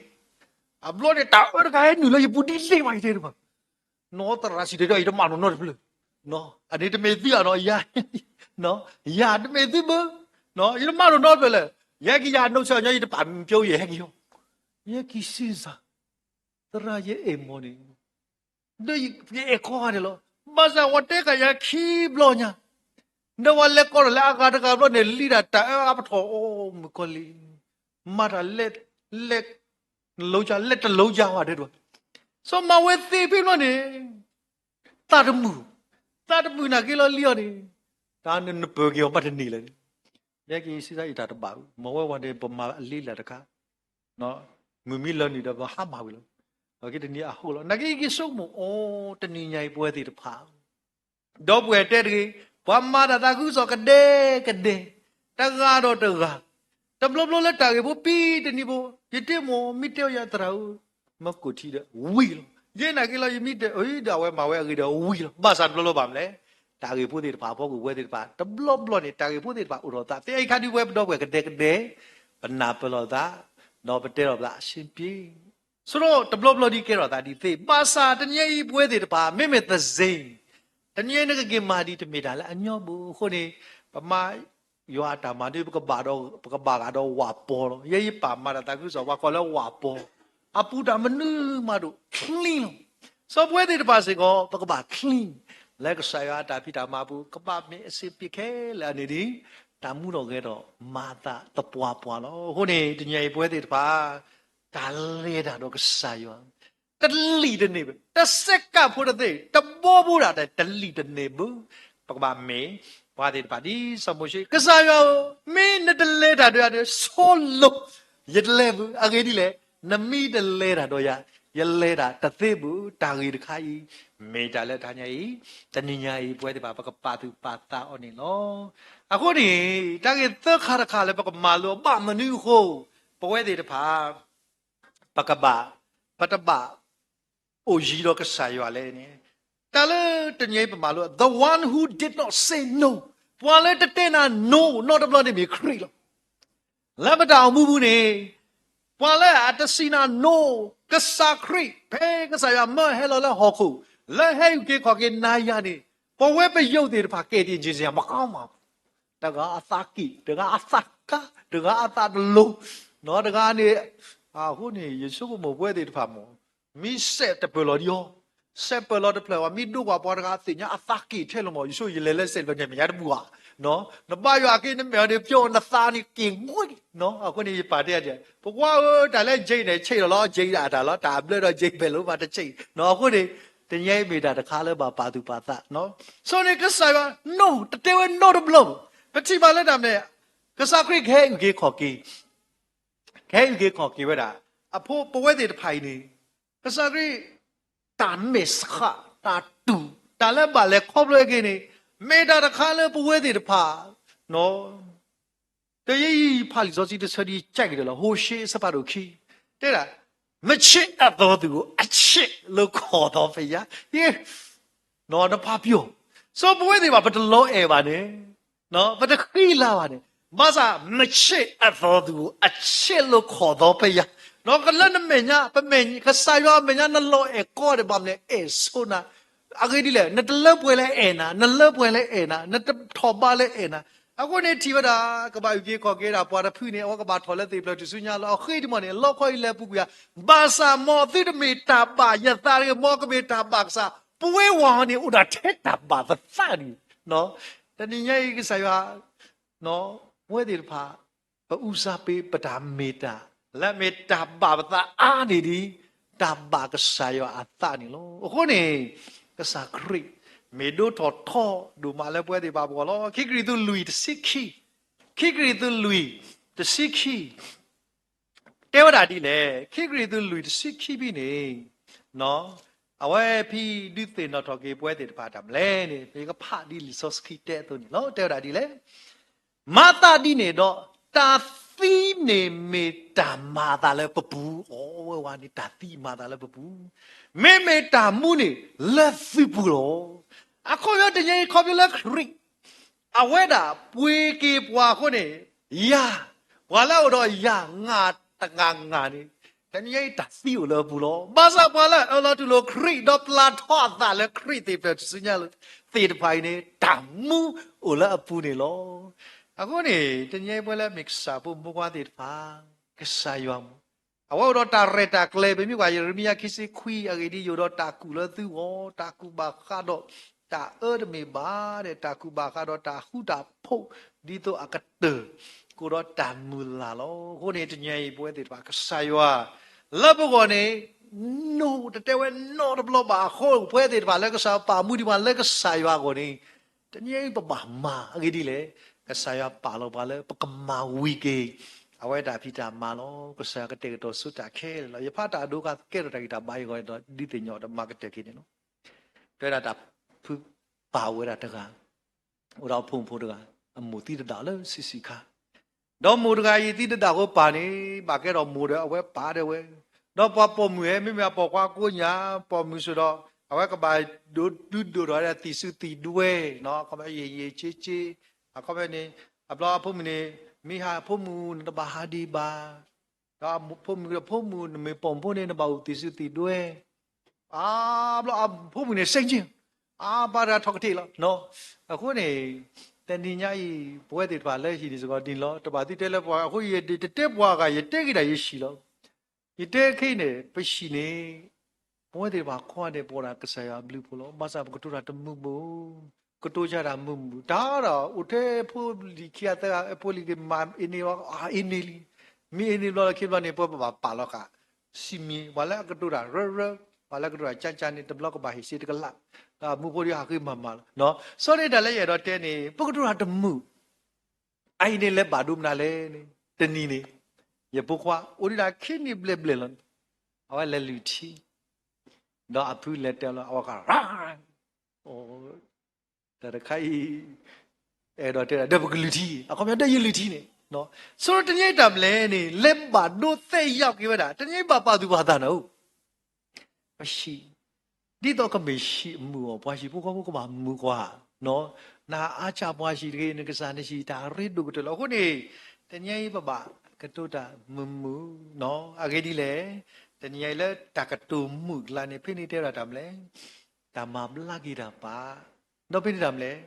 အဘျီန့ၣ် တၢ်အၢတခါဟဲနုာ်လၢယပူၤဒ်လဲၣ်ဘၣ် ယတဲတဘၣ်, နီၢ်သရၣ်စံၣ်တဲၤတဲ ယတမၤနီၣ်နီတဖျၢၣ်, အန့ၣ်တမ့ၢ်သုဧါနီၤ, ယၤတမ့ၢ်သုဘၣ်, ယတမၤနီၣ်နီတဖျၢၣ်လၢၤ, ယဟဲက့ၤယၤနီၢ်ဆၢၣ်ညီ ယတပာ်မံၤပျိယဟဲက့ၤအီၤ, ယဟဲက့ၤစံးစၢ်, သရၣ်ယအဲၣ်မီၢ်န့ၣ် ဒီးယအဲၣ်ကိးဂၤဒဲးလီၤ. ဘၣ်ဆၣ်ပှၤတဲဃာ်ယၤခံဘျီညါ, ဒီးပှၤလဲၤကိးထီၣ်လၢအဂၤတဂၤဘျီန့ၣ် လံတၢ်တၢ်အၢအါပထီၣ် အိၣ်မုၣ်ကီၤလံၢ်, မၤတၢ်လဲၤ, လဲၤ, နလိကၢ်လဲၤတလိကၢ်ဝဲဒဲးဒိၣ်, စီၤမၤဝဲသ့ဖဲဘျီန့ၣ် သးတမုာ်, သးတမုာ်နာ်က့လီၤလံအီၤန့ၣ်, တၢ်နပၢၤက့ၤအီၤဘၣ်တန့ၢ်လၢၤန့ၣ်, ယဲက့ၤစံးစၢ်ယတၢ်တဘၣ်, မ့ၢ်ဝဲဝဲန့ၣ် ပမၤအလံလၢတခါ, မုၢ်မံလီၤနုာ်ဒီးပဟါမၢ်ဝံၤလီၤ, အက့တနံၤအဟိလီၤ, နာ်က့ယက့ၤဆိကမိၣ်အီၤ တနံၤညါအံၤပဝဲသ့ၣ်တဖၣ် ဒီပုၢ်ဝဲၢ်တဲတဂ့ၤ, ပှၤမၤတၢ်သးခုကစီၣ်ကဒဲကဒဲ, တဂၤဒီးတဂၤ, တဘျီဘျီလၢတၢ်ဂ့ၢ်ဖိပံတနံၤဖိ, ယတ့မိၢ်မ့ၢ်တဲအီၤယၤသရၣ်ဧၢ, မ့ၢ်ကိၣ်ထံဒီးဝံၤလီၤ. ယဲနာ်က့ၤလီၤ ယမ့ၢ်တဲအီၤဒီးအဝဲမၤဝဲအဂ့ၤဒီးဝံၤလီၤ. ဘၣ်ဆၣ်တဘျီဘျီဘၣ်မနုၤလဲၣ်, တၢ်ဂ့ၢ်ဖိသ့ၣ်တဖၣ်အဖီခိၣ်ပဝဲသ့ၣ်တဖၣ် တဘျီဘျီန့ၣ် တၢ်ဂ့ၢ်ဖိသ့ၣ်တဖၣ်အိၣ်ထီၣ်သး သ့ၣ်အံၤခါဒုးပဝဲပဒီပုၢ်ဝဲၢ်ကဒဲကဒဲ, ပနၢ်ပၢၢ်လိာ်သး, ဒီးပတဲလီၤပသးအဆင်ပြေ ဆိဒီးတဘျီဘျီဒ်ကဲထီၣ်သးဒ်သ့, ဘၣ်ဆၣ်တနံၤအံၤပဝဲသ့ၣ်တဖၣ် မ့မ့ၢ်သစ့, တနံၤအံၤနကက့ၤမၤဒ်တမ့ၢ်တၢ်လၢအညီဘၣ်. အဃိန့ၣ် ပမၤယွၤအတၢ်မၤဒ် ပကဘၣ်ဂးဒီးဝၣ်ပီၤလီၤ. ယဲယပာ်မၤတၢ်သးခုကစီၣ် ပှၤကိးလၢဝၣ်ပီၤ, အပူၤတၢ်မနုၤမးဒိၣ် clean လီၤ. စီၤပဝဲသ့ၣ်တဖၣ်စ့ၢ်ကီး ပကဘၣ် clean လၢကစၢ်ယွၤအတၢ်ဖံးတၢ်မၤအပူၤ ကဘၣ်မ့ၢ်အဆင်ပြေခဲလၢာ်န့ၣ်ဒ် တၢ်မူထီၣ်ဂဲၤထီၣ်မၤအသးသပှၢ်ပှၢ်လီၤ. အဃိန့ၣ် တနံၤအံၤပဝဲသ့ၣ်တဖၣ် တၢ်လဲၤတၢ်ဒီးကစၢ်ယွၤ တလံာ်တန့ၢ်ဘၣ်, တစဲးကးဖိတသ့, တဘီဘိဒၣ်တလံာ်တန့ၢ်ဘၣ်. ပကဘၣ်မ့ၢ်ပှၤသ့ၣ်တဖၣ်ဒ်စီၤမိၤၡ့, ကစၢ်ယွၤဧၢ, မ့ၢ်နတလဲၤတၢ်ဒီးယၤဒီး ဆိလိာ်, ယတလဲၤဘၣ်. အဂ့ၢ်ဒ်လဲၣ်, နမ့ၢ်တလဲၤတၢ်ဒီးယၤ, ယလဲၤတၢ်တသ့ဘၣ်. တၢ်ဂ့ၢ်တခါအံၤ မ့ၢ်တၢ်လၢတနံၤအံၤ, တနံၤညါအံၤ ပဝဲသ့ၣ်တဖၣ် ပကပာ်သူၣ်ပာ်သးအီၤန့ၣ်လီၤ. အဃိန့ၣ် တၢ်ဂ့ၢ်သၢခါတခါလၢပကမၤလိအဘၣ်မနုၤအဃိ ပဝဲသ့ၣ်တဖၣ် ပကဘၣ်, ပတဘၣ်အိၣ်ယံၤဒီးကစၢ်ယွၤလဲၣ်န့ၣ်, တၢ်လၢတနံၤအံၤပမၤလိ the one who did not say no, ပှၤလၢတတဲနၤ no နီတဘျီန့ၣ်မ့ၢ်ခရံာ်လီၤ. လၢပတၢ်အိၣ်မူပူၤန့ၣ်, ပှၤလၢအတစံးနၤ no, ကစၢ်ခရံာ် ဖဲကစၢ်ယွၤမၢဟဲလီၤလၢဟီၣ်ခိၣ် လၢဟဲအုၣ်က့ၤခီၣ်က့ၤနၤယၤန့ၣ်, ပဝဲပယုၢ်သ့ၣ်တဖၣ် ကဲတ့ၢ်က့ၤစ့ၢ် မကီမး တဂၤအသးက့ၣ်, တဂၤအသးကါ, တဂၤအသးတလိၤ, တဂၤန့ၣ်, အဃိန့ၣ် ယဆိကမိၣ်ပဝဲသ့ၣ်တဖၣ်မ့ၢ်, မ့ၢ်စဲးတပၢၢ်လီၤဒံးအီၤ, စဲးပၢၢ်လီၤတဖျၢၣ်ဘၣ်, မ့ၢ်ဒိကွၢ်ပှၤတဂၤအသ့ၣ်ညါအသးက့ၣ်ထဲလီၤမး, ယဆိယလဲၤလၢစဲးတဖျၢၣ်န့ၣ် မဲာ်ညါတဘူၣ်ဧါ, နဘၣ်ယွၤက့ၤနမဲာ်အီၤန့ၣ် ပျီနသးန့ၣ်က့ၣ်ဝ့, အဃိန့ၣ် ယပာ်တဲအီၤ, ပကွၢ်ဧၢ တၢ်လၢ Jane န့ၣ် ဆံးလီၤလီၤ Jane အတၢ်လီၤ, တၢ်အဘျၢဒီး Jane ဖဲလိာ်မးတဆံး, အဃိန့ၣ် တနံၤအံၤမ့ၢ်တၢ်တခါလၢဘၣ်ပာ်သူၣ်ပာ်သး, ဆိန့ၣ်ကစၢ်ယွၤ no တတဲဝဲနီတဘျီ, ပထံၣ်ဘၣ်လၢတၢ်မနုၤလဲၣ်, ကစၢ်ခရံာ်ကဟဲအုၣ်က့ၤခီၣ်က့ၤ, ကဟဲအုၣ်က့ၤခီၣ်က့ၤဝဲဒၣ်, အဖိပဝဲသ့ၣ်တဖၣ်အံၤန့ၣ်, ကစၢ်ခရံာ် တၢ်မဲာ်ဆှး တၢ်တူၢ် တၢ်လၢဘၣ်လဲၤခီဖျိအဂ့ၢ်န့ၣ်, မ့ၢ်တၢ်တခါလၢပဝဲသ့ၣ်တဖၣ်, တယဲအံၤဖးလံာ်စီဆှံတဆၢဒ်ယကးက့ၤဒီးလီၤ, ဟိၤၡ့အဆၢဖးဒိၣ်ခံ, တဲဒၣ်, မ့ၢ်ဆံးအသိးသူၣ်ဧိၤအဆံးလၢခီၣ်သီဖဲယၤ, နဖးပျီၤ, စီၤပဝဲသ့ၣ်တဖၣ် ပတလီၤအဲၣ်ဘၣ်န့ၣ်, ပတဃံလၤဘၣ်န့ၣ်, ဘၣ်ဆၣ် မ့ၢ်ဆံးအသိးသူၣ်ဧိၤအဆံးလၢခီၣ်သီဖဲယၤ, လၢနမဲာ်ညါ ပမဲာ် ကစၢ်ယွၤအမဲာ်ညါ နလီၤအဲၣ်ကီဒီးဘၣ်မနုၤလဲၣ် အဲၣ်ဆိနၤ, အဂ့ၢ်ဒ်လဲၣ် နတလၢပှဲၤလၢအဲၣ်နၤ, နလၢပှဲၤလၢအဲၣ်နၤ, နတထီၣ်ဘးလၢအဲၣ်နၤ, အဃိန့ၣ်ထံၣ်ဝဲဒၣ် ကဘၣ်အုၣ်က့ၤခီၣ်က့ၤဒၣ်ပှၤတဖုန့ၣ် အဝဲကဘၣ်ထီၣ်လၢသ့ၣ်ဖျၢၣ်ထူၣ်စုညါလီၤ, အဃိဒ်မ့ၢ်န့ၣ် လီခီအံၤလဲၤပူၤကွံာ်ဧါ, ဘၣ်ဆၣ်မ်သုတမ့ၢ်တၢ်ဘၣ် ယသးတဂ့ၤ, မ်ကမ့ၢ်တၢ်ဘၣ်ကစၢ်, ပဝဲဝၤန့ၣ် အိၣ်ဒၣ်ထဲတၢ်ဘၣ်ပသးန့ၣ်, တနံၤညါအံၤကစၢ်ယွၤ ပဝဲသ့ၣ်တဖၣ် ပအုၣ်စၢ်ပ့ၤ ပတၢ်မ့ၢ်တၢ် လၢအမ့ၢ်တၢ်ဘၣ်ပသးအါန့ၢ်ဒံး တၢ်ဘၣ်ကစၢ်ယွၤအသးန့ၣ်လီၤ. အဃိန့ၣ် ကစၢ်ခရံာ် မ့ၢ်ဒိၣ်ထီၣ်ထီဒိၣ်မးလၢပဝဲသ့ၣ်တဖၣ်အဂီၢ်လီၤ. ခံကရံၣ်သူးလွံၢ်တဆံခံ, ခံကရံၣ်သူးလွံၢ်တဆံခံ တဲဝဲဒၣ်ဒ်လဲၣ်, ခံကရံၣ်သူးလွံၢ်တဆံခံဖဲန့ၣ်, အဝဲဖဲဒုးသ့ၣ်နီၣ်ထီၣ်က့ၤပဝဲသ့ၣ်တဖၣ်တၢ်မနုၤလဲၣ်န့ၣ် ပကဖးဒ်လံာ်စီဆှံတဲအသိးန့ၣ်လီၤ. တဲဝဲဒၣ်ဒ်လဲၣ်, မၤသးဒ်န့ၣ်ဒီး တၢ်သံန့ၣ်မ့ၢ်တၢ်မၤအသးလၢပပူၤ, အဝဲဝဲန့ၣ် တၢ်သံမၤအသးလၢပပူၤ, မ့မ့ၢ်တၢ်မူန့ၣ်လၢသုပူၤလီၤ. အခီပညီတနံၤအံၤခီဖျိလၢခရံာ် အဝဲဒၣ်ပှ့ၤက့ၤပှၤအဃိန့ၣ်, ယၤ, ပှၤလၢအအိၣ်ဒီးယၤ ငါတဂၤငါန့ၣ်, တနံၤအံၤတၢ်သံအိၣ်လၢအပူၤလီၤ. ဘၣ်ဆၣ်ပှၤလၢအအၢၣ်လီၤတူၢ်လိာ်ခရံာ် ဒီးပျၢ်ထီအသးလၢခရံာ်သ့ၣ်ဖျၢၣ်ထူၣ်စုညါသ့ၣ်တဖၣ်အံၤန့ၣ် တၢ်မူအိၣ်လၢအပူၤန့ၣ်လီၤ. အဃိန့ၣ် တနံၤအံၤပဝဲလၢအမ့ၢ်ကစၢ်ဖိမုၣ်ဖိခွါသ့ၣ်တဖၣ်, ကစၢ်ယွၤ အဝဲအိၣ်ဒီးတၢ်ရဲၣ်တၢ်ကျဲၤ ပမ့ၢ်ကွၢ်ယရမံယၤခံဆံခွံအဂ့ၢ်ဒ်အံၤ အိၣ်ဒီးတၢ်ကူၣ်လၢသုဂီၢ်, တၢ်ကူၣ်ဘၣ်ဃးဒီးတၢ်အၢတမ့ၢ်ဘၣ်ဒီး တၢ်ကူၣ်ဘၣ်ဃးဒီးတၢ်ဃူတၢ်ဖိး ဒ်သိးအကတၢၢ် ကအိၣ်ဒီးတၢ်မုၢ်လၢ်လီၤ. အဃိန့ၣ် တနံၤအံၤပဝဲသ့ၣ်တဖၣ် ကစၢ်ယွၤ လၢပဂီၢ်န့ၣ် no တတဲဝဲနီတဘျီဘၣ်အဃိ ပဝဲသ့ၣ်တဖၣ်လၢကစၢ်ယွၤပာ်မူဒံးပှၤလၢကစၢ်ယွၤအဂီၢ်န့ၣ် တနံၤအံၤပဘၣ်မၤအဂ့ၢ်ဒ်လဲၣ်, ကစၢ်ယွၤပာ်လီၤပှၤလၢပကမၤဝံၤက့ၤ အဝဲတၢ်ဖံးတၢ်မၤလီၤ. ကစၢ်ယွၤကတဲာ်ကတီၤဆိတၢ်ခဲလၢာ်လီၤ. ယဖးတၢ်ဒိကနၣ်ကဲထီၣ်တၢ်ဂံၢ်တၢ်ဘါအံၤအဂီၢ်ဒီး ဒုးသ့ၣ်ညါဒီးမၤကတၢၢ်က့ၤန့ၣ်လီၤ. တဲဝဲဒၣ်တၢ်ဖုပာ်ဝဲဒၣ်တဂၤ အိၣ်ဒီးအဖိမုၣ်ဖိတဂၤ, အမိၢ်သံတဒၣ်လၢဆံးဆံးခါ, ဒီးမိၢ်တဂၤအံၤသံတဒၣ်ဃိပၢ်န့ၣ် ဘၣ်ကဲထီၣ်မိၢ်ဒီးအဝဲပၢ်ဒၣ်ဝဲ, ဒီးပှၤပိာ်မုၣ်ဧၢ မ့မ့ၢ်အပိာ်ခွါကိးညါ ပိာ်မုၣ်စ့ၢ်ဒီး အဝဲကဘၣ်ဒိးဒုးဒိၣ်ထီၣ်ဝဲဒၣ်သံၣ်စုသံၣ်ဒွဲ, အခီပညီယံာ်ယံာ်က့က့, အခီပညီန့ၣ် အဘျီအဖိမုၣ်န့ၣ် မ့ၢ်ဟးဖိမုၣ်နတဘၣ်ဟးဒံးဘၣ်, ဒီးဖိမုၣ်ဒီးဖိမုၣ် နမ့ၢ်ပိာ်မုၣ်ဖိန့ၣ် နဘၣ်အိၣ်သံၣ်စုသံၣ်ဒွဲ, အဘျီအဖိမုၣ်န့ၣ် စ့ၣ်က့ၣ်, အပၢ်တဂၤထီၣ်ကတ့ၢ်လီၤ. အဃိန့ၣ် တနံၤညါအံၤ ပဝဲသ့ၣ်တဖၣ်လၢဟံၣ်န့ၣ်စ့ၢ်ကီးဒ်န့ၣ်လီၤ. တဘၣ်သုတဲလၢပှၤ, အဃိယတတဲပှၤဂၤ ယတဲက့ၤဒၣ်ယဟံၣ်လီၤ. ယတဲခဲအံၤန့ၣ် ပဟံၣ်န့ၣ် ပဝဲသ့ၣ်တဖၣ်ကိးဂၤဒဲး ပအိၣ်ဒၣ်ကစၢ်ယွၤအဘျုးအဖှိၣ်လီၤ. ဘၣ်ဆၣ်ပကတိၤတၢ်တမုာ်ဘၣ်, ကတိၤတၢ်မုာ်မုာ်, တၢ်ဒီးအိၣ်ထဲဖိလံၤခံဂၤသၢဂၤ ဖိလံၤက့ၤမၤအ့န့ၢ်ဝဲ အ့န့ၢ်လံ, မ့ၢ်အ့န့ၢ်ဘျီလၢခံဘျီန့ၣ် ပဝဲပဘၣ်ပာ်လီၤဃာ် စံးမံၤ ပှၤလၢအကတိၤတၢ်ရၢရၢ, ပှၤလၢအကတိၤတၢ်ကၢ်ကၢ်န့ၣ် တဘျီကဘၣ်ဟ့ၣ်စ့တကလး, ဒီးမူဖိဒ်ဟးဃ့မၤမၤလီၤ. စီၤန့ၣ်တၢ်လၢယအဲၣ်ဒိးတဲန့ၣ် ပကတိၤတၢ်တမုာ် အအံၤန့ၣ်လဲၤဘၣ်ဒိမနုၤလဲၣ်န့ၣ် တနံၤန့ၣ် ယဖိခွါအိၣ်ဒံးဒၣ်ခံနံၣ်ဘျဲၣ်ဘျဲၣ်လီၤန့ၣ် အဝဲလဲၤလုၢ်ထံ, ဒီးအဖုလဲၤတဲလီၤ အဝဲဃး, တၢ်တခါအံၤ အဲၣ်ဒိးတဲဒၣ် ဒီးပကလုၢ်ထံ, အခီပညီဒီးယလုၢ်ထံန့ၣ်, စီၤတနံၤအံၤတၢ်မနုၤလဲၣ်န့ၣ် လဲၤဘၣ်ဒိသဲယၤက့ၤဝဲဒၣ် တနံၤအံၤဘၣ်ပာ်သူၣ်ပာ်သးနၤဧၢ ပဟံၣ်, ဒ်သိးကမ့ၢ်ဟံၣ်အမုာ်အီၤ ပှၤဟံၣ်ဖိဃီဖိကဘၣ်မုာ်ကွၢ်, နအါစၢ်ပှၤဟံၣ်တဂ့ၤ နကစၢ်နဟံၣ်တၢ်ရ့ဒိၣ်ကတၢၢ်လီၤ. အဃိန့ၣ် တနံၤအံၤပဘၣ်ကတိၤတၢ်မုာ်မုာ်, အဂ့ၢ်ဒ်လဲၣ်, တနံၤအံၤလၢတၢ်ကတိၤမုာ်အကျါန့ၣ် ဖဲန့ၣ်တဲဝဲဒၣ်တၢ်မနုၤလဲၣ်, တၢ်မၤဘျါက့ၤတၢ်ပာ်, ဒီးဖဲန့ၣ်တၢ်မနုၤလဲၣ်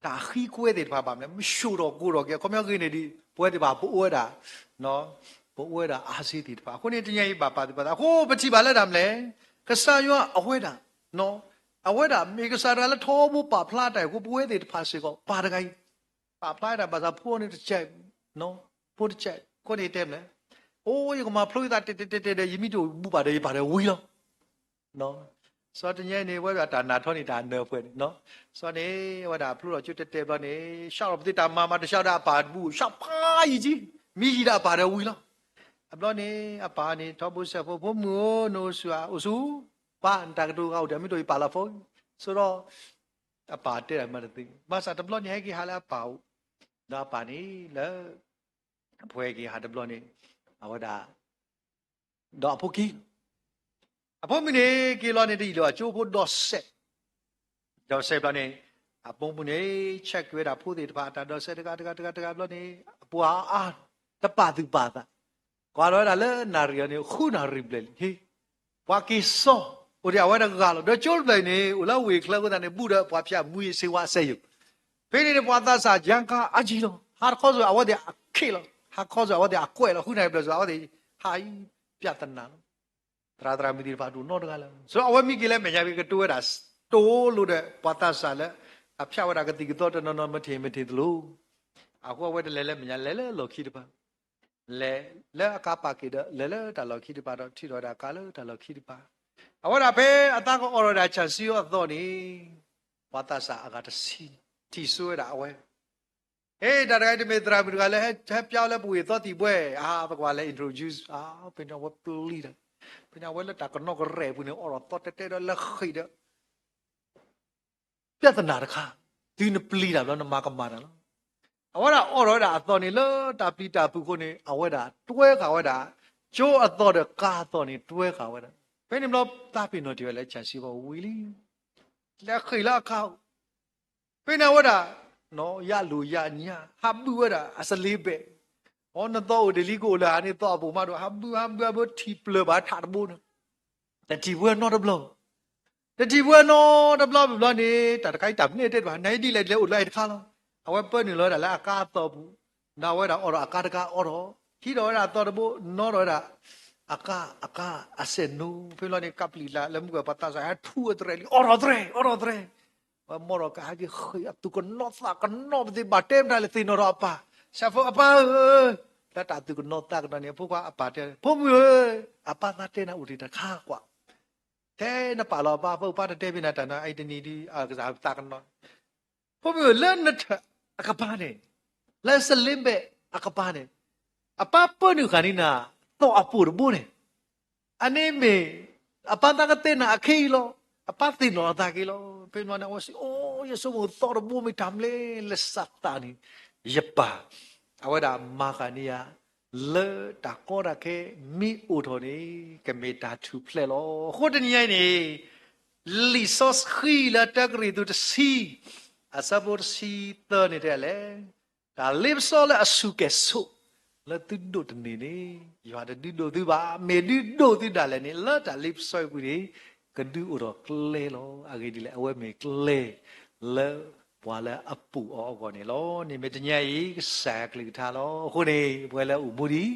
တၢ်ဃံကွဲသ့ၣ်တဖၣ်ဘၣ်မနုၤလဲၣ် မ့ၢ်ဆိၣ်ထီၣ်ကိၢ်ထီၣ်က့ၤ အခီပညီဂ့ၤန့ၣ်ဒ် ပဝဲသ့ၣ်တဖၣ်ပအိၣ်ဝဲဒၣ်, ပအိၣ်ဝဲဒၣ်အါစ့သ့ၣ်တဖၣ် အဃိန့ၣ် တနံၤအံၤဘၣ်ပာ်သူၣ်ပာ်သး အဃိပထံၣ်ဘၣ်လၢတၢ်မနုၤလဲၣ်, ကစၢ်ယွၤအဝဲဒၣ်, အဝဲဒၣ်မ့ၢ်ကစၢ်တဂၤလၢထီဘိပာ်ဖျါတၢ်အံၤအဃိ ပဝဲသ့ၣ်တဖၣ်စ့ၢ်ကီး ပၢ်တဂၤအံၤ ပာ်ဖျါတၢ်ဘၣ်ဆၣ်ဖိန့ၣ်တကဲး, ဖိတကဲး အဃိန့ၣ်တဲမနုၤလဲၣ်, အိၣ်ယကမၤဖျိသးတဲတဲတဲတဲဒီး ယမ့ၢ်တအိၣ်ဘူးဘၣ်ဒီး ယပၢ်ဒီးဝံၤလီၤ. စီၤတနံၤအံၤန့ၣ် ဝဲဒၣ်တၢ်နၢ်ထီန့ၣ် တၢ်နၢၤပှဲၤန့ၣ်, စီၤန့ၣ် ဝဲဒၣ်ဖျိထီၣ်ကၠိတဲတဲဘျီန့ၣ် ဆှၣ်ထီၣ်ပသ့တၢ်မၤမၤတဆှၣ်ဒီးအပၢ်တဘူၣ် ဆှၣ်ဖးယံာ်ကံ, မ့ၢ်ယံာ်ဒီးအပၢ်ဒီးဝံၤလီၤ. အဘျီန့ၣ် အပၢ်န့ၣ် ထီဘိစဲးဖိ ဖိမုၣ်ဧၢ နအိၣ်ဆူၣ်ဧါ, အိၣ်ဆူၣ်, ပၢ်နတၢ်ကတိၤဂၤအိၣ်ဒီး မ့ၢ်တအိၣ်ယပာ်လီၤဖိ, ဆိဒီး အပၢ်တဲတၢ်မၤတသ့, ဘၣ်ဆၣ်တဘျီန့ၣ် ဟဲက့ၤဟးလၢအပၢ်အိၣ်, ဒီးအပၢ်န့ၣ်လၢ အဖိဟဲက့ၤဟးတဘျီန့ၣ် အဝဲဒၣ် ဒီးအဖိက့ၤ, အဖိမုၣ်န့ၣ်က့ၤလီၤန့ၣ် တယံာ်လၢၤဘၣ် ကၠိဖိဒီးစဲး, ဒီးစဲးဘျီန့ၣ် အဖိမုၣ်န့ၣ် ဆဲးက့ၤဝဲဒၣ်ဖိသ့ၣ်တဖၣ် အတၢ်ဒီးစဲးတဂၤတဂၤတဂၤတဂၤဘျီန့ၣ် အပှၤအါ တပာ်သူၣ်ပာ်သး, ကွၢ်လီၤဝဲဒၣ်လၢနၣ်ရံၣ်အံၤန့ၣ် ဃုနၣ်ရံၣ်ဘျဲၣ်လံ, ဟ့ၣ်, ပှၤက့ၤစီ အိၣ်ဒံးအဝဲတဂၤလီၤ. ဒီးကၠိတဖျၢၣ်အံၤန့ၣ် အိၣ်လၢဝ့ၢ်ချၢအဃိသတးန့ၣ် ဘူးဒီးပှၤဖၠးမူယ့ၣ်စ့ဝါအစဲယိာ်, ဖဲန့ၣ်န့ၣ် ပှၤသးစၢ်ယါခါအါကံလီၤ. ဟါတခီစိၤအဝဲသ့ၣ်အခ့လီၤ, ဟါခီစိၤအဝဲသ့ၣ်အကွဲးလီၤ, ဃုနၣ်ရံၣ်ဘျဲၣ်စိၤ အဝဲသ့ၣ်ဟးအံၤ ပြဿနာလီၤ. သရၣ်သရၣ်မုၣ်သ့ၣ်တဖၣ်တအိၣ်နီတဂၤလၢၤ. စီၤအဝဲမ့ၢ်က့ၤလၢမဲာ်ညါက့ၤကတိၤဝဲဒၣ် တိလိၤဒီး ပှၤသးစၢ်လၢ အဖၠးဝဲဒၣ်ကသံၣ်ကသီတနီၤနီၤ မ့ၢ်ထံၣ်မ့ၢ်ထံၣ်သလိၤ, အဃိအဝဲတလဲၤလၢမဲာ်ညါ လဲၤလၢလီၢ်ခံတဖၣ်, လဲၤလၢအကါပာ်က့ၤဒီး လဲၤလၢတၢ်လီၢ်ခံတဖၣ်ဒီး ထံၣ်ထီၣ်ဝဲဒၣ်ကါလၢတၢ်လီၢ်ခံတဖၣ်, အဝဲဒၣ်ဖဲအသးကအိးထီၣ်ဝဲဒၣ်ဆၣ်စံအသီၣ်န့ၣ် ပှၤသးစၢ်အဂၤတဆံ ထံၣ်ဆိဝဲဒၣ်အဝဲ ဟ့ၣ် တၢ်တဂၤအံၤတမ့ၢ်သရၣ်မုၣ်တဂၤလၢ ဟဲပျါလၢပဝ့ၢ်သီသံၣ်ဘှဲ, အါ ပကဘၣ်လဲၤ introduce အါ ဖဲန့ၣ်အဝဲပျံၤတၢ်, ဖဲန့ၣ်အဝဲလၢတၢ်ကနီၣ်ကရဲၣ်ပူၤန့ၣ် အိးထီၣ်သီတဲတဲဒီးလဲၤဃ့ၢ်ဒီး ပြဿနာတခါ, တုၤနပျံၤတၢ်ဘျီ နမၤကမၣ်တၢ်လီၤ. အဝဲဒၣ်အိးထီၣ်ဝဲဒၣ်အသီၣ်န့ၣ် လၢတၢ်ပျံၤတၢ်ဖုးအဃိန့ၣ် အဝဲဒၣ်တွဲဃာ်ဝဲဒၣ် ကၠိအသီၣ်ဒီးကါအသီၣ်န့ၣ် တွဲဃာ်ဝဲဒၣ်. ဖဲန့ၣ်ဘျီ သးပ့ၤနီၣ်ထံၣ်ဝဲလၢ ဆၣ်စံအသီၣ်ဝံၤလံ လဲၤဃ့ၢ်လၢအခါ ဖဲန့ၣ်အဝဲဒၣ် ယၣ်လိာ်ယၣ်ညၣ် ဟးဘုၣ်ဝဲဒၣ်အစလ့ဘဲး, အိ နသီၣ်အိၣ်တ့ၢ်လံ ကအိၣ်လၢဟးန့ၣ် သီၣ်အပူၤမးဒီး ဟးဘုၣ်ဟးဘုၣ်ဟးဘုၣ် ထံၣ်ပျၢၢ်ဘၣ်ထးတဘိန့ၣ်, တထံၣ်ပှဲၤနီတဘျီ, တထံၣ်ပှဲၤနီတဘျီဘၣ်ဘျီန့ၣ် တၢ်တခါအံၤတၢ်မ့ၢ်တဲတဘၣ် နအံၤဒ်လဲၣ်ဒ်လဲၣ်အိၣ်လၢအံၤတခါလီၤ. အဝဲပၢနုာ်လီၤဝဲဒၣ်လၢအကါအသီၣ်ပူၤ, ဒီးအဝဲဒၣ်အိးထီၣ်အကါတကါအိးထီၣ်, ဟံးထီၣ်ဝဲဒၣ်အသီၣ်တဘိ နီၣ်ထီၣ်ဝဲဒၣ် အကါ အကါအစဲးနိ, ဖဲလီၤန့ၣ် ကးပျံၤလၢမုၢ်ကပှၤသးစၢ် ဟဲထူအသရဲၣ်လံ အိးထီၣ်သရဲၣ် အိးထီၣ်သရဲၣ်, ဝဲမီၢ်ထီၣ်ကဟဲက့ၤဃ့ၢ်အသူၣ်ကနီၣ်သးကနီၣ်ပသ့ၣ်ဘၣ်တဲမတၤလဲၣ်သ့ၣ်နီၣ်ထီၣ်အပၢ်, ဆၣ်ဖိအပၢ်ဧၢ, လၢတၢ်သူၣ်ကနီၣ်သးကနီၣ်န့ၣ် အဖိခွါအပၢ်တဲ ဖိမုၣ်ဧၢ, အပၢ်သးတဲနၤအိၣ်တ့ၢ်တခါကွၢ်, ထဲနပာ်လီၤအပၢ် ဖိခွါတတဲဖဲနၤတၢ်နီၤ အအံၤတနံၤဒ်အကစၢ်သးကနီၣ် ဖိမုၣ်ဧၢ လၢနထၢၣ်အကပၤန့ၣ်, လၢစလ့ဘဲးအကပၤန့ၣ်, အပၢ်ပၢနုာ်ဃာ်န့ၢ်နၤ သီၣ်အပူၤတဘိန့ၣ်, အန့ၣ်မ့ၢ် အပၢ်သးကတဲနၤအခဲအံၤလီၤ. အပၢ်သ့ၣ်နီၣ်အသးက့ၤလီၤ. ဖဲန့ၣ်အဝဲစံး, အိ, ယဆိကမိၣ်သီတဘိမ့ၢ်တၢ်မနုၤလဲၣ်, လၢစးသးန့ၣ် ယပၢ် အဝဲဒၣ်မၤဃာ်န့ၢ်ယၤ လၢတၢ်ကီတၢ်ခဲမ့ၢ်အိၣ်ထီၣ်န့ၣ် ကမ့ၢ်တၢ်ထူၣ်ဖျဲးလီၤ. အဃိတနံၤအံၤန့ၣ် လံာ်စီဆှံလၢတၢကရံၣ်သူးတဆံ အဆၢဖိတဆံသၢန့ၣ်တဲလဲၣ်, တၢ်လ့ပစီလၢအဆူၣ်ကဲၣ်ဆိး လၢသုဒိးတန့ၢ်န့ၣ် ယွၤတဒုးဒိးသုဘၣ်. မ့ၢ်ဒုးဒိးသုဒၣ်လဲာ်န့ၣ် လၢတၢ်လ့ပစီအပူၤန့ၣ် ကဒုးအိၣ်ထီၣ်ကျဲလီၤ. အဂ့ၢ်ဒ်လဲၣ်, အဝဲမ့ၢ်ကျဲ လၢပှၤလၢအပိာ်အီၤအဂီၢ်န့ၣ်လီၤ. န့ၣ်မ့ၢ်တနံၤအံၤ ကစၢ်ယွၤကလုၢ်ကထါလီၤ. အဃိန့ၣ် ပဝဲလၢအိၣ်မူဒံး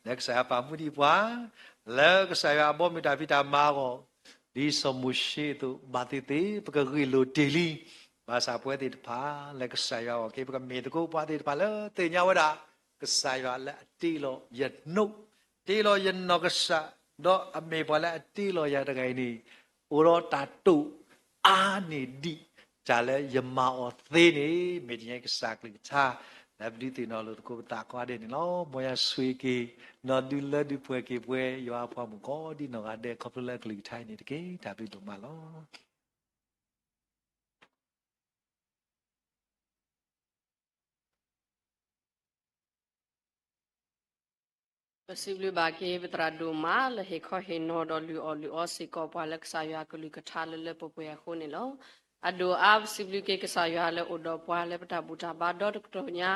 လၢကစၢ်ယွၤပာ်မူဒံးပှၤ လၢကစၢ်ယွၤအဘီအမုၢ်တၢ်ဖံးတၢ်မၤအဂီၢ် ဒ်စီၤမိၤၡ့အသိး ဘၣ်သ့ၣ်သ့ၣ် ပကဂ့ၢ်လိာ်တ့ၢ်လံ. ဘၣ်ဆၣ်ပဝဲသ့ၣ်တဖၣ် လၢကစၢ်ယွၤအအိၣ်က့ၤ ပကမ့ၢ်သကိးပှၤသ့ၣ်တဖၣ်လၢသ့ၣ်ညါဝဲဒၣ် ကစၢ်ယွၤလၢအတ့လီၤယနိး တ့လီၤယနီၢ်ကစၢ်, ဒီးအမ့ၢ်ပှၤလၢအတ့လီၤယၤတဂၤအံၤန့ၣ် အိၣ်ဒီးတၢ်တိာ်အါန့ၢ်ဒံး တၢ်လၢယမၤအီၤသ့န့ၣ် မ့ၢ်တနံၤအံၤကစၢ်ကလုၢ်ကထါ လၢပဒုးသ့ၣ်နီၣ်လိာ်သကိးပသးကိးဂၤဒဲးန့ၣ်လီၤ. မ်ယွၤဆိၣ်ဂ့ၤက့ၤ ဒီးဒုးလၢဒုးပှဲၤက့ၤပဝဲ ယွၤအပှၤမုၣ်ကိးဒံနီၢ်ဂၤဒဲး ခီဖျိလၢအကလုၢ်ကထါအံၤန့ၣ်တက့ၢ်. တၢ်ဘျုးဒိၣ်မးလီၤ. ပစံးဘျုးဘၣ်က့ၤ ပသရၣ်ဒိၣ်မး လၢဟ့ၣ်ခီဟ့ၣ်နီၤဒီးလုၢ်အီၣ်လုၢ်အီစ့ၢ်ကီး ပှၤလၢကစၢ်ယွၤကလုၢ်ကထါလၢလၢပှဲၤပှဲၤအဃိန့ၣ်လီၤ. အဒိၣ်အါ ပစံးဘျုးက့ၤကစၢ်ယွၤလၢအိၣ်ဒီးပှၤလၢပတၢ်ဘူၣ်တၢ်ဘါဒီတကတီၢ်ညါ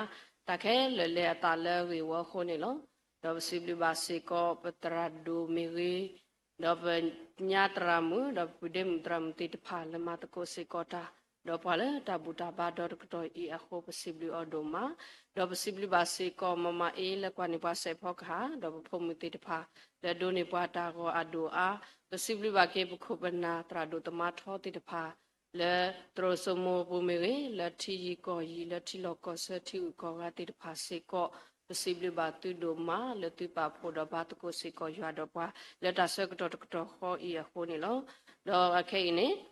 တၢ်ခဲလၢာ်လၢအသးလၢအဂ့ၢ်ဝီအဃိန့ၣ်လီၤ. ဒီးပစံးဘျုးဘၣ်စ့ၢ်ကီး ပသရၣ်ဒိၣ်မ့ၢ်ဂ့ၤ ဒီးပညါသရၣ်မုၣ် ဒီးပဒ့မုၣ်သရၣ်မုၣ်သ့ၣ်တဖၣ်လၢမၤသကိးစ့ၢ်ကီးတၢ် ဒီးပှၤလၢတၢ်ဘူၣ်တၢ်ဘါဒီတကတီၢ်အံၤအဃိ ပစံးဘျုးအီၤဒိၣ်မး, ဒီးပစံးဘျုးဘၣ်စ့ၢ်ကီး မမအ့လၢကွၢ်န့ၢ်ပှၤစဲးဖီကဟၣ် ဒီးပဖိမုၣ်သ့ၣ်တဖၣ် လၢဒိးန့ၢ်ပှၤတၢ်ဂီၤအဒိၣ်အါ, ပစံးဘျုးဘၣ်က့ၤပခိၣ်ပနၢ်သရၣ်ဒိၣ်သမါထီသ့ၣ်တဖၣ် လၢသရိာ်စိမိၤပူၤမ့ၢ်ဂ့ၤ, လၢထံယံၤကီၢ်ယံၤ, လၢထံလီၢ်ကီၢ်ဆၢထံဂုၤကီၢ်ဂၤသ့ၣ်တဖၣ်စ့ၢ်ကီး, ပစံးဘျုးဘၣ်သုဒိၣ်မး လၢသုပာ်ဖှိၣ်ဒီးဘါသကိးစ့ၢ်ကီးယွၤဒီးပှၤ လၢတၢ်ဆၢကတီၢ်တကတီၢ်ဃီအံၤအဃိန့ၣ်လီၤ. ဒီးအခဲအံၤန့ၣ်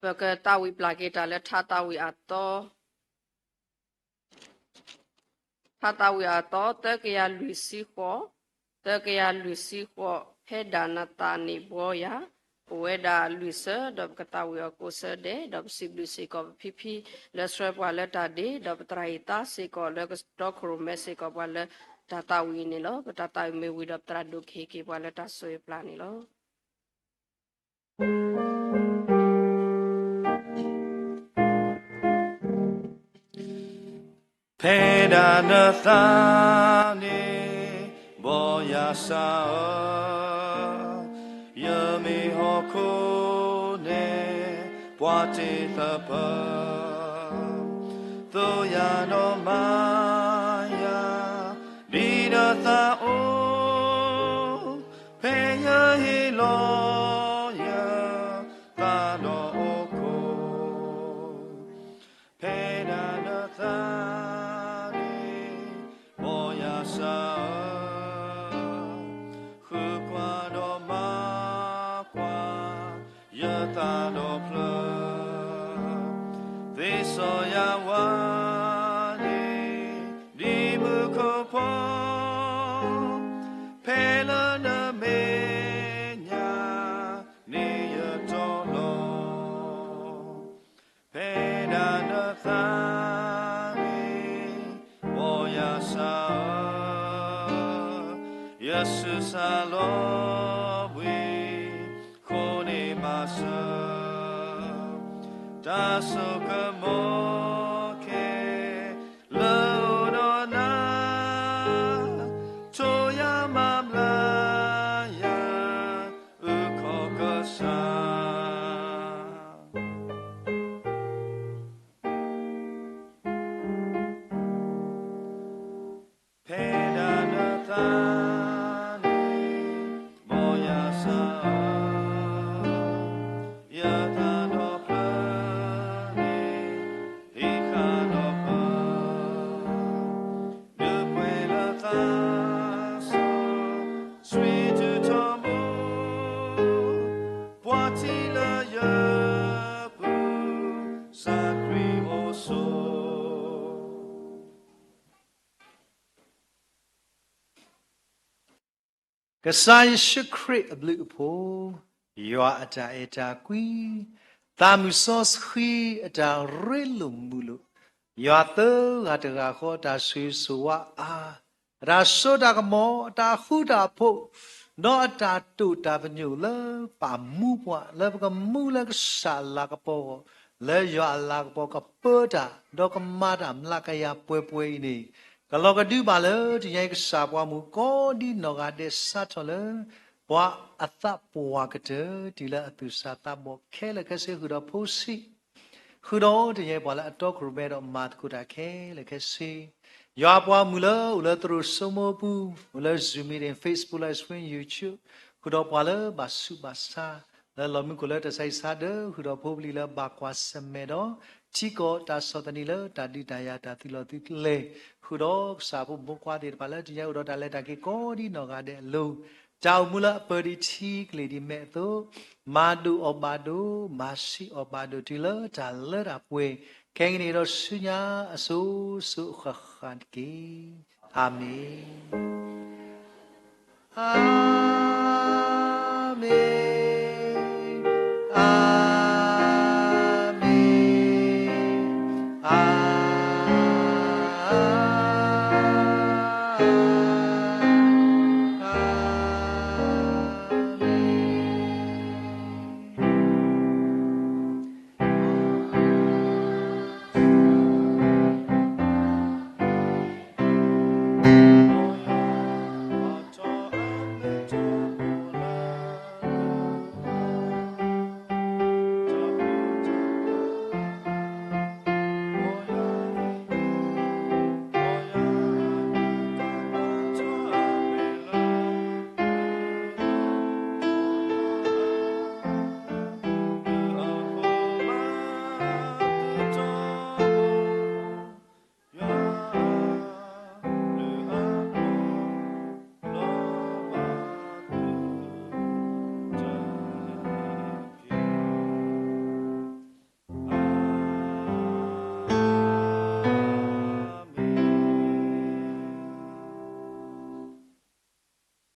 ပကသးဝံၣ်ပျၢ်က့ၤတၢ်လၢထါသးဝံၣ်အသီ ထါသးဝံၣ်အသီ သၢကယၤလွံၢ်ဆံဃိး, သၢကယၤလွံၢ်ဆံဃိး, ဖဲဒၣ်နသးန့ၣ်ဘှီယၤ, အိၣ်ဝဲဒၣ်လွံၢ်ဆၢ, ဒီးပကသးဝံၣ်အီၤကိးဆၢဒဲး, ဒီးပစံးဘျုးစ့ၢ်ကီးပဖံဖံ လၢဆှၢပှၤလၢတၢ်ဒ့, ဒီးပသရၣ်ဟံၣ်သါစ့ၢ်ကီး လၢကတီခိၣ်ရိၣ်မဲစ့ၢ်ကီးပှၤလၢတၢ်သးဝံၣ်အံၤန့ၣ်လီၤ. ပတၢ်သးဝံၣ်မ့ၢ်ဝံၤဒီး ပသရၣ်ဒိၣ်ကဟ့ၣ်က့ၤပှၤလၢတၢ်ဆိၣ်ဂ့ၤပျၢ်န့ၣ်လီၤ. ဖဲဒၣ်နသးန့ၣ် ဘီယၤစၢ်ဧၢ, ယမ့ၢ်ဟီၣ်ခိၣ်န့ၣ် ပှၤတ့သပၢၤ, သိယၤဒီးမၤယၤ ဒ်နသးအိၣ်, ဖဲယဟ့ၣ်လီၤယသးဒီးအိၣ်ခိၣ် ဖဲဒၣ်နသးန့ၣ် ဘီယၤစၢ်ဧၢ, ဃုကွၢ်ဒီးမၤကွၢ် ယသးဒီဖျၢၣ်, သ့စီယၤဝါန့ၣ် ဒ်မုၢ်ခိၣ်ဖီ, ဖဲလၢနမဲာ်ညါန့ၣ်ယတီၢ်လီၤ. ဖဲဒၣ်နသးန့ၣ် ဘီယၤစၢ်ဧၢ, ယဆူးစၢ်လီၤဘှံး ဃိန့ၢ်မၤစၢၤ တၢ်စိကမီၤခဲလၢာ်အိၣ်ဒီးနၤ, ထိၣ်ယၤမၤဘျါယၤ အုၣ်ခီၣ်ကစၢ် ဖဲဒၣ်နသးန့ၣ် ဘီယၤစၢ်ဧၢ, ယသးဒီဖျၢၣ်န့ၣ် ဟံးဃာ်ဒီးပၢၤ ဒုးပှဲၤလၢသးစီဆှံ တုၤထီဘိ ပှၤထံၣ်လၢယပူၤ စၢ်ခရံာ်အိၣ်ဆိး. ကစၢ်ယ့ၣ်ၡူးခရံာ်အဘျုးအဖှိၣ်, ယွၤအတၢ်အဲၣ်တၢ်ကွံ, သးမုၢ်စီဆှံအတၢ်ရ့လိာ်မုာ်လိာ်, ယွၤသၢဂၤတဂၤဃီအတၢ်ဆိၣ်ဂ့ၤဆိၣ်ဝါအါ, အတၢ်စိတၢ်ကမီၤ, အတၢ်ဃူတၢ်ဖိး, ဒီးအတၢ်တိာ်တၢ်ပညိၣ်လၢပာ်မူပှၤ လၢပကမူလၢကစၢ်အလၤကပီၤအဂီၢ်, လၢယွၤအလၤကပီၤကပၢတၢ်, ဒီးကမၤတၢ်မျးကယၤပှဲၤပှဲၤအံၤန့ၣ်, ကလီၤကဒုဘၣ်လၢတနံၤအံၤ ကစၢ်ပှၤမုၣ်ကိးဒံနီၢ်ဂၤဒဲး စးထီၣ်လၢ ပှၤအသးပှၢ်ကတၢၢ် တုၤလၢအသူၣ်စၢ်သးဘီၣ်ခဲလၢာ်ခဲဆ့ ဃုာ်ဒီးဖိဆံး, ဃုာ်ဒီးတနံၤအံၤ ပှၤလၢအတီခိၣ်ရိၣ်မဲဒီးမၤသကိးတၢ်ခဲလၢာ်ခဲဆ့, ယွၤပှၤမုၣ်လၢအိၣ်လၢသရိာ်စိမိပူၤ, အိၣ်လၢ Zoom meeting, Facebook Live Stream, YouTube, ဃုာ်ဒီးပှၤလၢဘၣ်ဆူးဘၣ်ဆါ, လၢလီၤမုၢ်ခိၣ်လၢတၢ်ဆါဟံၣ်ဆါဒၢး, ဃုာ်ဒီးဖိပလံၤလၢဘၣ်ကွၢ်ဆၢၣ်မဲာ်ဒီး ထံကီၢ်တၢ်ဆီၣ်သနံးလၢတၢ်ဒုးတၢ်ယၤတၢ်သုးလီၢ်သုးကျဲ, ဃုာ်ဒီးကစၢ်ဖိမုၣ်ဖိခွါသ့ၣ်တဖၣ်လၢတနံၤအံၤအိၣ်ဒီးတၢ်လဲၤတၢ်က့ၤကိးဒံနီၢ်ဂၤဒဲးအလိၤ, တၢ်အိၣ်မူလၢအပၢၤဒံးထံကလ့ၢ်ဒံးမဲာ်အသိး, မၤဒိၣ်အီၣ်ဘၣ်ဒိၣ်, မၤဆံးအီၣ်ဘၣ်ဒိၣ်တုၤလၢတၢ်လၢတၢ်ပှဲၤ, ခဲကနံၣ်အံၤဒီးဆူညါအစိၤစိၤအဃၣ်ဃၣ်တက့ၢ်. အၤမ့ၣ်, အၤမ့ၣ်.